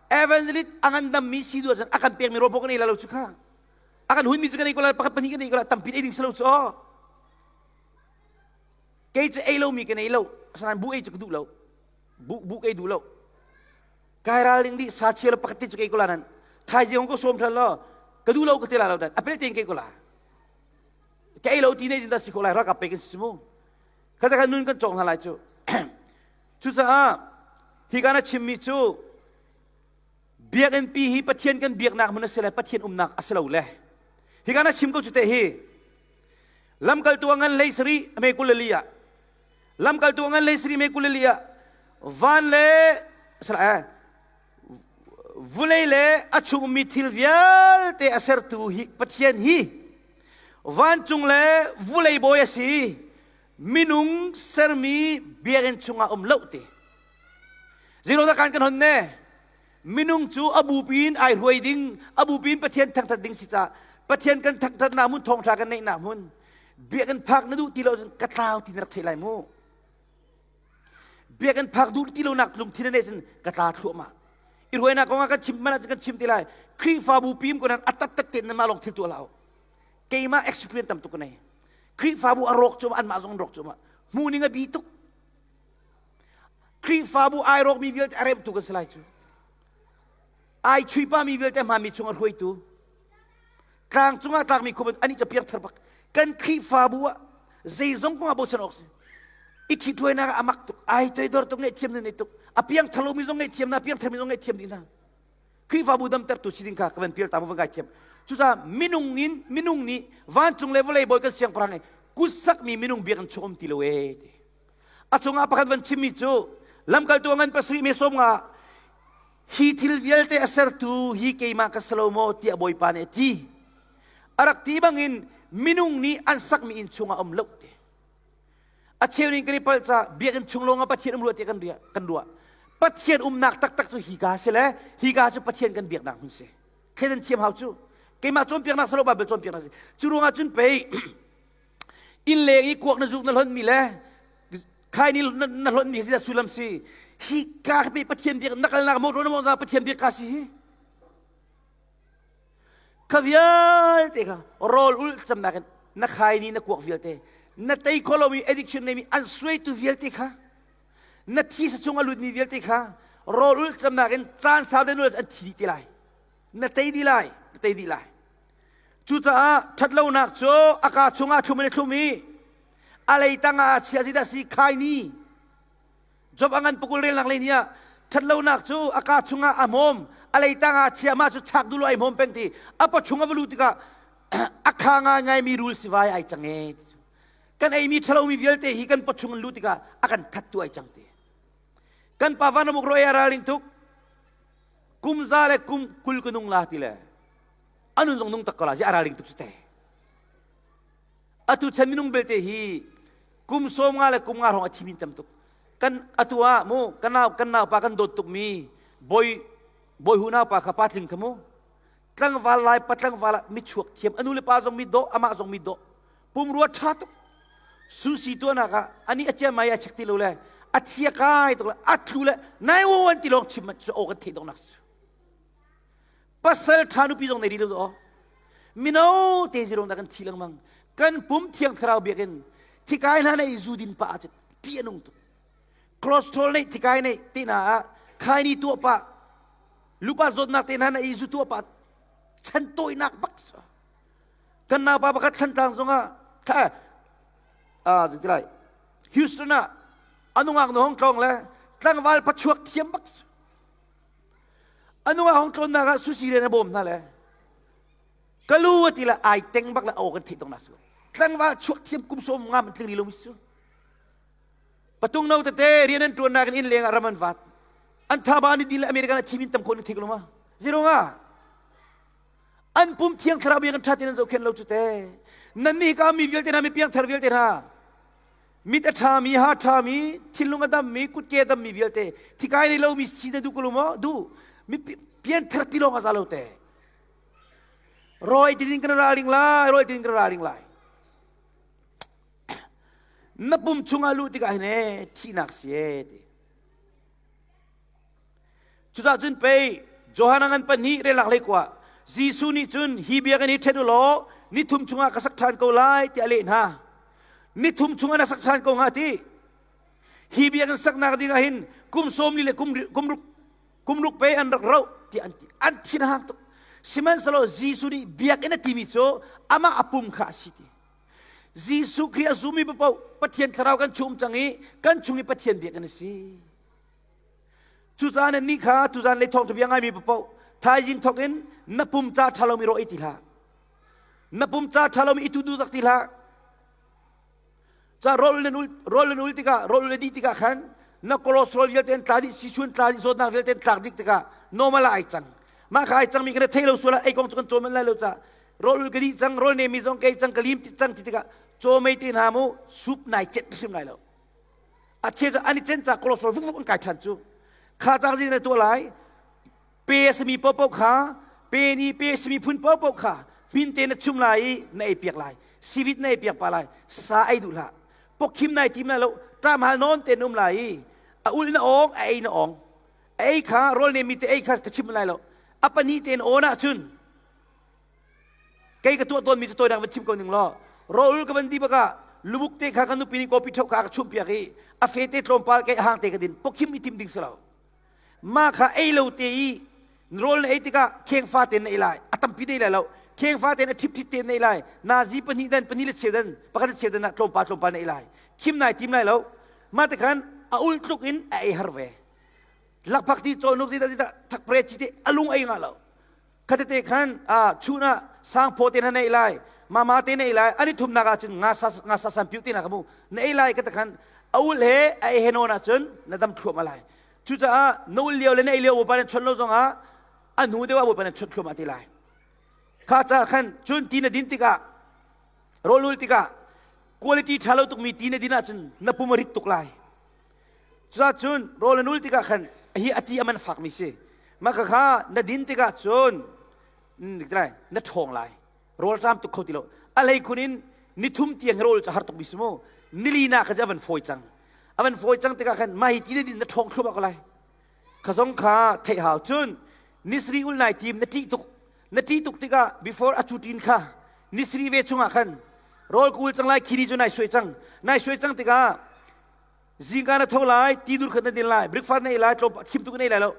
evangelist angan dam mi si du cun akan pek mi ro bok nei la lo chu kha. A kan hunmi cu kan ei ko lai pakhat pahnih kan ei ko lai tampi ei ding si lo cu aw kei cu ei lomi kan ei lo asinain bu ei cu ka duh lo bu bu ka ei duh lo kai ral ding dih sa chia lo pakhat te cu ka ei ko la nan thaizing ko sawm than lo ka duh lo ka te la lo dan apel tein ka ei ko la ka ei lo ti nei dah si ko lai ralkap pe kan si mu kha kha nun kan cawng hna lai cu cucaah hi ka na chimmi cu Biakinn pi hi Pathian kan biaknak hmun a si le Pathian umnak a si lo le hika na chim ko cu te hi lamkaltu a ngan hlei sarih a me kul le li ah lamkaltu a ngan hlei sarih me kul le li ah van le eh, vulei le a chungmi thil vialte a sertu hi Pathian hi vancung le vulei bawi a si minung sermi biakinn chungah um lo ti Zeiruangah kan kan hon ne? Minung cu a bupi in ai hruai ding, a bupi in Pathian thangthat ding si caah Pathian kan thangthatnak hmun thawngtha kan neihnak hmun biakinn phak na duh ti lo cun ka tlau ti na rak theih lai mu. Biakinn phak duh ti lonak lungthin na neih cun ka tla thluahmah. I ruainak kong ah kan chim man ah kan chim ti lai. Khrihfabu pim ko nan a tattat tein nan mah lawng thil tuah hlah u. Keimah experience tam tuk ka nei. Khrihfabu a rawk cuahmah anmah zong an rawk cuahmah. Hmuh ning a bi tuk. Khrihfabu ai rawkmi vialte a remtu kan si lai cu. Ai chuipami vialte hmami chung a hruaitu. Tlang cungah tlakmi khum ani cu piangthar bak. Kan Khrihfabu ah zeizong kong ah bochan awk si. I ṭhitruainak ah a mak tuk. Ai toidor tuk ngaihthiam na nei tuk. A piangthar lomi zong ngaihthiam na, piangthar mi zong ngaihthiam dih hna. Khrihfabu damtertu si ding kha ka van pial ta mu van ngaithiam. Cucaah minung in minung nih vancung le vawlei bawi kan siangpahrang i kut sakmi minung biakinn chung um ti lo ee ti. A cungah pakhat van chimmi cu lamkaltu a ngan pasarih me sawm nga hi thil vialte a sertu hi keimah ka si lo maw tiah Bawipa nih a ti. A rak ti bangin minung nih an sakmi inn chungah um lo ti. A cheu ning kan i palh ca biakinn chung lawngah Pathian um rua tiah kan riah kan ruah. Pathian umnak taktak cu hika si le hika cu Pathian kan biaknak hmun si. Thleidan thiam hau cu. Keimah cawnpiaknak salo Bible cawnpiaknak si. Cu ruangah cun pei inn leng i kuak na zuk na hlonmi le khaini na hlonmi si dah sullam si. Hi ka pe Pathian biak na kalnak motor na mawng Pathian biak ka si hi. Kha vialte kha rawl ulh camnak in na khaini na kuak vialte na tei kho lomi addiction neimi an suaitu vialte kha na thisa chung a lutmi vialte kha rawl ulh camnak in caan sau deuh an thi dih te lai na tei dih lai na tei dih lai cucaah ṭhatlonak cu a kaa chungah thlum in a thlum i a lei tangah a chia zeidah si khaini Job a ngan pukul relnak lei ni ah ṭhatlonak cu a kaa chungah a hmawm a lei tangah a chia mah cu chak dulo ai hmawm peng ti a pawchung a va luh tikah a kha ngaingaimi rul sivai ai cang e kan eimi ṭhalomi vialte hi kan pawchung an luh tikah a kan thattu ai cang ti kan pa van amuk ro a ralring tuk kum za le kum 20 ka nung la ti le anun zong nung tak ko la ji a ralring tuk su te Atu chan minung belte hi kum 50 le kum 50 hrawng a thimi tam tuk. Kan atu ah mu kan nau kan nau pa kan dawt tuk mi boi boi hu nau pa kha pa tling kha mu tlangval lai pa tlangval ah mi chuak thiam anu le pa zong mi dawh amah zong mi dawh pumrua ṭha tuk susi tuahnak ah ani a cia mai a chek ti lo le a thia kai tuk le a tlu le nai wo an ti lawng chim cu aw kan theih dong nak pasal ṭha nupi zong nei rih lo aw mino te zirong dah kan thi lengmang kan pum thiang thlarau biakinn thikai hna nei zu din pa cu ṭih a nung tuk cholesterol nei thikai nei te hna ah khaini tuah pa lupa zawtnak te hna na i zu tuah pa chan tawinak bak kan naupa pakhat thlantlang zongah thla ah ti lai Houston ah anungak no hong tlong le tlangval pachuak thiam bak A nung a hong tlawnnak ah sushi rian a bawm hna le kalu a ti le ai teng bak le aw kan theih tong nak su. Tlangval chuak thiam kum 50 man tling ri lo mi su. Patung no tete rian an tuan nak in inn leng ah ram an vat. An thaba ni dil American a thimin tam khon thik lo ma. Zero nga. An pum thiang thlarau bia kan tha tin an zo khen lo chu te. Nan ni ka mi vialte na mi piang thar vialte na. Mit a ṭhami, ha ṭhami, thinlung a dammi, kutke a dammi vialte thikai nei lomi si na duh ko lo maw? Duh. Mi pianthar ti lawng a za lo te. Rawi ti ding kan ralring lai, rawi ti ding kan ralring lai. Na pum chungah luh tikah hin ee thihnak si ee ti. Cucah cun pei Johan a ngan pahnih relak hlei kua Jesuh nih cun hi biakinn hi ṭhen u law ni thum chungah ka sak ṭhan ko lai tiah a leh hna. Ni thum chungah na sak ṭhan ko hnga ti. Hi biakinn saknak ding ah hin kum 40 le kum kum ruk kum ruk pe an rak roh tiah an ti. An thin a hang tuk. Sihmanhsehlaw Jesuh nih biakinn a timi cu amah a pum kha a si ti. Jesuh Khrih a zummi paoh Pathian thlarau kan chung cang i kan chung i Pathian biakinn a si. Cucaah nannih kha tuzan lei thawngṭha bia ngaimi paoh thaizing thawk in na pum ca ṭha lomi rawh ei ti hlah. Na pum ca ṭha lomi i tu duh tak ti hlah. Ca rawl nan ul rawl nan ul tikah rawl ul a dih tikah khan na cholesterol vialte an tla dih sichun tla dih zawtnak vialte an tlak dih tikah normal ah ai cang. Mah kha ai cangmi kan thei lo sual ah ei kong cu kan cawn manh lai lo ca rawl ul ka dih cang rawl nemi zong ka ei cang ka lim cang ti tikah caw mei te hna mu soup nai cet hrim lai lo. A cheu cu an i cen ca cholesterol vukvuk an kai ṭhan cu kha cang zin na tuah lai pe a simi paohpaoh kha pe ni pe a simi phun paohpaoh kha hmin te na chum lai i na ei piak lai sivit na ei piak pa lai sa ei duh hlah pokkhim nai tim lai lo ṭamhal nawn te na um lai i a ul na awng a ei na awng a ei kha rawl nemi te ei kha ka chim lai lo a pahnih tein awn ahcun Kei ka tuah tawnmi cu tawinak van chim ko ning law rawl ka van di bakah lubuk te kha ka nupi nih kawpi ṭheuh kha ka chumhpiak i a fe te tlawmpal kei a hang te ka din pokkhim i tim ding si lo ma kha ei lo te i rawl na ei tikah khengfa te na ei lai a tampi na ei lai lo khengfa te na ṭhip ṭhip te na ei lai nazi pahnih dan pahnih le cheu dan pakhat le cheu dan ah tlawmpal tlawmpal na ei lai khim nai tim lai lo ma te khan a ul tluk in a ei har ve lakphak ti cawhnuk zita zita thakpre chi te a lung ei nga lo Khatete khan chun ah sangphaw te na neih lai mama te na ei lai ani thumnak ah cun nga sa nga sa san piu te na ka mu na ei lai ka ta khan a ul he a ei he nawn ah cun na dam thluam lai cucaah na ul lio le na ei lio bawipa nan chon lo zongah a hnu deuh ah bawipa nan chon thluam te lai kha ca khan cun ti na din tikah rawl ul tikah quality ṭha lo tukmi ti na din ahcun na pum a rit tuk lai cucaah cun rawl na nul tikah khan. Hi ati aman fak mi si. Mah kha na din tikah cun na ṭhawng lai. Rawl ṭam tuk kho ti lo. A hlei khun in nithum tiang rawl cu har tuk mi si mu. Nili na kha cu a van fawi cang. A van fawi cang tikah khan mah hi ti na din na ṭhawng thluahmah ko lai. Kha zong kha theih hau. Cun nisri ul nai tim na ṭih tuk. Na ṭih tuk tikah before a cutin kha nisri ve chungah khan rawl kul cang lai khini cu nai suai cang. Nai suai cang tikah Zingka na tho lai, ti dur khat na din lai, breakfast na ei lai, tlawm khim tuk na ei lai lo.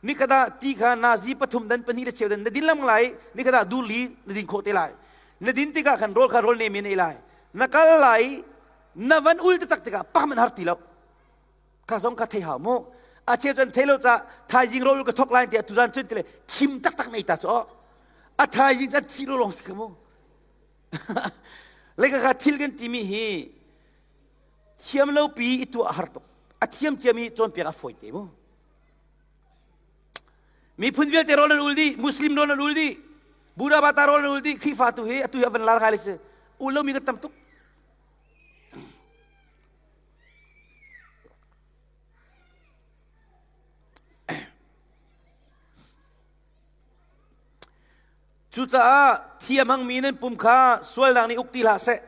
Nikhat ah ti kha nazi pathum dan pahnih le cheu dan na din lam lai, nikhat ah dur li na din khawh te lai. Na din tikah khan rawl kha rawl nem in ei lai. Na kal lai, na van ul taktak tikah pam an har ti lo. Kha zong kha thei hau mu. A cheu cun thei lo ca thaizing rawl ka thok lai tiah tuzan cun tile khim taktak nei ta cu. A thaizing cun thi lo lawng si kha mu. Le ka thil kan timi hi Thiam lo pi i tuah a har tuk. A thiam ciami cawnpiak a fawi te mu. Miphun vialte rawl nan ul dih, Muslim rawl nan ul dih, Buddha bata rawl nan ul dih, Khrihfa tu hi atu hi a van lar ngai le si. Ul lomi kan tam tuk. Cucaah thi a hmangmi nan pum kha sualnak nih uk ti hlah seh.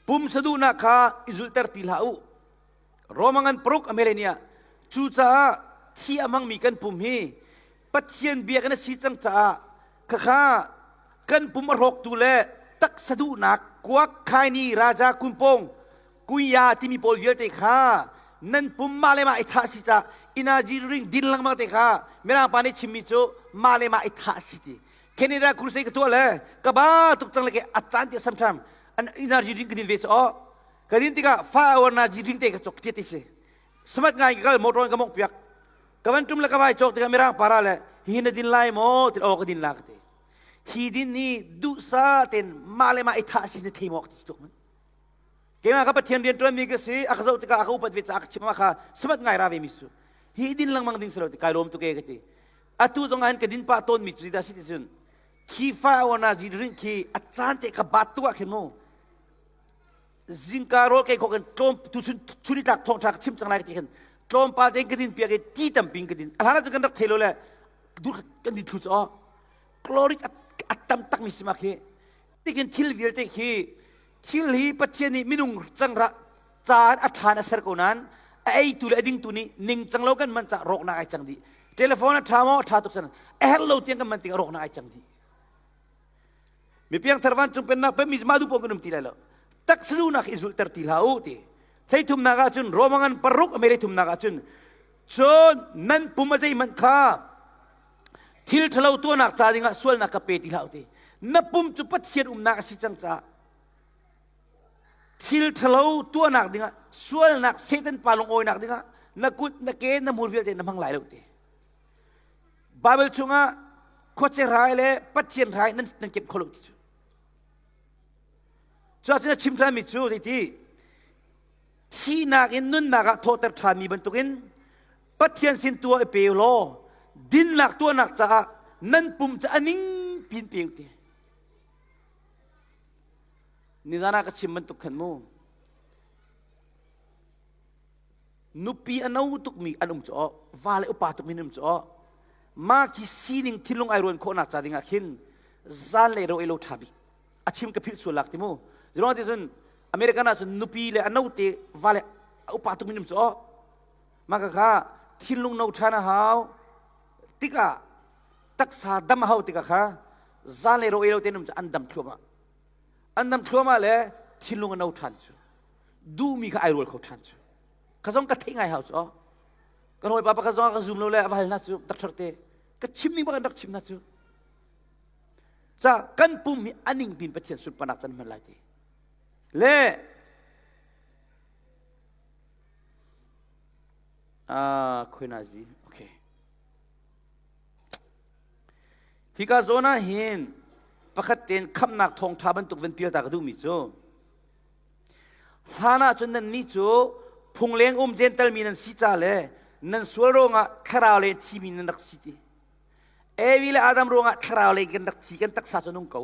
Pum saduhnak kha i zulhter ti hlah u. Roma ngan paruk a melenia. Cucaah thi a hmangmi kan pum hi Pathian biakinn a si cang caah khakha kan pum a hrawktu le taksa duhnak kuak khaini raja kunpong kuya timi pawl vialte kha nan pum mah le mah i thah si ca energy drink din lengmang te kha mirang pa nih chimmi cu mah le mah i thah si ti Canada crusade ka tuah le ka ba tuk cang le ke a caan ti sometimes an energy drink ka din ve cho ka din tikah fa hour energy drink te ka chok ti ti si samat ngai ka kal motor ka mong piak ka van tum le ka vai chok tikah mirang para le hi na din lai mo ti o ka din la ka ti hi din ni duh sa ten ma le ma i tha si na thei mok ti tuk man keimah ka pathian rian tuan mi ka si a ka zoh tikah a ka upat ve ca ka chim kha samat ngai ra ve mi su hi din lengmang ding selo ti kai lom tu ke ka ti atu zong ah ka din pah tawn mi cu dah si ti cun khi fa wana ji ring khi a caan te ka bat tu ah khin mu zingka ro ke kho kan tlawm tu chun chuni tlak thong tha ka chim cang lai ti khin tlawm pa te ka din piak i ti tamping ka din a hlan ah cun kan rak thei lo le dur kan din thlu cho chloride a tam tak mi sima khi tikin thil vialte khi thil hi Pathian nih minung cang ra caan a ṭhan a ser ko nain a eitu le a dingtu nih ningcang lo kan man cah rawknak ai cang dih telephone a ṭha maw a ṭha tuk san a herh lo tiang kan man tikah rawknak ai cang dih mi piangthar vancung pennak pemi mah duh paoh kan um ti lai lo taksaduhnak i zulhter ti hlah u ti hleithumnak ah cun Roma ngan paruk a hleithumnak ah cun cun nan pum a zeihmanh kha thil ṭhalo tuahnak ca dingah sualnak ka pe ti hlah u ti na pum cu Pathian umnak a si cang caah Thil ṭhalo tuahnak dingah sualnak Satan pa lungawinak dingah na kut na ke na hmur vialte na hmang lai lo ti. Bible chungah khuache rai le Pathian rai nan nan kemh kho lo ti cu. Cuahcun a chim ṭhanmi cu zeiti thihnak in nunnak ah thawhter ṭhanmi bantukin Pathian sin tuah i pe law dinnak tuahnak caah nan pum cu a ning pin pe ti. Nizan ah ka chim bantuk khan mu. Nupi a no tukmi an um cu aw, va le upa tukmi an um cu aw. Mah khi sining thinlung ai ruan khawhnak ca dingah khin zan le ro elo ṭha bik. A chim ka philh sual lak ti mu. Zirong ti cun American ah cun nupi le a no te va le a upa tukmi an um cu aw. Mah ka kha thinlung no ṭhan a hau. Tikah taksa dam a hau tikah kha zan le ro elo te an um cu an dam thluahmah. An dam thluahmah le thinlung a no ṭhan cu duhmi kha ai rual kho ṭhan cu ka zong ka theih ngai hau cu aw kan hawipa pakhat zong ka zum lo le a va hal hna cu doctor te ka chim ning bak an rak chim hna cu ca kan pum hi aning pin Pathian sunparnak can hman lai ti le ah khoinazi okay Hika zawn ah hin pakhat tein khamhnak thawngṭha bantuk van pial ta ka duhmi cu hlan ah cun nannih cu phungleng um Jentail mi nan si ca le nan sual ruangah thlarau le thimi nan rak si ti. Evi le Adam ruangah thlarau le kan rak thi kan taksa cu nung ko.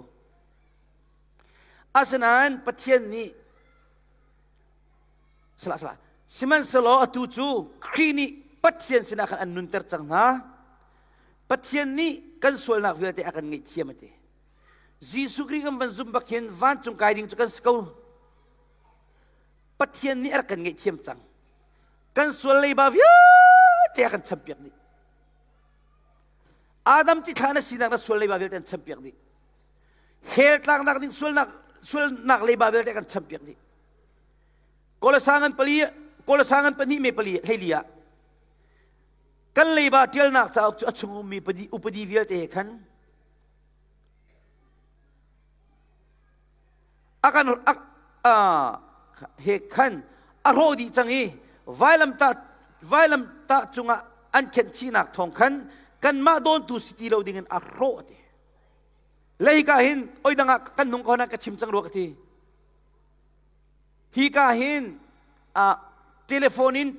Asinain Pathian nih salah salah sihmanhsehlaw atu cu Khrih nih Pathian sinah khan an nunter cang hna. Pathian nih kan sualnak vialte a kan ngaihthiam a ti. Jesuh Khrih kan van zumh bak hin vancung kai ding cu kan si ko. Pathian nih a rak kan ngaihthiam cang. Kan sual leiba vialte a kan champiak dih. Adam cithlah na sinak na sual leiba vialte an champiak dih. Hell tlaknak ding sualnak sualnak leiba vialte kan champiak dih. Kolosa ngan pali Kolosa ngan pahnih me pali hleili ah kan leiba ṭialnak cauk cu a chung ummi upadi vialte he khan a kan he khan a hrawh dih cang i vailamtah vailamtah cungah an khenh chihnak thawng khan kanmah dawntu si ti lo dingin a hrawh a ti. Le hika hin oi dang ah kan nung ko na ka chim cang rua ka ti. Hika hin telephone in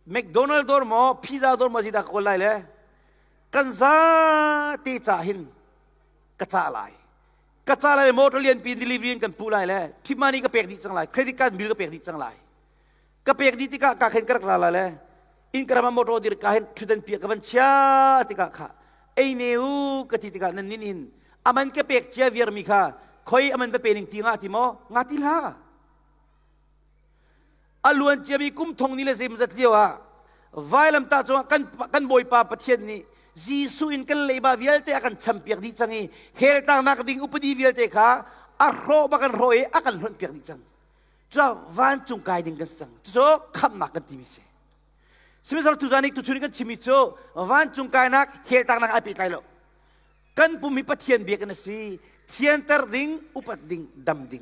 McDonald dawr maw pizza dawr maw zidah ka kawl lai le kan zate ca hin ka cah lai ka cah lai motor lianpi delivery in kan puh lai le tip money ka pek dih cang lai credit card bill ka pek dih cang lai ka pek dih tikah ka khen ka rak ra lai le inn ka ram motor dir ka hin thudan pia ka van chia tikah kha ei ne u ka ti tikah nan nin in aman ka pek cia viar mi kha khoi aman va pe ning ti nga ti maw nga ti hla A luan ciami kum thong ni le zeimawzat lio ah vailamtah cungah kan, kan Bawipa Pathian nih Jesuh in kan leiba vialte a kan champiak dih cang i hell tlangnak ding upadi vialte kha a hrawh bak kan hrawh i a kan hlonhpiak dih cang. Cucaah vancung kai ding kan si cang. Cucu khamhnak kan timi si. Sihmanhsehlaw tuzan i tuchun i kan chimmi cu vancung kainak hell tlangnak ai pehtlai lo. Kan pum hi Pathian biakinn a si. Thianter ding, upat ding, dam ding.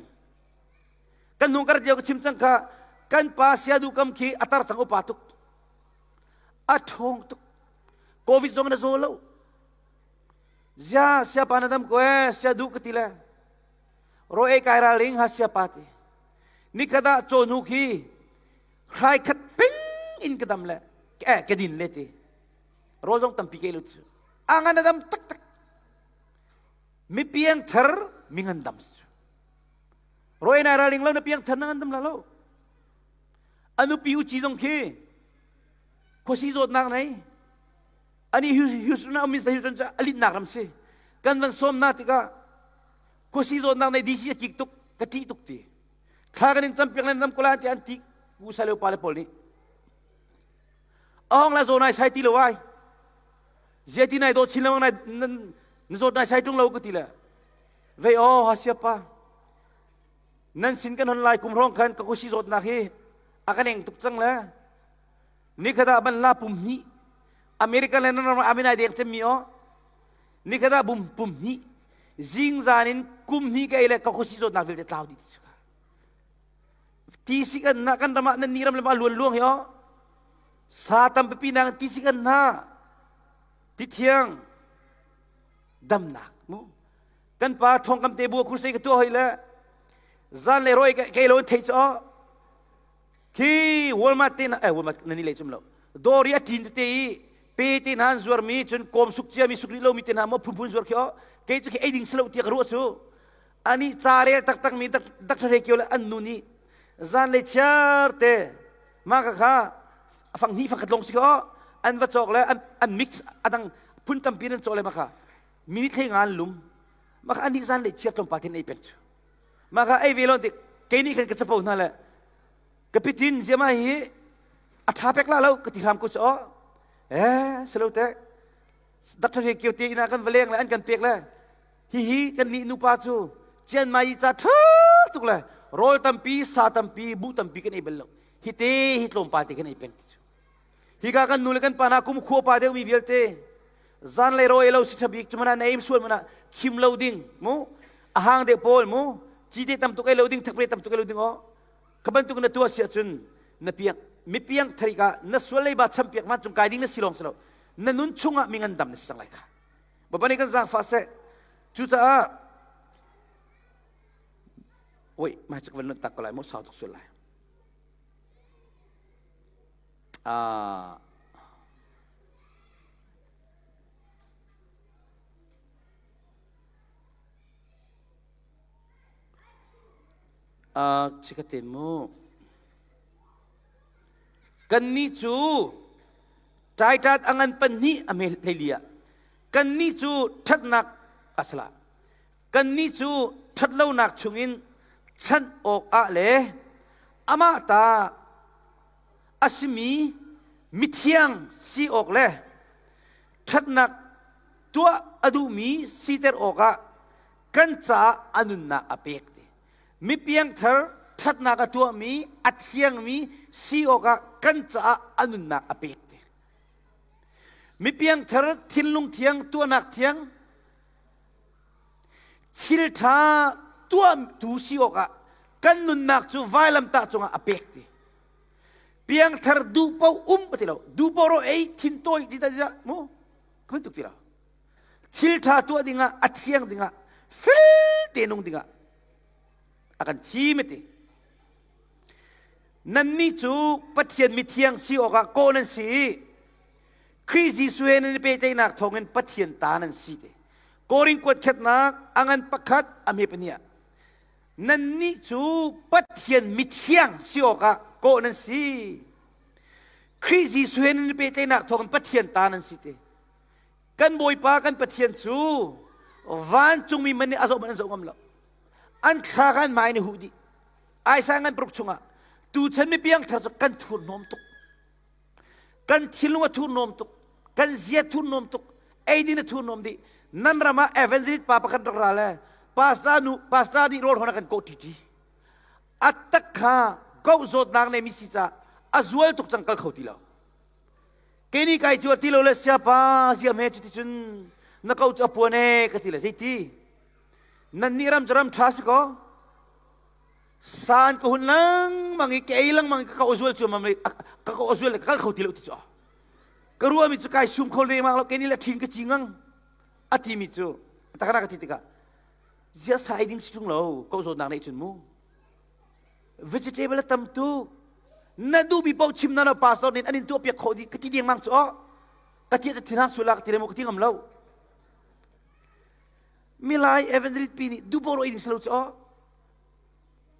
Kan hnung kar lio ka chim cang kha kan pa siadu kam khi a tar cang upa tuk. A ṭhawng tuk. Covid zong na zaw lo. Zia siapa na dam ko eh siadu ka ti le. Ro ei kai ral ring ha siapa ti. Nikhat ah cawhnu khi hrai khat ping in ka dam le eh ka din le ti. Rawl zong tampi ke lo ti. A ngan a dam taktak. Mi piang thar mi ngan dam. Roi nai raling lo na piang than na ngan dam la lo. Anupi uci zong khi khuasi zawtnak nei. Ani Houston ah Mr. Houston cu alitnak ram si. Kan van sawm na tikah khuasi zawtnak nei DC a kik tuk ka ṭih tuk ti. Thla kan in campiak len dam kula ti an ti ku sa leo pa le pawl nih. Ahong la zaw nai sai ti lo ai. Zia ti nai do chin lo nai na zawt nai sai tung lo ka ti le. Vei aw hasiapa nan sin kan hon lai kum hrawng khan ka kusi zawtnak hi a kan eng tuk cang le nikhat ah ban la pum hnih American le nan ram aminai deng cemmi aw nikhat ah bum pum hnih zingzan in kum hnih ka ei le ka khusi zawtnak vialte tlau dih ti ti si kan na kan ram ah nan ni ram le ma luan luang hi aw sa tampi nang ti si kan na ti thiang damnak mu kan pa thong kam te bu khur sei ka tuah hoi le zan le roi ke lo thei cho khi Walmart te na eh Walmart na ni le chum lo dori a tin te i pe te na zuar mi chun kom suk chia mi suk ri lo mi te na mo phun phun zuar khi o ke chu khi ei ding slo ti ka ru chu ani cha rel tak tak mi dak re kyo le an nu ni zan le chiar te ma ka kha fang ni fang khat long si ko an va chok le an mix adang phun tampi nan chok le ma kha mi thlei ngan lum ma kha ani zan le chiar tlawmpal tin ei peng chu ma kha ei ve lo tik kei nih khan ka chapo hna le ka pitin ziama hi a tha pek la lo ka ti hram ko chu o eh selo te doctor he kyo te ina kan valeng le an kan pek le hihi kan nih nupa cu Chiang Mai ca ṭha tuk le rawl tampi sa tampi buh tampi kan ei bal lo hi te hi tlawmpal te kan ei peng ti cu hika kan nu le kan pa hna kum khua pa deuh mi vialte zan le rawl ei lo si ṭha bik cu mana na eim sual mana khim lo ding mu a hang deuh pawl mu cite tam tuk ei lo ding thakpre tam tuk ei lo ding aw ka bantuk na tuah si ahcun na piang mi piang tharika na sual leiba champiak van cung kai ding na si lawng si lo na nun chungah mi ngandam na si cang lai kha Bawipa nih kan zaangfah seh. Cucaah Oi, mah cu ka van tak ko lai maw sau tuk sual lai. Ah Uh, chikatin mu. Kannih cu. Taitat a ngan panhnih a hme hleili ah kannih cu ṭhatnak a sala kannih cu ṭhatlonak chungin chanh awkah le amah ta a simi mithiang si awk le ṭhatnak tuah a duhmi siter awkah kan caah a nunnak a pek ti. Mi piangthar ṭhatnak a tuahmi a thiangmi si awkah kan caah a nunnak a pek ti. Mi piangthar thinlung thiang tuahnak thiang thil ṭha tuahtu si awkah kan nunnak cu vailamtah cungah a pek ti. Piangthar duh paoh um ti lo duh paoh ro ei thin tawi ti ta mu ka bantuk ti lo thil ṭha tuah dingah a thiang dingah fel te nung dingah a kan thim ti nannih cu Pathian mithiang si awkah kawh nan si i Khrih Jesuh he nan i pehtlaihnak thawngin Pathian ta nan si ti Korin kuat khatnak a ngan pakhat a hme pahnih ah nannih cu Pathian mithiang si awkah kawh nan si Khrih Jesuh he nan i pehtlaihnak thawngin Pathian ta nan si ti Kan Bawipa kan Pathian cu vancungmi man nih a zoh man an zoh ngam lo. An thla kha an hmai in i huh dih. Aisa ngan paruk chungah tuchan mi piangthar cu kan thurhnawm tuk. Kan thinlung a thurhnawm tuk. Kan zia thurhnawm tuk. Eidin a thurhnawm dih. Nan ram ah evangelist pa pakhat rak ra le pastor nu pastor nih rawl hon a kan kawh ṭi A tak kha goh zawtnak nei mi si ca a zual tuk cang kal kho ti lo. Kei kai cu a ti lo le siapa ziam he cuticun na ko cu a puan e ka ti le zeiti nan nih ram cu ram ṭha si kaw san ka hun lengmang i ka ei lengmang i ka ko zual cu ka ko zual le ka kal kho ti lo ti cu ka ruahmi cu kai sum kho lengmang lo kei nih le ṭhin ka ci ngang a timi cu takana ka ti tikah zia sai ding si ṭung lo ko zawtnak neih cun mu Vegetable a tam tuk. Na duhmi paoh chim na lo pastor nih an in tuahpiak khawh dih ka ti dengmang cu oh. Ka ti thin hang sula ka ti le ka ti ngam lo. Milai evangelist pi nih duh ro in salo cu oh.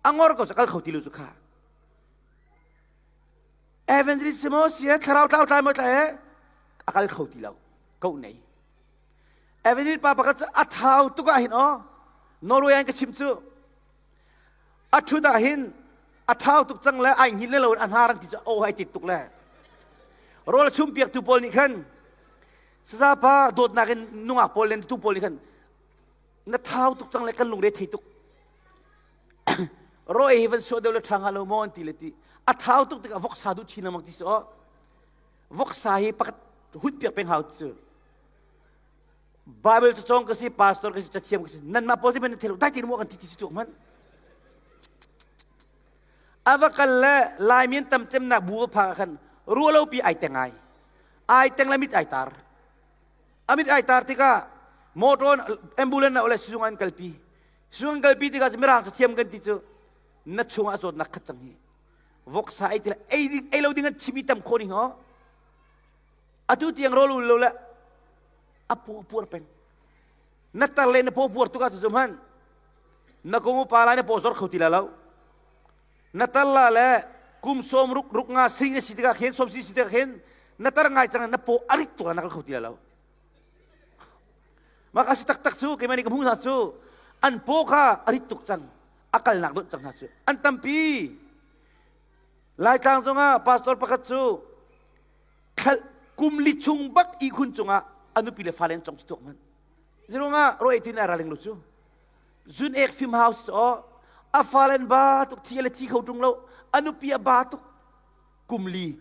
Angor ko kal kho ti lo cu kha. Evangelist si mo si thlarau tlau tlai mo tlai e a kal kho ti lo ko nei. Evangelist pa pakhat cu a thau tuk ah hin oh. Norway an ka chim cu A ṭhut ah hin a thau tuk cang le ai hngilh le lo in a hnar an ti cu oh ai tit tuk le rawl a chumpiaktu pawl nih khan sazapa dawtnak in nungak pawl le tu pawl nih khan na thau tuk cang le kan lungre thei tuk ro ei hi van suah deuh le ṭha hnga lo maw an ti le ti a thau tuk tikah voksa duh chin lengmang ti si aw voksa hi pakhat hut piak peng hau cu Bible cu cawng ka si, pastor ka si, cathiam ka si. Nanmah pawl ti man thil dai tin mu kan ti ti cu hman. Ava kal le Laimi an tam cemnak bu va phak khan rualo pi ai teng ai. Ai teng le mit ai tar. Amit ai tar tikah motor ambulance na ole sizung an kalpi. Sizung an kalpi tikah mirang cathiam kan ti cu na chungah zawtnak khat cang hi. Voksa ei ti ei ding ei lo ding an chimi tam kho ning ho. Atu tiang rawl ul lo le a paw puar peng na tar le na paw puar tuk ahcun hman na kum upa lai na paw zor kho ti la lo na tar la le kum sawm ruk ruk nga sing na si tikah khin sawm si si tikah khin na tar ngai cang na paw a rit tuk na kal kho ti la lo maka si taktak cu keimah nih ka hmuh hna cu an paw kha a rit tuk cang a kalnak dawt cang hna cu an tampi Laitlang zongah pastor pakhat cu Thal kum li chung bak ihkhun cungah a nupi le fale an cong cu tuak hmanh. Zirungah ro ei tin a raling lo cu. Zun ek film house o a fale an ba tuk thi le thi kho tung lo a nupi a ba tuk kum li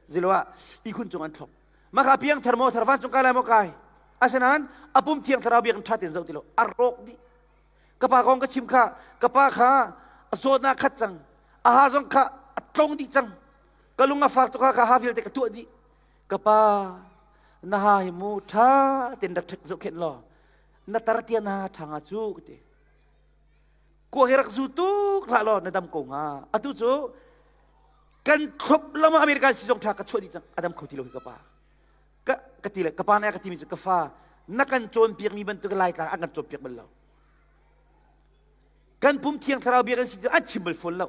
ziloah ihkhun cung an thlop. Maka piang thar mo thar van cung kai lai mo kai. Asinain a pum thiang thlarau biak ṭha ten zo ti lo a rawk dih. Ka pa kong ka chim kha ka pa kha a zawtnak khat cang a ha zong kha a tlong dih cang ka lung a fak tuk ka ha vialte ka tuah dih ka pa na ha hi mu tha ten rak ṭhek zohkhenh law na tar tia na ṭha nga cu ka ti kua hi rak zu tuk hlah law na dam ko hnga atu cu kan thlop lama America si zong ṭha ka chuah dih cang a dam kho ti lo hi ka pa ka ka ti le ka pa nih a ka timi cu ka fa na kan cawnpiak mi bantuk Laitlang an kan cawnpiak bal lo Kan pum thiang thlarau bia kan si cu an chim bal fawn lo.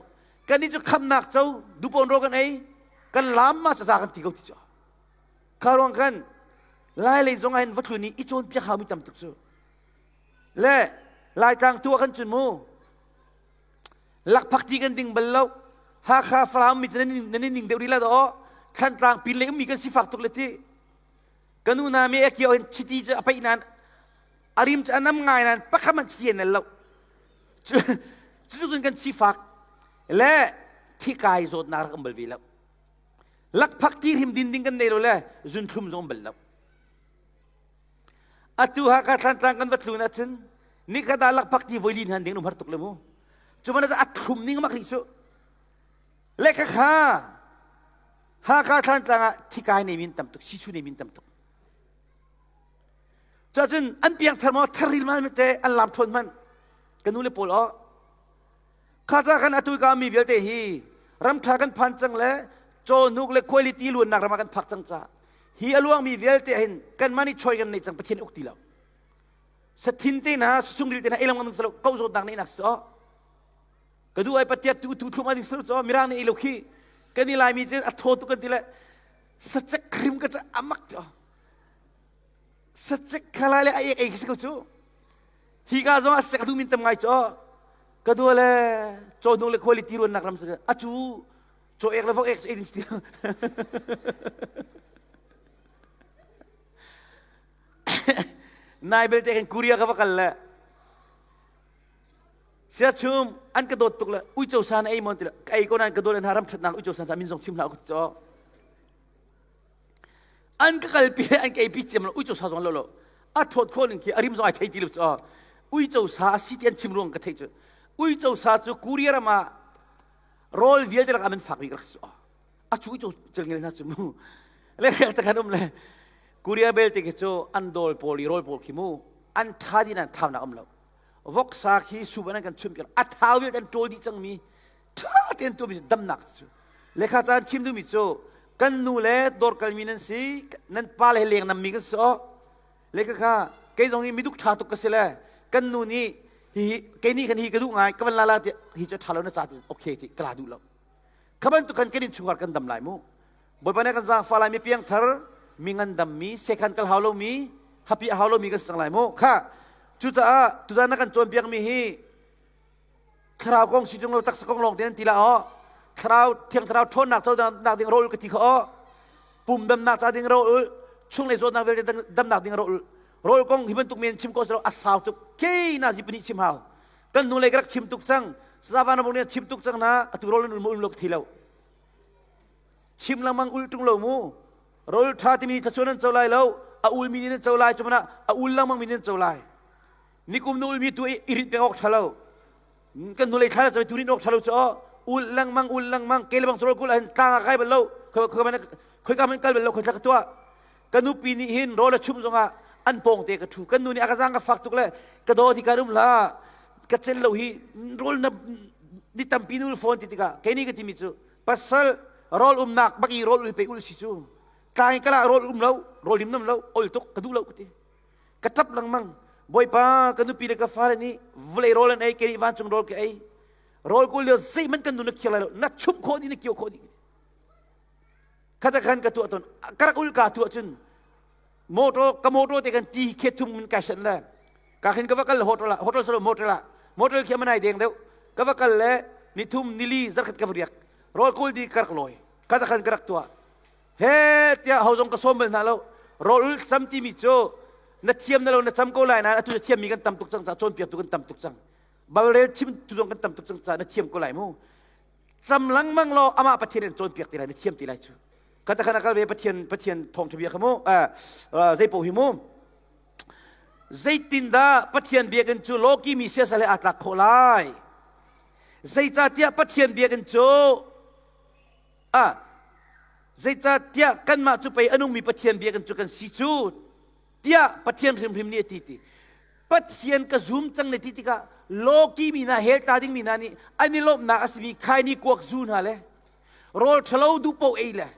Kannih cu khamnak co dupon ro kan ei, kan lam ma cu za kan ti ko ti cu. Kha ruang khan Lai lei zong ah hin va tlun i i cawnpiak hau mi tam tuk cu. Le Laitlang tu ah kan cun mu lakphak ti kan ding bal lo. Hakha Falam mi nan nan ning deuh rih la daw. Thlantlang pin lei ummi kan sifak tuk le ti. Ka nu na me a kio hin chiti cu a paih nan a rim cu a nam ngai nan pakhat man chiti an nel lo. Cu cun kan sifak le thikai zawtnak rak um bal ve lo. Lakphak ti hrim din ding kan nei lo le zunthlum zong bal lo. Atu Hakha Thlantlang kan va tlun ahcun nikhat ah lakphak ti voi lin han ding um har tuk le mu. Cu man a thlum ning mak rih cu. Le kha kha Hakha Thlantlang ah thikai nei min tam tuk, sichu nei min tam tuk. Cacun an piang thar maw thar ril man te an lam thawn man ka nu le pawl aw Kha ca kan atu ka mi vialte hi ramtha kan phan cang le cawhnuk le quality luannak ram ah kan phak cang ca hi a luangmi vialte hin kan mah nih choi kan nei cang Pathian uk ti lo sathin te na chungril te na elam ngang salo ko zawtnak nei nak so ka du ai patiat tu tu thlum ading salo cho mirang nih ilo khi kan i laimi cu a thaw tu kan ti le sacek rim ka ca amak cho sacek khala le a ek ei khi ko cu hi ka zong a sek du min tam ngai cho Ka dua le cawhnuk le quality ruannak ram a cu caw ek le vok ek ei ding ti. Nai belte kan Korea ka va kal le sia chum an ka dawt tuk le uico san ei mon ti le ka ei ko nan ka dawt le hna ram thatnak uico san min zong chim hlah ku ti An ka kalpi le an ka eipi ciam lo uico sa zong lo lo. A thawt khawh ning khi a rim zong ai thei ti lo cu. Uico sa a si ti an chim ruang ka theih cu. Uico sa cu Korea ram ah rawl vialte lakah man fak bik rak si. A cu uico celngel hna cu mu. Le ta kan um le Korea belte khi cu an dawl pawl i rawl pawl khi mu an tha din an thau nak um lo. Voksa khi sup an kan chum a thau vialte an ṭawl dih cangmi ṭha tein tuahmi cu damnak cu lekha caan chim duhmi cu kan nu le dawr kalmi nan si nan pa le leng nammi kan si aw lekha kha kei zong hi miduk ṭha tuk ka si le kan nu nih hi kei nih kan hi ka duh ngai ka van la la ti hi cu ṭha lo na ca ti okay ti ka la duh lo kha bantuk kan kan innchungkhar kan dam lai mu Bawipa nih kan zaangfah lai mi piangthar mi ngandammi sekhan kal hau lomi hapi a hau lomi kan si cang lai mu kha cucaah tuzan na kan cawnpiakmi hi Thlarau kong si ṭung lo taksa kong lawng te nan ti la aw. Thlarau thiang thlarau ṭhawnnak conak ding rawl ka ti kha aw. Pum damnak ca ding rawl, chunglei zawtnak vialte damnak ding rawl. Rawl kong hi bantuk men chim ko selo a sau tuk. Ke na zi pahnih chim hau. Kan hnulei ka rak chim tuk cang. Sazavan abong nih chim tuk cang na atu rawl nan ul mu ul lo ka thi lo. Chim lengmang ul ṭung lo mu. Rawl ṭha timi thluachuah nan co lai lo. A ulmi nih nan co lai. Cuman a ul lengmang mi nih nan co lai. Nikum na ulmi tu i rinh pek awk ṭha lo. Kan hnulei thla na tu rinh awk ṭha lo cu ul lengmang ul lengmang ke lebang chorol kul ahhin tlang ah kai bal lo khoi ka man kal bal lo khoi thla ka tuah ka nupi nih hin rawl a chum zongah an pawng te ka ṭhu kan nu nih a ka zang ka fak tuk le ka daw ti ka um la ka cel lo hi rawl na ni tampi nul fawn ti tikah kei nih ka timi cu pasal rawl umnak bak i rawl ul pe ul si cu tlang kala rawl um lo rawl lim nam lo ol tuk ka duh lo ka ti Ka ṭap lengmang. Bawipa, ka nupi le ka fale nih vawlei rawl an ei, kei nih vancung rawl ka ei. Rawl kawl lio zeihmanh kan nu na khiar lai lo. Na chumh khawh dih, na kio khawh dih. Khata khan ka tuah tawn. Ka rak ul ka tuah cun motor ka motor te kan ti khe thum min kai san le ka khin ka va kal hotel ah hotel salo motel ah motel khi amanai deng deuh ka va kal le ni thum nili zarkhat ka va riak rawl kawl di ka rak lawi khata khan ka rak tuah He tiah ho zong ka sawm bal hna lo. Rawl cam timi cu na thiam na lo na cam ko lai nain atu na thiammi kan tam tuk cang caah cawnpiaktu kan tam tuk cang. Balrel chim tu zong kan tam tuk cang caah na thiam ko lai mu. Cam lengmang law amah Pathian in cawnpiak ti lai na thiam ti lai cu. Kata khan a kal ve Pathian Pathian thawngṭha bia kha mu zei paoh hi mu. Zeitindah Pathian biakinn cu lawki mi siasal he aa tlak khawh lai? Zeicahtiah Pathian biakinn cu Ah, zeicahtiah kanmah cu pei a nungmi Pathian biakinn cu kan si cu tiah Pathian hrimhrim nih a ti ti. Pathian ka zum cang ne ti tikah lawki mi hna hell tla dingmi hna nih an i lawmhnak a simi khaini kuak zu hna le rawl ṭhalo duh paoh ei le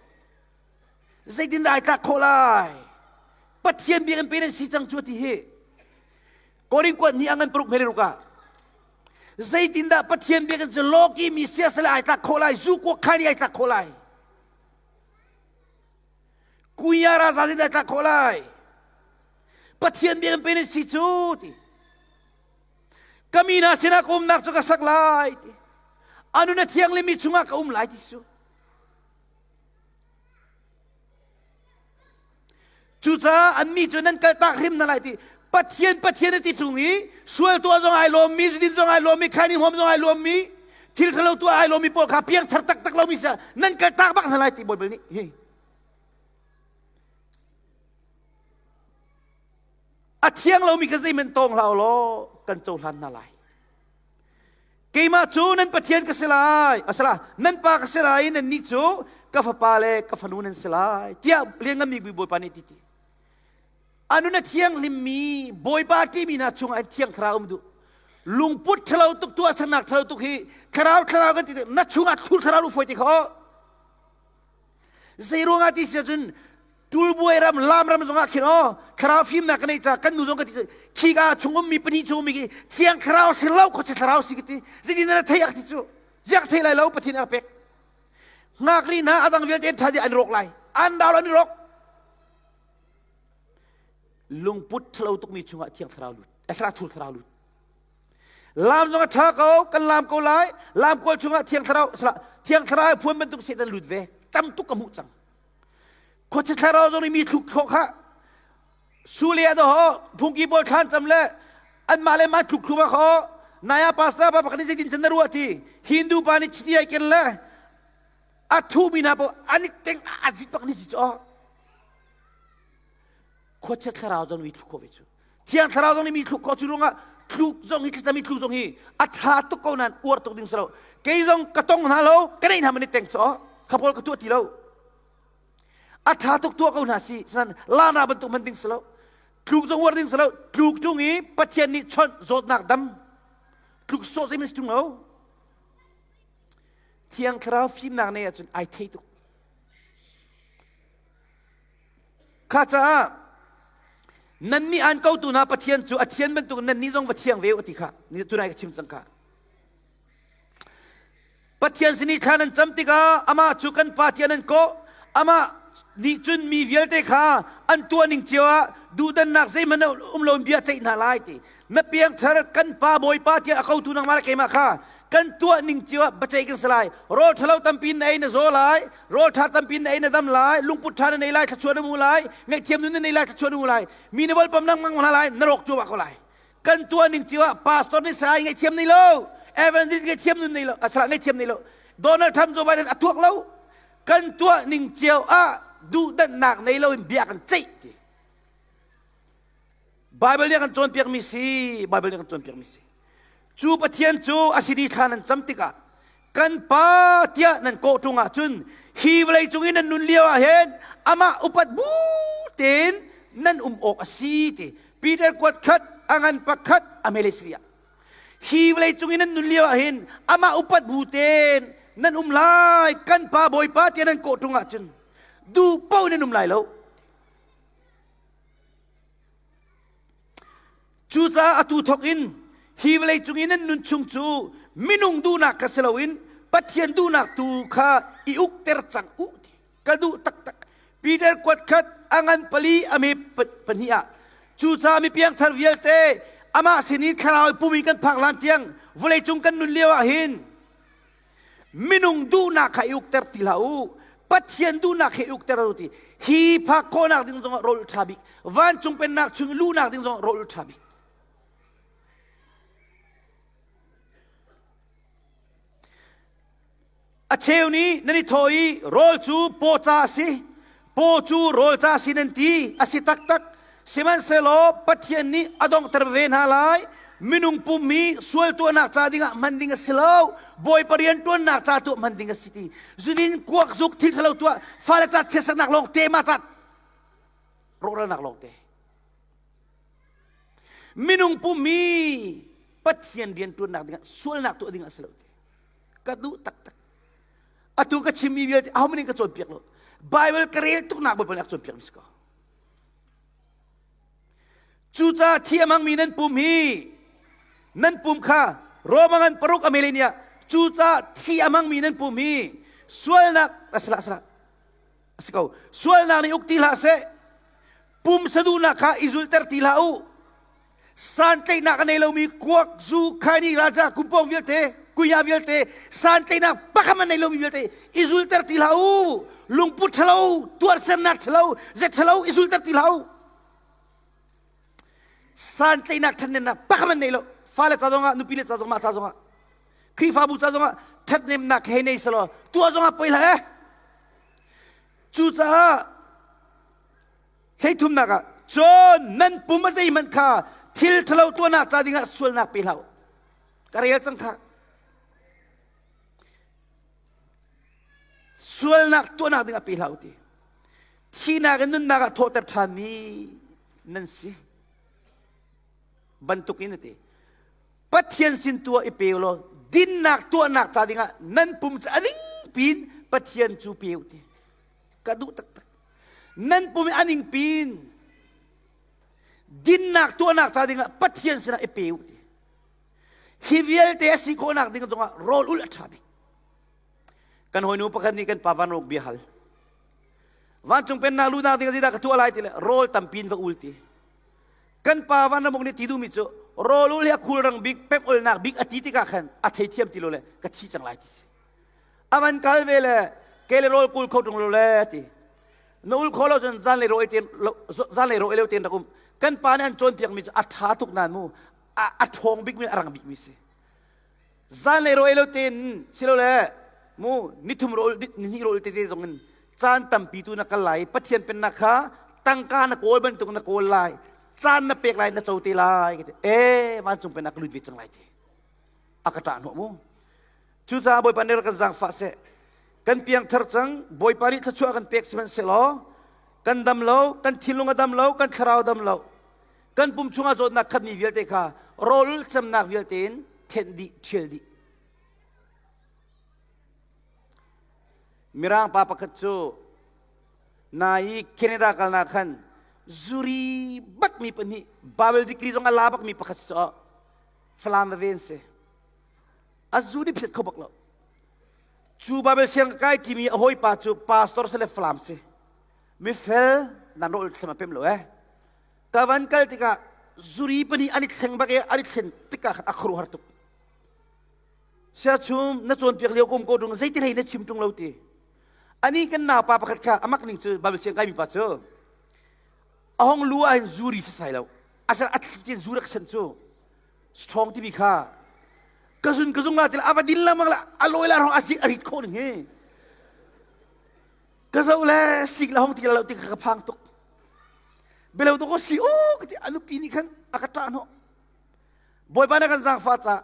zeitindah ai tlak khawh lai? Pathian biakinn pe nan si cang cu a ti hi. Korin kuat ni a ngan paruk hme ruk ah Zeitindah Pathian biakinn cu lawki mi siasal ai tlak khawh lai, zu kuak khan i ai tlak khawh lai? Kuya ra za dah tlak khawh lai? Pathian biakinn pe nan si cu ti. Ka mi hna sinah ka umnak cu ka sak lai ti. A nun a thianglimi chungah ka um lai ti cu. Cucaah annih cu nan kaltak hrim hna lai ti Pathian Pathian a ti chung i sual tuah zong ai lawmmi, zudin zong ai lawmmi, khaini hmawm zong ai lawmmi, thil ṭhalo tuah ai lawmmi pawl kha piangthar taktak lomi si nan kaltak bak hna lai ti Baibal nih hi. A thiang lomi kha zeihmanh tawng hlah law kan cohlan hna lai. Keimah cu nan Pathian ka si lai, asala nan pa ka si lai, nan nih cu ka fapa le ka fanu nan si lai, tiah liannganmi Bawipa nih ti ti. Anu na thianghlimmi Bawipa timi hna chungah in thiang thlarau um duh. Lungput ṭhalo tuk tuahsernak ṭhalo tuk hi thlarau thlarau kan ti na chungah thul thlarau lu fawi ti kho. Zei ruangah ti si ahcun Tulbuai ram lam ram zongah khin aw thlarau fimnak ka neih ca kan nu zong ka ti khika chung ummi pahnih chung ummi khi thiang thlarau si lo khuache thlarau si ka ti zeitin na thei ak ti cu ziak thei lai lo pathian a pek ngakri hna adang vialte an ṭha an rawk lai an dau an rawk lungput ṭhalo tukmi chungah thiang thlarau lut esra thul thlarau lut lam zong a ṭha ko kan lam ko lai lam kawl chungah thiang thlarau thiang thlarau phuan bantuk satan lut ve tam tuk ka hmuh cang khuacha thlarau zong nih mi thluk khawh kha sule a doho phungki pawl thlan cam le anmah le mah thluk thlum a kho naya pastor pa pakhat nih zeitin chan na ruah ti Hindu pa nih chiti ai ken le a thu mi hna pawl an i teng a zit bak ni si cu khuacha thlarau zong mi thluk khawh ve cu thiang thlarau zong nih mi thluk khawh cu ruangah thluk zong hi thlacam i thluk zong hi a ṭha tuk ko nain uar tuk ding si lo kei zong ka tong hna lo ka neih hna man i teng cu kha pawl ka tuah ti lo a ṭha tuk tuah ko hna si san lana bantuk hman ding si lo tluk zong uar ding si lo tluk tung i Pathian nih chawnh zawtnak dam tluk sawh zei man si tung lo thiang thlarau fimnak nei ahcun ai thei tuk Kha caah nannih aan kotu hna Pathian cu a thian bantuk nannih zong va thiang ve u ti kha ni tunai ka chim cang kha. Pathian sin i thla nan cam tikah amah cu kan Pa tiah nan kawh amah nih cun mi vialte kha an tuah ning cio ah duhdannak zeihmanh um lo in bia ceih hna lai ti na piangthar kan pa bawipa tiah a kotu nangmah le keimah kha kan tuah ning cio ah biaceih kan si lai rawl ṭhalo tampi na ei na zaw lai rawl ṭha tampi na ei na dam lai lungput ṭha na nei lai thluachuah na hmu lai ngaihthiam nun na nei lai thluachuah na hmu lai mi na volpam lengmang hna lai na rawk cuahmah ko lai kan tuah ning cio ah pastor nih sai ngaihthiam nei lo evangelist ngaihthiam nun nei lo asala ngaihthiam nei lo Donald Trump Joe Biden a tuak lo kan tuah ning cio ah duhdanhnak nei lo in bia kan ceih ti Bible nih a kan cawnpiakmi si Bible nih a kan cawnpiakmi si cu Pathian cu a sin i thla nan cam tikah kan pa tiah nan kawh ṭung ahcun hi vawlei cung i nan nun lio ah hin amah upat bu tein nan um awk a si ti Peter kuat khat a ngan pakhat a mele siria hi vawlei cung i nan nun lio ah hin amah upat bu tein nan um lai kan pa bawipa tiah nan kawh ṭung ahcun duh paoh nan um lai lo Cucaah atu thawk in hi vawlei cung i nan nun chung cu minung duhnak kha si loin Pathian duhnak tu kha i ukter cang u ti ka duh taktak. Peter kuat khat a ngan pali a me pahnih ah cucaah mi piangthar vialte amah sin i thlarau i pum in kan phak hlan tiang vawlei cung kan nun lio ah hin Minung duhnak kha i ukter ti hlah u. Pathian duhnak he i ukter u ti. Hi phak khawhnak ding zongah rawl ṭha bik. Vancung pennak chung i luhnak ding zongah rawl ṭha bik. A cheu nih nan i thawh i rawl cu paw ca a si, paw cu rawl ca a si nan ti. A si taktak. Sihmanhsehlaw Pathian nih a donghter ve hna lai. Minung pum hi sual tuahnak ca dingah hman ding a si lo. Bawipa rian ṭuannak ca tuah hman ding a si ti. Zudin kuak zuk thil ṭhalo tuah fale ca chiatsaknak lawng te ma ca rawhralnak lawng te. Minung pum hi Pathian rian ṭuannak dingah sualnak tuah ding a si lo ti. Ka duh taktak. Atu ka chimmi vialte ahohmanh in ka cawnpiak lo. Bible ka rel tuknak Bawipa nih a ka cawnpiak mi si ko. Cucaah thi a hmangmi nan pum hi nan pum kha Roma ngan paruk a mele nih cucaah thi a hmangmi nan pum hi sualnak asala asala. A si ko. Sualnak nih uk ti hlah seh. Pum saduhnak kha i zulter ti hlah u. Santlaihnak a nei lomi kuak, zu, khaini, raja, kumpong vialte, kuya vialte, santlaihnak pakhat a nei lomi vialte i zulter ti hlah u. Lungput ṭhalo, tuarsernak ṭhalo, zet ṭhalo i zulter ti hlah u. Santlaihnak ṭhatnemnak pakhat an nei lo. Fale ca zongah, nupile ca zongah, mah ca zongah, Khrihfabu ca zongah ṭhatnemnak hei nei selaw tuah zongah poi hlah eh. Cucaah Hleithumnak ah cun nan pum a zeihmanh kha thil ṭhalo tuahnak ca dingah sualnak pe hlah u. Ka rel cang kha. Sualnak tuahnak dingah pe hlah u ti. Thihnak in nunnak ah thawhter ṭhanmi nan si. Bantuk in a ti. Pathian sin tuah i pe u law dinnak tuahnak ca dingah nan pum cu a ning pin Pathian cu pe u ti. Ka duh taktak. Nan pum i a ning pin dinnak tuahnak ca dingah Pathian sinah i pe u ti. Hi vialte a si khawhnak ding zongah rawl ulh a ṭha bik. Kan hawinu pakhat nih kan pa Van Ruk bia hal. Vancung pennak luhnak ding zeidah ka tuah lai ti le rawl tampi in va ul ti. Kan pa Van Ramuk nih ti duhmi cu rawl ul hi a khulrang bik pek ulnak bik a ti tikah khan a theithiam ti lo le ka thi cang lai ti si. A van kal ve le ke le rawl kul kho ṭung lo le ti. Na ul kho lo cun zanlei rawl ten zanlei rawl lo ten rak um. Kan pa nih an cawnpiakmi cu a ṭha tuk nain mu a ṭhawng bikmi a rang bikmi si. Zanlei rawl ei lo tein silole mu nithum rawl nihnih rawl tete zong in caan tampi tu na kal lai Pathian pennak kha tangka na kawl bantuk na kawl lai caan na pek lai na co te lai ka ti e vancung pennak ka lut ve cang lai ti a ka ṭah hnawh mu Cucaah Bawipa nih rak kan zaangfah seh. Kan piangthar cang, Bawipa nih thluachuah kan pek sihmanhsehlaw kan dam lo, kan thinlung a dam lo, kan thlarau a dam lo. Kan pum chungah zawtnak khatmi vialte kha rawl camnak vialte in thenh dih, ṭhial dih. Mirang pa pakhat cu nai Canada kalnak khan zuri bakmi pahnih Bible degree zong a la bakmi pakhat si Falam va ven si. A zu nih phiat kho bak lo. Cu Bible siang kai timi a hawipa cu pastor si le Falam si. Mifel nan rawl thlem a pem lo eh. Ka van kal tikah zuri pahnih an i thleng bak i an i thlen tikah khan a khuaruahhar tuk. Siachum na cawnpiak lio kum ko tung zeiti hlei na chim tung lo ti. Ani kan naupa pakhat kha amak ning cu Bible siang kai mi pa cu a hong lu ah hin zuri sasai lo. Asal a thli ten zu rak sen cu strong timi kha ka zun ka zung la til ava din lamang la aloi la rong asik arit kho ning hi ka zo le sik la hong ti la lo ti ka phang tuk belo to ko si o ka ti anupi nih khan aka ṭah hnawh bawipa na kan zaangfah ca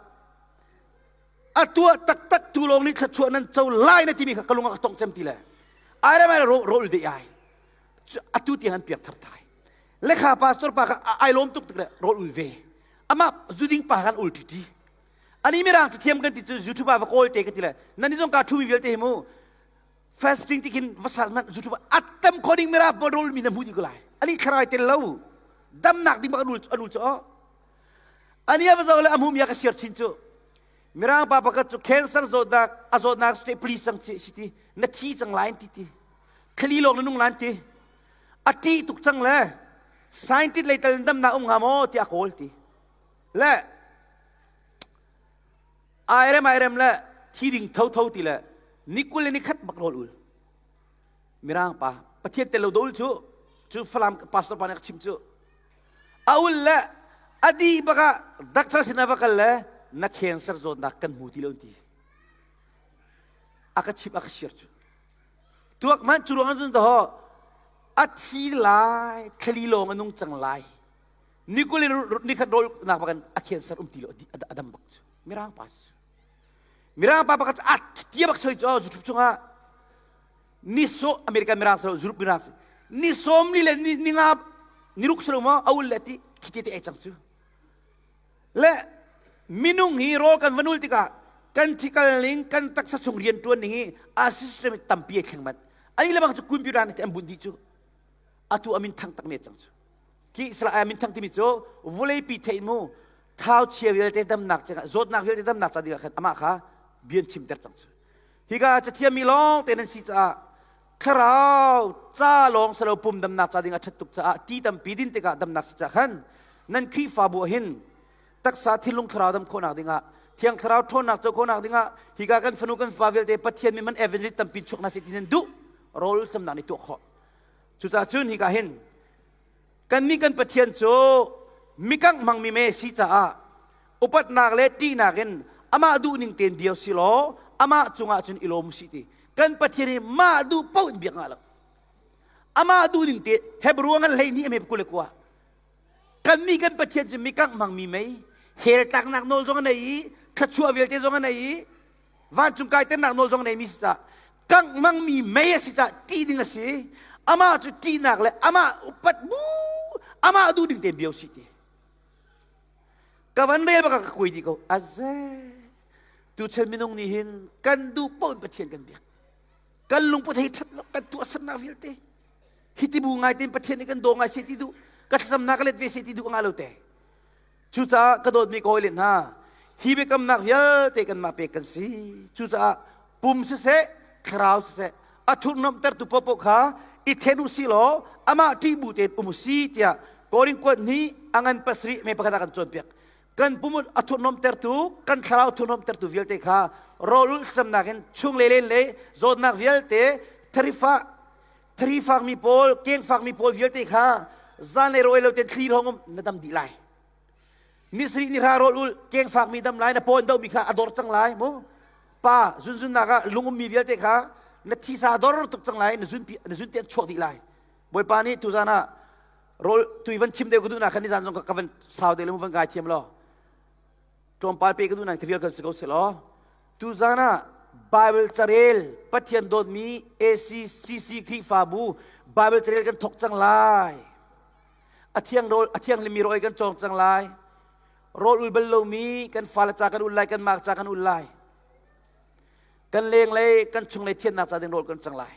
a tuah taktak tu lawng nih thluachuah nan co lai na timi kha ka lung a ka tong cem ti le ai re mai ro rol de ai atu tiang an piak thar thai lekha pastor pa kha ai lawm tuk tik le rawl ul ve amah zuding pa khan ul ṭi ani mirang cathiam kan ti cu youtube ah va kawl te ka ti le nan zong ka ṭhumi vialte hi mu fasting ti khin va sal man youtube ah attam kho ding mira bol rol mi na hmu di ko lai ani thlarau tel lo damnak ding bak anul anul chu ani ava zo le amu mi ka share chin chu mirang pa pakhat cu cancer zawtnak a zawtnak state police sang chi si na thi cang lai ti ti thli lawng na nung lan ti A ṭih tuk cang le scientist lei tal in damnak um hnga maw tiah a kawl ti. Le ai rem ai rem le thi ding thotho ti le ni 20 le ni khat bak rawl ul. Mirang pa Pathian tel lo dol cu cu Falam pastor pa nih a chim cu. A ul le a di bak ah doctor sin ah va kal le na cancer zawtnak kan hmu ti lo ti. A ka chim a ka share cu. Tuak hmanh cu ruang cun daw a thi lai thlali lawng a nung cang lai nikul in nikhat rawl nak bakan a cancer um ti lo a dam bak cu mirang pa cu mirang pa pakhat a tia bak soi cu YouTube chungah ni so American mirang so Europe mirang si ni som li le ni ni nga ni ruk selo mo aul le ti khiti te ai cang cu Le minung hi rawl kan van ul tikah kan thikal ning kan taksa chung rian ṭuan ning hi a system tampi a thleng manh. Ani le bang cu computer nih an bunh dih cu. Atu a min thang tak me cang cu. Ki sala a min thang timi cu vawleipi theih mu thau chia vialte damnak cangah zawtnak vialte damnak ca dingah khan amah kha bian chimter cang cu. Hika cathiam mi lawng te nan si caah. Thlarau ca lawng salo pum damnak ca ding a ṭhat tuk caah ti tampi din tikah damnak si ca khan nan Khrihfabu ah hin taksa thinlung thlarau dam khawhnak dingah Thiang Thlarau ṭhawnnak co khawhnak dingah hika kan fanu kan fapa vialte Pathian min man evangelist tampi chuak hna seh ti nan duh rawl samnak nih tuah khawh. Cucaah cun hika hin kannih kan Pathian cu mikangh hmangmi me si caah upatnak le ṭihnak in amah duhning tein bia si law amah cungah cun i lawm usih ti. Kan Pathian hi mah duh paoh in biak ngah lo. Amah duhning te Hebrew ngan 12 a hme 29. Kannih kan Pathian cu mikangh hmangmi mei, hell tlaknak nawl zong a nei i thluachuah vialte zong a nei i vancung kaiternak nawl zong a neimi si caah kangh hmangmi mei a si caah ṭih ding a si. Amah cu ṭihnak le amah upat bu amah duh ding tein bia usih ti. Ka van rel bak ah ka kuai dih ko. Aze tuchan minung nih hin kan duh paoh in Pathian kan biak. Kan lungput hei ṭhat lo, kan tuahsernak vialte. Hiti bu ngai tein Pathian nih kan daw ngai seh ti duh, ka thlacamnak ka let ve seh ti duh nga lo te. Cucaah ka dawtmi ka hawile hna, hi biakamnak vialte kanmah pek kan si. Cucaah pum siseh, thlarau siseh, a thurhnomhtertu paohpaoh kha i then u si law amah ṭih bu tein um u si tiah Korin kuat nih a ngan 7 me pakhat ah kan cawnpiak. Kan pum a thurhnomhtertu, kan thlarau thurhnomhtertu vialte kha rawlulh thlacamnak in chung le len le zawtnak vialte tharifah thari fakmi pawl keng fakmi pawl vialte kha zanlei rawl lo ten thli hong um na dam dih lai ni sri ni hra rawl ul keng fakmi dam lai na pawn domi kha a dor cang lai mu pa zunzun nak ah lung ummi vialte kha na thisa dor tuk cang lai na zun na zun te an chuak dih lai bawipa nih tuzan ah rawl tui van chim deuh ka duh na khan ni zan zong ka van sau deuh le mu van gai thiam lo tlawmpal pe ka duh nan ka vial kan si ko se law Tuzan ah Bible carel Pathian dawtmi ACCC Khrihfabu Bible carel kan thok cang lai. A thiang rawl a thianghlimmi rawl kan cawng cang lai. Rawl ul bal lomi kan fale ca kan ul lai, kan mak ca kan ul lai. Kan lenglei kan chunglei thiannak ca ding rawl kan cang lai.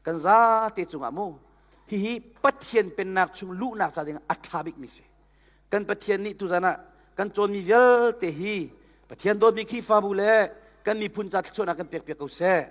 Kan zate cungah mu hihi Pathian pennak chung luhnak ca ding a ṭha bikmi si. Kan Pathian nih tuzan ah kan cawnmi vialte hi Pathian dawtmi Khrihfabu le kan miphun ca thluachuahnak kan pekpiak ko seh.